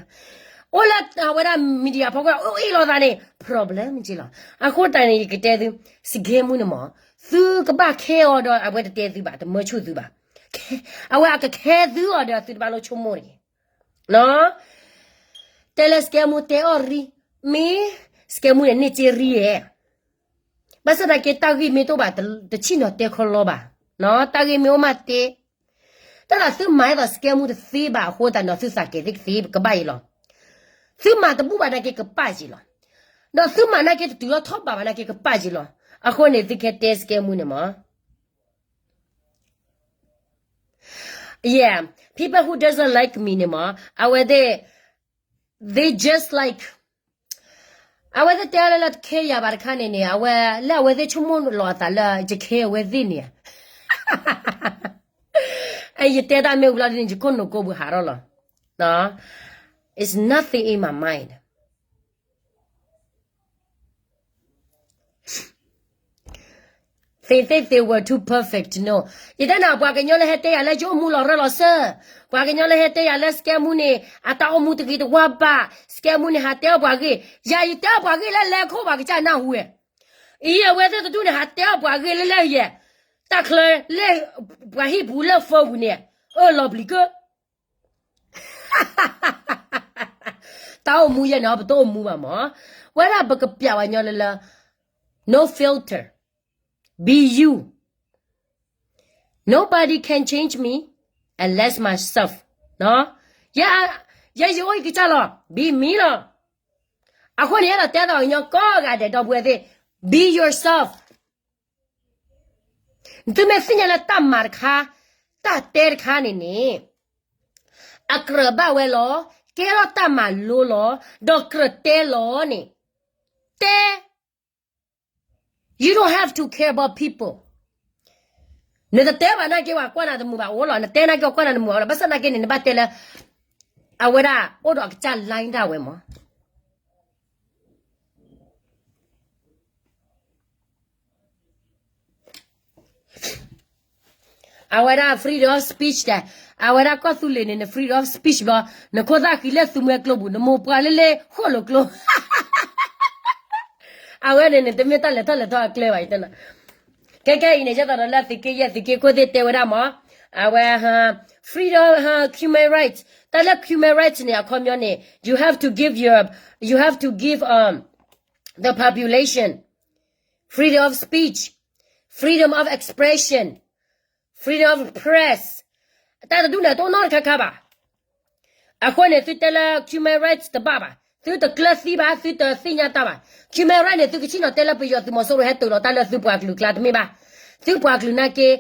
အိၣ်လၢအဝဲဒၣ် media အဖီခိၣ် အိၣ်အ့ၣ်လိာ်သးန့ၣ် problem က့လီၤ. အဃိတၢ်န့ၣ် ယကတဲသု စကဲမူန့ၣ်မး သုကဘၣ်ခဲအီၤဒီး အဝဲတတဲသုဘၣ် တမၢဆူၣ်သုဘၣ်. အဝဲအကခဲသုအီၤဒီး သုတဘၣ်လိၣ်ဆိကမိၣ်တဂ့ၤ တဲလၢစကဲမူတဲအီၣ်ရံ, မ့ၢ်စကဲမူန့ၣ်န့ၢ်စ့ရံဧါ. ဘၣ်ဆၣ်သနာ်က့ တၢ်ဂ့ၢ်မ့ၢ်တအိၣ်ဘၣ် တဆ့ၣ်နီၤတဲခီလီဘၣ်. တၢ်ဂ့ၢ်မ့ၢ်အိၣ်မးတဲ, တၢ်ဒ်သုမၤအသိးစကဲမူတသ့ဘၣ်အဃိသတးဒီး သုသးကဲၤသ့ကသ့ ကဘၣ်အံၤလီၤ. သုမၤတဘူၣ်ဘၣ်နာ်က့ ကပၣ်က့လီၤ. ဒီးသုမၤနာ်က့တတုၤလီၤထီၣ်ဘးဘၣ်နာ်က့ ကပၣ်က့လီၤ. အဃိန့ၣ် သုကတဲစကဲမူန့ၣ်မး Yeah, people who doesn't like me န့ၣ်မး အဝဲသ့ၣ် they just like အဝဲသ့ၣ်တဲလၢလၢတခဲယၤဘၣ်တခါန့ၣ်န့ၣ် အဝဲလၢအဝဲသ့ၣ်ဆိကမိၣ်လီၤအသးလၢယခဲအဝဲသ့ၣ်န့ၣ် ယတဲတၢ်မ့ၢ်ဝံၤလီၤဒ်န့ၣ် ယကိးနိးကိးပူၤဟးထီၣ်လီၤ. It's nothing in my mind. think they were too perfect, no. ယတဲနၤ ပှၤကညီလၢဟဲတဲယၤလၢယအိၣ်မူလီၤရၢၢ်လီၤစၢၢ်, ပှၤကညီလၢဟဲတဲယၤလၢ စကဲမူန့ၣ် အတၢ်အိၣ်မူတဂ့ၤတဝါဘၣ်, စကဲမူန့ၣ် ဟးတဲအီၣ်ပှၤဂ့ၢ်, ယၤယတဲအီၣ်ပှၤဂ့ၢ်လၢလဲၤခိၣ်ပှၤကစၢ်နၢ်ဟူဝဲ, အံၤအဝဲသ့ၣ်တဒူၣ်န့ၣ် ဟးတဲအီၣ်ပှၤဂ့ၢ်လၢလၢယဲ, တၢ်ချၢလၢ ပှၤဟံၣ်ပူၤလၢ phone ပူၤန့ၣ်, အၢၣ်လီၤပျံၤကၢ တၢ်အိၣ်မူယဲန့ၣ် ပတအိၣ်မူဘၣ်မး, ဝဲဒၣ်ပကပျးဝဲညီလၢလၢ no filter, be you, nobody can change me unless myself, ယဲယအိၣ်ယကစၢ်လီၤ, be me လီၤ, အဃိန့ၣ် အဲၣ်ဒိးတဲဒီးကညီကိးဂၤဒဲး ဒီပုၢ်ဝဲၢ်သ့ၣ်, be yourself, သုမ့ၢ်သ့ၣ်ညါလၢတၢ်မၤတခါ, တၢ်တဲတခါန့ၣ်န့ၣ်, အကြၢးဘၣ်ဝဲလီၤ, ကဲထီၣ်တၢ်မၤလိလီၤ, ဒီးကြၢးတဲလီၤန့ၣ်, တဲ, you don't have to care about people, နတတဲဘၣ်နာ်က့ ပှၤကွၢ်နၤတမုာ်ဘၣ်အိၣ်လီၤ, နတဲနာ်က့ ပှၤကွၢ်နၤတမုာ်ဘၣ်အိၣ်လီၤ, ဘၣ်ဆၣ်နာ်က့န့ၣ် နဘၣ်တဲလၢ အဝဲဒၣ်အိၣ်ဒီးအကစၢ် line ဒၣ်ဝဲမး အဝဲဒၣ် freedom of speech ဒဲး, အဝဲဒၣ်ကီၢ်သူလ့ၤန့ၣ် န freedom of speech ဘျီ, နခိၣ်သၣ်ဃံလၢသုးမွဲကျိပူၤ, နမိၢ်ပှၢ်လၢလၢဃိၣ်လိာ်ကျိ, အဝဲန့ၣ်န့ၣ် တမ့ၢ်တၢ်လဲၤထီၣ်လဲၤထီအကျဲဘၣ်, ယတဲနၤ, ခဲခဲအံၤန့ၣ် ယဲသိးဒီးလၢသုးက့ယဲၢ်သုးက့ခိၣ်သ့ၣ်တဲဝဲဒၣ်မး, အဝဲ freedom, human rights, တၢ်လၢ human rights န့ၣ် အခီပညီန့ၣ် you have to give your, you have to give, um, the population freedom of speech, freedom of expression, freedom of press, တၢ်တဒူၣ်န့ၣ် တအိၣ်နီတခါခါဘၣ်. အဃိန့ၣ် သုတဲလၢ human rights တဘၣ်ဘၣ်, သုတကျၢၤသံဘၣ်, သုတသ့ၣ်ညါတၢ်ဘၣ်. Human rights န့ၣ် သုကဆ့ၣ်နီၤတဲလၢပယီၤသုးမီၤစိရိၤ ဟဲတုၤလီၤတၢ်လၢသုပှၤကလုာ်ကျါတမ့ၢ်ဘၣ်. သုပှၤကလုာ်နာ်က့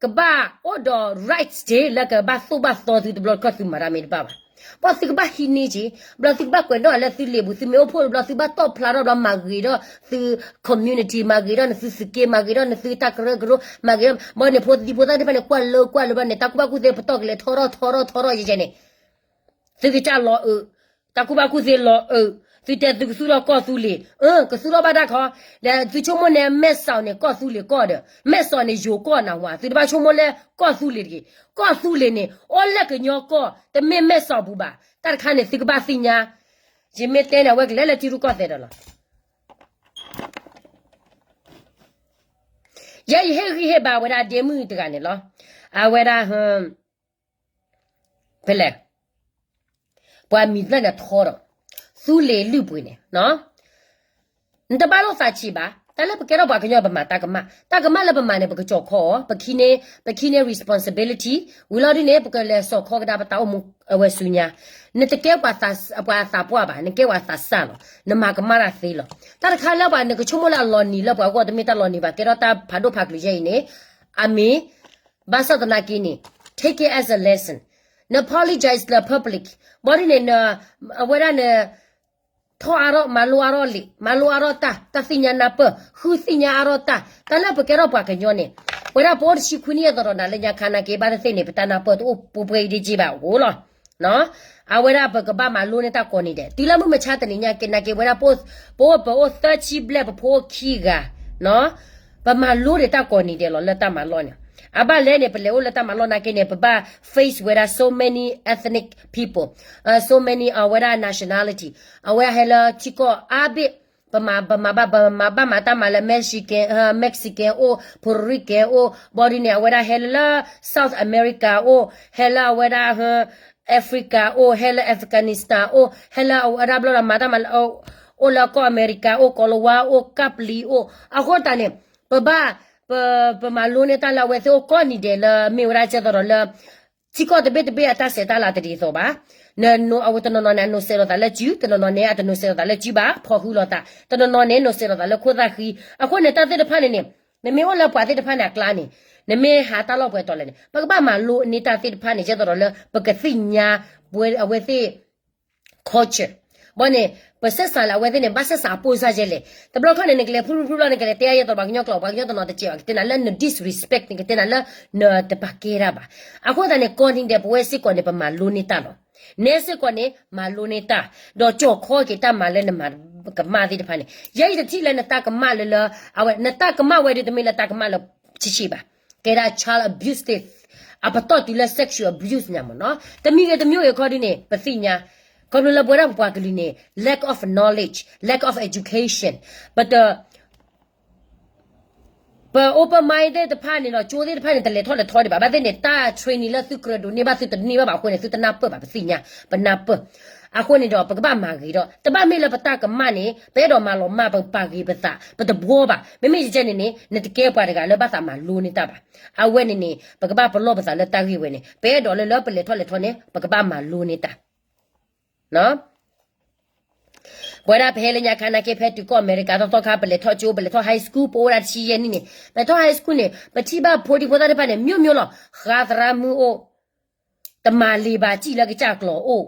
ကဘၣ်အိၣ်ဒီး rights က့ၤ လၢကဘၣ်သိၣ်ဘၣ်သီသုတဘျီတခီၣ် သုမၤတၢ်မ့ၢ်တဘၣ်ဘၣ်. ဘၣ်သုကဘၣ်ဟံးန့ၢ်က့ၤ, ဘျီသုကဘၣ်ကွဲးနီၣ်လၢသုလံာ်ပူၤ, သုမ့ၢ်အိၣ်ဖှိၣ်ဘျီ သုဘၣ်တီၣ်ဖျါထီၣ်ဘျီ မၤဂ့ၤထီၣ်သု community, မၤဂ့ၤထီၣ်နသုသုးက့, မၤဂ့ၤထီၣ်နသုတၢ်ကရၢကရိ, မၤဂ့ၤထီၣ် ဘၣ်န့ၣ် ဖိသံဖိသၣ်သ့ၣ်တဖၣ်န့ၣ် ကွၢ်လၢကွၢ်လၢဘျီန့ၣ် တၢ်ကူၣ်ဘၣ်ကူၣ်သ့ပတီၢ်ကလဲၤထီထီၣ်ထီထီၣ်ယဲၢ်ယဲၢ်န့ၣ် သုကစၢ်လီၤအုး, တၢ်ကူၣ်ဘၣ်ကူၣ်သ့လီၤအုး, သုတဲသုကသူၣ်ထီၣ်ကီၢ်သူလ့ၤ, အၢ ကသူၣ်ထီၣ်ဘၣ်တၢ်ခီ, ဒီးသုဆိကမိၣ်န့ၣ် မဲၢ်စီၤန့ၣ် ကီၢ်သူလ့ၤကီၢ်ဒီး မဲၢ်စီၤန့ၣ် ယိၤကီၢ်နၢ်ဟူဧါ, သုတဘၣ်ဆိကမိၣ်လၢကီၢ်သူလ့ၤတဂ့ၤ, ကီၢ်သူလ့ၤန့ၣ် အိၣ်လၢကညီကီၢ် တမ့ၢ်မဲၢ်စီၤပူၤဘၣ်, တၢ်တခါန့ၣ် သုကဘၣ်သ့ၣ်ညါ, ယမ့ၢ်တဲန့ၣ် အဝဲကလဲၤလၢထံရူၢ်ကီၢ်သဲးဒီးလီၤ. ယဲယဟ့ၣ်ဂံၢ်ဟ့ၣ်ဘါဝဲဒၣ်ဒ့မုၣ်တဂၤန့ၣ်လီၤ. အဝဲဒၣ် ဖဲလဲၣ်, ပှၤမံၤသၢၣ်န့ၣ်ထီဒီး သူလ့ၤလုၢ်ပှ့ၤန့ၣ်, နတဘၣ်လိၣ်သးဆံးဘၣ်, တၢ်လၢပကဲထီၣ်ပှၤကညီပမၤတၢ်ကမၣ်, တၢ်ကမၣ်လၢပမၤန့ၣ် ပကကၠီၤခီအီၤ, ပခံန့ၢ် ပခံန့ၢ် responsibility, ဝံၤလီၤဒ်န့ၣ် ပကလဲၤစိာ်ခီကဒါပတၢ်အိၣ်မူအဝဲဆူညါ, နတကဲပှၤသးပှၢ်ဘၣ်, နကဲပှၤသးစၢ်လီၤ, နမၤကမၣ်တၢ်သ့လီၤ. တၢ်တခါလၢပှၤနကဆိကမိၣ်လၢအလီၤနံၤလၢပှၤဂီၢ် တမ့ၢ်တၢ်လီၤနံၤဘၣ်, ကဲထီၣ်တၢ်ဖးဒိၣ်ဖးကလုာ်ယဲၢ်အံၤန့ၣ်, အမ့ၢ် ဘၣ်ဆၣ်သနာ်က့န့ၣ် take it as a lesson, န apologize လၢ public, ဘၣ်ဒ်န့ၣ် အဝဲဒၣ်န ထီၣ်အါထီၣ် မၤလိအါထီၣ်လံာ်, မၤလိအါထီၣ်တၢ်, တၢ်သ့ၣ်ညါနၢ်ပၢၢ်, ဃုသ့ၣ်ညါအါထီၣ်တၢ်, တၢ်လၢပကဲထီၣ်ပှၤကညီန့ၣ်, ဝဲဒၣ်ပအိၣ်တဆံခွံနံၣ်အသိးဒီး နၤလၢညါခါနာ်က့ ဘၣ်သ့ၣ်သ့ၣ်န့ၣ် ပတၢ်နၢ်ပၢၢ်တအိၣ်ပှဲၤပှဲၤအံၤဒ်က့ဘၣ်အဃိလီၤ. အဝဲဒၣ်ပကဘၣ်မၤလိန့ၢ်တၢ်ကိးနံၤဒဲး, တုၤလၢမုၢ်မဆါတနံၤညါက့ နာ်က့ဝဲဒၣ် ပအိၣ်ပအိၣ်သၢဆံဘျဲၣ် ပဖိအိၣ်ခံဂၤ, ပမၤလိဒံးတၢ်ကိးနံၤဒဲးလီၤ လၢတၢ်မၤလီၢ်န့ၣ်. အဘၣ်လဲၣ်န့ၣ် ပလဲၤအိၣ်လၢတၢ်မၤလီၢ်နာ်က့န့ၣ် ပဘၣ် face ဝဲဒၣ် so many ethnic people, so many အဝဲဒၣ် nationality, အဝဲဟဲလၢထံကီၢ်အါဘ့ၣ်, ပမၤ ပမၤဘၣ် ပမၤဘၣ်မၤတၢ်မၤလၢ Mexican, Mexican အိၣ်, Puerto Rican အိၣ်, ဘၣ်ဒ်န့ၣ် အဝဲဒၣ်ဟဲလၢ South America အိၣ်, ဟဲလၢအဝဲဒၣ် Africa အိၣ်, ဟဲလၢ Afghanistan အိၣ်, ဟဲလၢအဝဲဒၣ်ဘျီဒီးမၤတၢ်မၤလၢ အိၣ်လၢကီၢ်အမဲရကၤအိၣ်, ကီၤလၤဝါအိၣ်, ကပ္ပလီအိၣ်, အဃိသတးန့ၣ် ပဘၣ် ပ ပမၤလိန့ၢ်တၢ်လၢအဝဲသ့ၣ်အိၣ်ကိးနံၤဒဲးလၢ မ့ၢ်ဝဲဒၣ်ကဲသိးဒီးလၢ ထံကီၢ်တဘ့ၣ်တဘ့ၣ်အတၢ်ဆဲးတၢ်လၤတဒ်သိးဘၣ်. န အဝဲတနီၤနီၤန့ၣ် အနိးစဲးလိာ်သးလၢစု, တနီၤနီၤန့ၣ် အတနိးစဲးလိာ်သးလၢစုဘၣ်, ဖီၣ်ဃုလိာ်သး, တနီၤနီၤန့ၣ် နိးစဲးလိာ်သးလၢခိၣ်သၣ်ဃံ. အဃိန့ၣ် တၢ်သ့ၣ်တဖၣ်န့ၣ်န့ၣ် နမ့ၢ်အိၣ်လၢပှၤသ့ၣ်တဖၣ်န့ၣ်အကျါန့ၣ် နမ့ၢ်ဟးတၢ်လီၢ်ပှဲၤတီၤလဲၣ်န့ၣ် ပကဘၣ်မၤလိန့ၢ်တၢ်သ့ၣ်တဖၣ်န့ၣ် ကဲသိးဒီးလၢ ပကသ့ၣ်ညါ ပဝဲအဝဲသ့ၣ် culture. ဘၣ်န့ၣ် ပဆက်ဆံလၢအဝဲသ့ၣ်န့ၣ် ဘၣ်ဆက်ဆံအပိၢ်စၢ်ယဲလဲၣ်. တဘျီခီန့ၣ် နကလဲၤဖုဖုဖုဘျီ နကလဲၤတဲအါယဲသိးပှၤကညီကျိာ် ပှၤကညီတနီၤတစဲးဘၣ် ကတဲနၤလၢန disrespect န့ၣ် ကတဲနၤလၢနတပာ်ကဲတၢ်ဘၣ်. အဃိသတးန့ၣ် ကိးနံၤဒဲး ပဝဲစ့ၢ်ကီးန့ၣ် ပမၤလိန့ၢ်တၢ်လီၤ. နဲစ့ၢ်ကီးန့ၣ် မၤလိန့ၢ်တၢ်, ဒီးကၠီၣ်ခီက့ၤတၢ်မၤလၢနမၤကမၣ်သ့ၣ်တဖၣ်န့ၣ်, ယဲယတထံၣ်လၢနတၢ်ကမၣ်လၢလၢ, အဝဲ နတၢ်ကမၣ်ဝဲဒ်တမ့ၢ်လၢတၢ်ကမၣ်လၢ ဆံးဆံးဘၣ်, ကဲဒၣ် child abusive, အပတီၢ်တုၤလၢ sexual abuse ညါမ့ၢ်နီၤ, တမံၤဂ့ၤတမံၤဂ့ၤခီဒ်န့ၣ် ပသ့ၣ်ညါ, ခီဖျိလၢပဝဲဒၣ်ပပှၤကလုာ်န့ၣ် lack of knowledge, lack of education, ပတ ပ open mind သ့ၣ်တဖၣ်န့ၣ်ဒီး ကၠိသ့ၣ်တဖၣ်န့ၣ် တလဲၤထီၣ်လဲၤထီဒံးဘၣ်, ဘၣ်သ့ၣ်န့ၣ် တၢ် training လၢသုကြၢးဒိးန့ၢ်ဘၣ် သုတန့ၢ်ဘၣ်ဘၣ်အဃိန့ၣ် သုတနၢ်ပၢၢ်ဘၣ်, ပသ့ၣ်ညါ, ပနၢ်ပၢၢ်, အဃိန့ၣ်ဒီး ပကဘၣ်မၤဂ့ၤဒီး တဘၣ်မ့ၢ်လၢပတၢ်ကမၣ်န့ၣ် ပအဲၣ်ဒိးမၤလီၤမၢ် ပပာ်ဂ့ၤပသး ပတဘှီဘၣ်, မ့မ့ၢ်ယကဲန့ၣ်န့ၣ် နတကဲပှၤတဂၤလၢဘၣ်သးမၤလိန့ၢ်တၢ်ဘၣ်, အဝဲန့ၣ်န့ၣ် ပကဘၣ်ပလီၢ်ပသးလၢတၢ်ဂ့ၢ်ဝဲန့ၣ် ပအဲၣ်ဒိးလၢလၢပလဲၤထီၣ်လဲၤထီန့ၣ် ပကဘၣ်မၤလိန့ၢ်တၢ် ပဝဲဒၣ်ပဟဲလၢညါခါနာ်က့ ဖဲတုၤကီၢ်အမဲရကၤသီသီခါ ပလဲၤထီၣ်ကၠိ ပလဲၤထီၣ် high school ပအိၣ်ဝဲဒၣ်တဆံယဲၢ်နံၣ်န့ၣ် ပလဲၤထီၣ် high school န့ၣ် ပထံၣ်ဘၣ်ဖိဒံဖိသၣ်သ့ၣ်တဖၣ်န့ၣ် မျိုးမျိုးလီၤ, ဃါသရၣ်မုၣ်အိၣ်, တမၤလံၤဘၣ် စံၣ်လၢကစၢ်ကျီၤအိၣ်,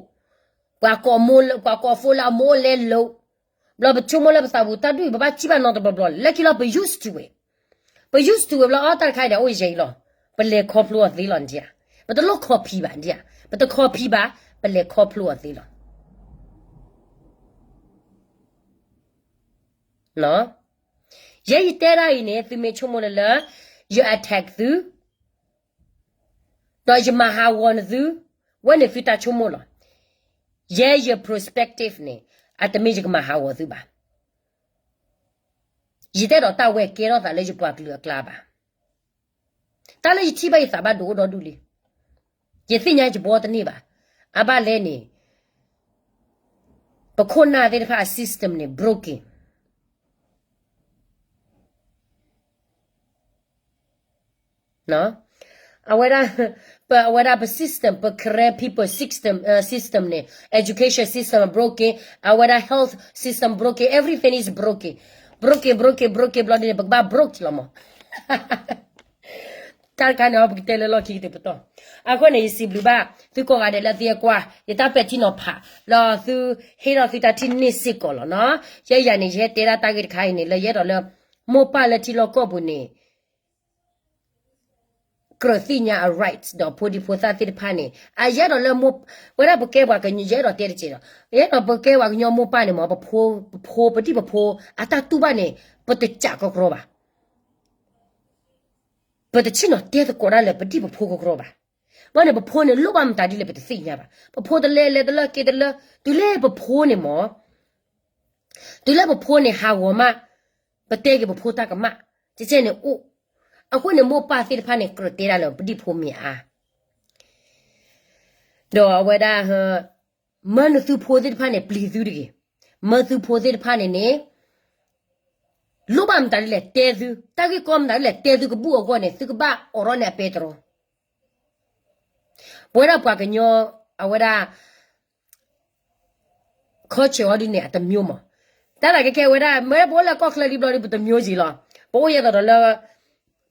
ပှၤကိးဖိလၢအမိၢ်လဲလိာ်, ဘျီပဆိကမိၣ်လၢပသးပူၤ တၢ်ဒုးပဘၣ်စံၣ်ဘၣ်နီတဘျီဘျီ လၢခံလီၤ ပ used to it, ပ used to it ဘျီ အီတၢ်တခါအံၤဒီး အိၣ်ယဲအံၤလီၤ, ပလဲၤခီဖျိအီၤသ့လီၤဒ်ဧါ, ပတလိၣ်ခီဖံးဘၣ်ဒ်ဧါ, ပတခီဖံးဘၣ်, ပလဲၤခီဖျိအီၤသ့လီၤ ယဲယတဲဒၣ်အံၤန့ၣ် သုမ့ၢ်ဆိကမိၣ်လၢလၢ ယ attack သု, ဒီးယမၤဟးဂီၤနသု, ဝဲန့ၣ်သုတၢ်ဆိကမိၣ်လီၤ. ယဲယ perspective န့ၣ် အတမ့ၢ်ယကမၤဟးဂီၤသုဘၣ်. ယတဲဒီးတၢ်ဝဲကဲထီၣ်သးလၢယပှၤကလုာ်အကျါဘၣ်. တၢ်လၢယထံၣ်ဘၣ်ယသးဘၣ်ဒိၣ်အိၣ်ဒီဒူၣ်လံ. ယသ့ၣ်ညါယဘှီတန့ၢ်ဘၣ်. အဘၣ်လဲၣ်န့ၣ် ပခိၣ်နၢ်သ့ၣ်တဖၣ်အ system န့ၣ် broken. အဝဲဒၣ်, ပ, အဝဲဒၣ်ပ system, ပ career people system, system န့ၣ် education system broken, အဝဲဒၣ် health system broken, everything is broken, broken, broken, broken ဘျီဒ်န့ၣ် ပကဘၣ် broke လီၤမး. တၢ်တခါန့ၣ် ပကတဲလၢလီၢ်ခံကတၢၢ်ပတီၢ်. အဃိန့ၣ် ယစံးဘျုးဘၣ်သုကိးဂၤဒဲးလၢသုကွၢ်ယတၢ်ပဲာ်ထံနီၤဖး လၢသုဟ့ၣ်ထီၣ်သုတၢ်ထံၣ်န့ၢ်စ့ၢ်ကီးလီၤနီၤ. ယဲယၤန့ၣ် ယဟဲတဲဒၣ်တၢ်ဂ့ၢ်တခါအံၤန့ၣ် လၢယအဲၣ်ဒိးလၢ မိၢ်ပၢ်လၢထံလီၢ်ကီၢ်ပူၤန့ၣ် ကြၢးသ့ၣ်ညါအ rights ဒီးဖိဒံဖိသၣ်သ့ၣ်တဖၣ်န့ၣ် အယဲဒိးလၢ ဝဲဒၣ်ပကဲပှၤကညီ ယအဲၣ်ဒိးတဲတက့ၢ်ဒီး ယအဲၣ်ဒိးပကဲပှၤကညီမိၢ်ပၢ်န့ၣ်မ့ၢ် ပဖိပဒံၣ်ပဖိ အတၢ်တူၢ်ဘၣ်န့ၣ် ပတကးကီကရီဘၣ်. ပတဆ့ၣ်နီၤတဲသကိးဒၣ်လၢပဒံၣ်ပဖိကီကရီဘၣ်. ဘၣ်န့ၣ် ပဖိန့ၣ်လိၣ်ဘၣ်မတၤဒ်လဲၣ် ပတသ့ၣ်ညါဘၣ်. ပဖိတလဲၤလဲၤတလၢက့ၤတလၢ တုၤလၢပဖိန့ၣ်မ့ၢ် တုၤလၢပဖိန့ၣ်ဟးဂီၤမး ပတဲက့ၤပဖိတၢ်ကမၣ် ကဲကဲန့ၣ်အိၣ်. အဃိန့ၣ် မိၢ်ပၢ်သ့ၣ်တဖၣ်န့ၣ် ကြၢးတဲဒၣ်လၢပဒံၣ်ဖိမ့ၢ်အါ ဒီးအဝဲဒၣ် မၢနသုဖိသ့ၣ်တဖၣ်န့ၣ် ပျံၤသုတဂ့ၤ. မၢသုဖိသ့ၣ်တဖၣ်န့ၣ်န့ၣ် လိၣ်ဘၣ်မတၤဒ်လဲၣ်တဲသု, တၢ်ဂ့ၢ်ကီမတၤဒ်လဲၣ်တဲသုကဘူၣ်အဂီၢ်န့ၣ် သုကဘၣ်အိးထီၣ်န့ၢ်အပဲတြီ. ပဝဲဒၣ်ပှၤကညီ အဝဲဒၣ် culture အီၤဒ်န့ၣ် အတမျိုးမး. တၢ်သးကဲကဲဝဲဒၣ် မ့ၢ်ပအိၣ်လၢကီၢ်ချၢလံဘျီဒ် ပတမျိုးက့ၤလီၤ. ပအိၣ်ယဲသိးဒီးလၢ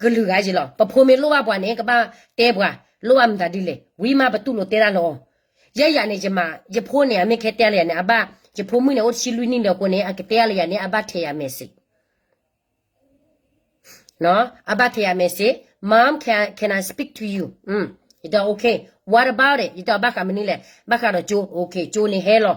ကလုာ်ဂၤက့ၤလီၤ. ပဖိမ့ၢ်လိၣ်ဘၣ်ပှၤန့ၣ် ကဘၣ်တဲပှၤ လိၣ်ဘၣ်မတၤဒ်လဲၣ် ဝံၤမးပတူၢ်လိာ်တဲတၢ်လၢအီၤ. ယဲယၤန့ၣ် ယမၤ ယဖိန့ၣ် အမ့ၢ်ခဲတဲလၢယၤန့ၣ် အဘၣ် ယဖိမုၣ်န့ၣ် အိၣ်တဆံလွံၢ်နံၣ်လၢအဃိန့ၣ် အကတဲလၢယၤန့ၣ် အဘၣ်ထဲယၤ message အဘၣ်ထဲယၤ message, Mom, can, can I speak to you? ယတဲ okay, what about it? ယတဲ ဘၣ်ဃးမနုၤလဲၣ်, ဘၣ်ဃးဒီးကၠိ, okay, ကၠိန့ၣ်ဟဲလီၤ.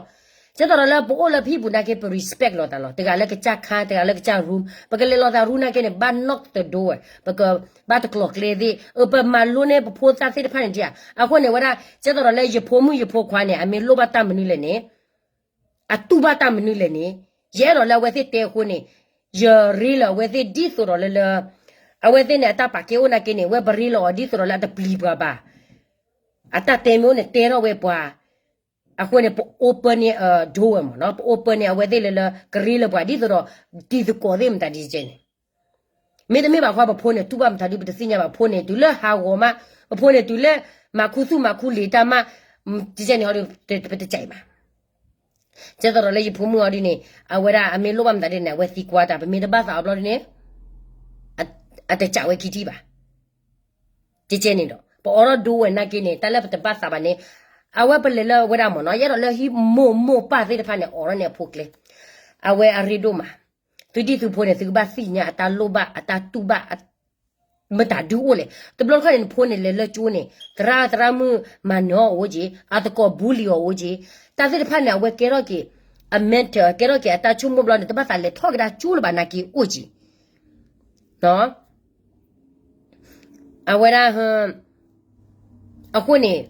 ကဲသိးဒီးလၢပအိၣ်လၢဖံပူၤနာ်က့ ပ respect လီၤသးလီၤ. တဂၤလၢကစၢ်ခါ တဂၤလၢကစၢ် room, ပကလဲၤလီၤသး room နာ်က့န့ၣ် ဘၣ် knock the door, ပကဘၣ်တကျိၤကျဲသ့ၣ်, ပမၤလိန့ၢ်ပဖိသၣ်သ့ၣ်တဖၣ်န့ၣ်ဒံးဧါ. အဃိန့ၣ်ဝဲဒၣ် ကဲသိးဒီးလၢယဖိမုၣ် ယဖိခွါန့ၣ် အမ့ၢ်လိၣ်ဘၣ်တၢ်မနုၤလဲၣ်န့ၣ် အတူၢ်ဘၣ်တၢ်မနုၤလဲၣ်န့ၣ် ယအဲၣ်ဒိးလၢအဝဲသ့ၣ်တဲအဃိန့ၣ် ယရ့လၢာ်အဝဲသ့ၣ်ဒ်သိးဒီးလၢလၢ အဝဲသ့ၣ်န့ၣ် အတၢ်ပာ်ကဲအိၣ်နာ်က့န့ၣ် အဝဲပရ့လီၤအီၤဒ်သိးဒီးလၢအတပျံၤပှၤဘၣ်. အတၢ်တဲမ့ၢ်အိၣ်န့ၣ် တဲထီၣ်ဝဲပှၤ. အဃိန့ၣ် ပ open န့ၢ် door ဝဲမ့ၢ်နီၤ, ပ open န့ၢ် အဝဲသ့ၣ်လၢလၢ ကရ့လၢာ်ပှၤဒ်သိးဒီး တံၤသကိးသ့ၣ်မတၤဒ်ကဲန့ၣ် မ့တမ့ၢ်ဘၣ်ခီ ပဖိန့ၣ် တူၢ်ဘၣ်မတၤဒုး ပတသ့ၣ်ညါဘၣ်. ပဖိန့ၣ် တုၤလၢဟးဂီၤမး, ပဖိန့ၣ် တုၤလၢမၤခူသူၣ်မၤခူလံာ်တၢ်မး, ကဲန့ၣ် ပတကးအံၤဘၣ်. ကဲသိးဒီးလၢယဖိမုၣ်အီၤဒ်န့ၣ် အဝဲဒၣ်အမ့ၢ်လိၣ်ဘၣ်မတၤဒ်န့ၣ် အဝဲသံကွၢ်တၢ်, ပမ့ၢ်တဘၣ်သးအီၤဘျီဒ်န့ၣ် အတကးဝဲခံထံၣ်ဘၣ်. ကဲန့ၣ်ဒီး ပအိးထီၣ် door ဝဲနာ်က့န့ၣ် တၢ်လၢပတဘၣ်သးဘၣ်န့ၣ် အဝဲပလဲၤလၢဝဲဒၣ်မ့ၢ်နီၤ, ယအဲၣ်ဒိးလၢဟံၣ်မိၢ်မိၢ်ပၢ်သ့ၣ်တဖၣ်န့ၣ် အိးထီၣ်န့ၢ်အဖိကျဲ, အဝဲအရ့ဒိၣ်မး. သုဒံၣ်သုဖိန့ၣ် သုကဘၣ်သ့ၣ်ညါအတၢ်လိၣ်ဘၣ် အတၢ်တူၢ်ဘၣ် မတၤဒုအိၣ်လဲၣ်. တဘျီတခီၣ်န့ၣ် နဖိန့ၣ်လဲၤလၢကၠိန့ၣ် သရၣ်သရၣ်မုၣ်မၤနၢၤအီၤအိၣ်က့ၤ, အသကိး bully အီၤအိၣ်က့ၤ, တၢ်သ့ၣ်တဖၣ်န့ၣ် အဝဲကဲထီၣ်က့ၤ အ mentor ကဲထီၣ်က့ၤအတၢ်ဆိကမိၣ်ဘျီန့ၣ် တဘၣ်သးလဲၤထီၣ်ကဒါကၠိလၢၤဘၣ် နာ်က့ၤအိၣ်က့ၤ အဝဲဒၣ် အဃိန့ၣ်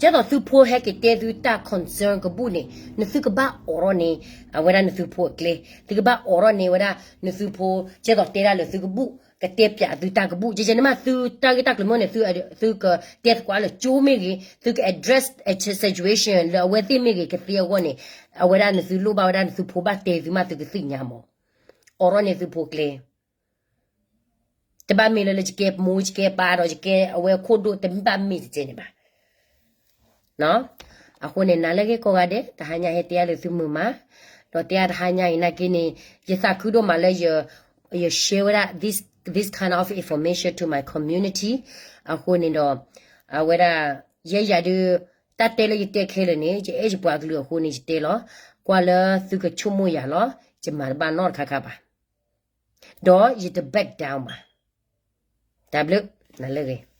ကဲသိးသုဖိဟဲက့ၤတဲသုတၢ် concern ကဘူၣ်န့ၣ် နသုကဘၣ်အိးထီၣ်န့ၢ် အဝဲဒၣ်နသုဖိအကျဲ, သုကဘၣ်အိးထီၣ်န့ၢ်ဝဲဒၣ်နသုဖိ ကဲသိးတဲဒၣ်လၢသုကဘူၣ် ကတဲပၠးသုတၢ်ကဘူၣ်, ယဲယဲန့ၣ်မး သုတၢ်ဂ့ၢ်တၢ်ကျိၤမ့ၢ်န့ၣ် သုကတဲသကိးလၢကၠိမ့ၢ်ဂ့ၤ, သုက address situation လၢအဝဲသ့ၣ်မ့ၢ်ဂ့ၤ ကသ့အဂီၢ်န့ၣ် အဝဲဒၣ်နသုလိၣ်ဘၣ်ဝဲဒၣ်နသုဖိဘၣ်တဲသုမး သုကသ့ၣ်ညါမး, အိးထီၣ်န့ၢ်သုဖိကျဲ တဘၣ်မ့ၢ်လၢလၢယကဲမိၢ်ယကဲပၢ်ဒီးယကဲအဝဲခိၣ်ဒိၣ် တဘၣ်မ့ၢ်တကဲန့ၣ်ဘၣ်. အဃိန့ၣ် နၤလၢအဂ့ၤကိးဂၤဒဲး တဟါညါဟဲတဲအါလၢသုမုာ်မး, ဒီးတဲအါတဟါညါအံၤနာ်က့န့ၣ် ယသးခုဒိၣ်မးလၢယ ယ share ဝဲဒၣ် this, this kind of information to my community. အဃိန့ၣ်ဒီး အဝဲဒၣ် ယဲယၤဒုး တၢ်တဲလၢယတဲခဲလၢာ်န့ၣ် ယအဲၣ်ယပှၤကလုာ်အဃိန့ၣ်ယတဲလီၤ. ကွၢ်လၢသုကဆိကမိၣ်ယၤလီၤ. ယမၤတဘၣ်နီတခါခါဘၣ်. ဒီးယတ back down ဘၣ်. တၢ်ဘျုး, နၤလၢအဂ့ၤ.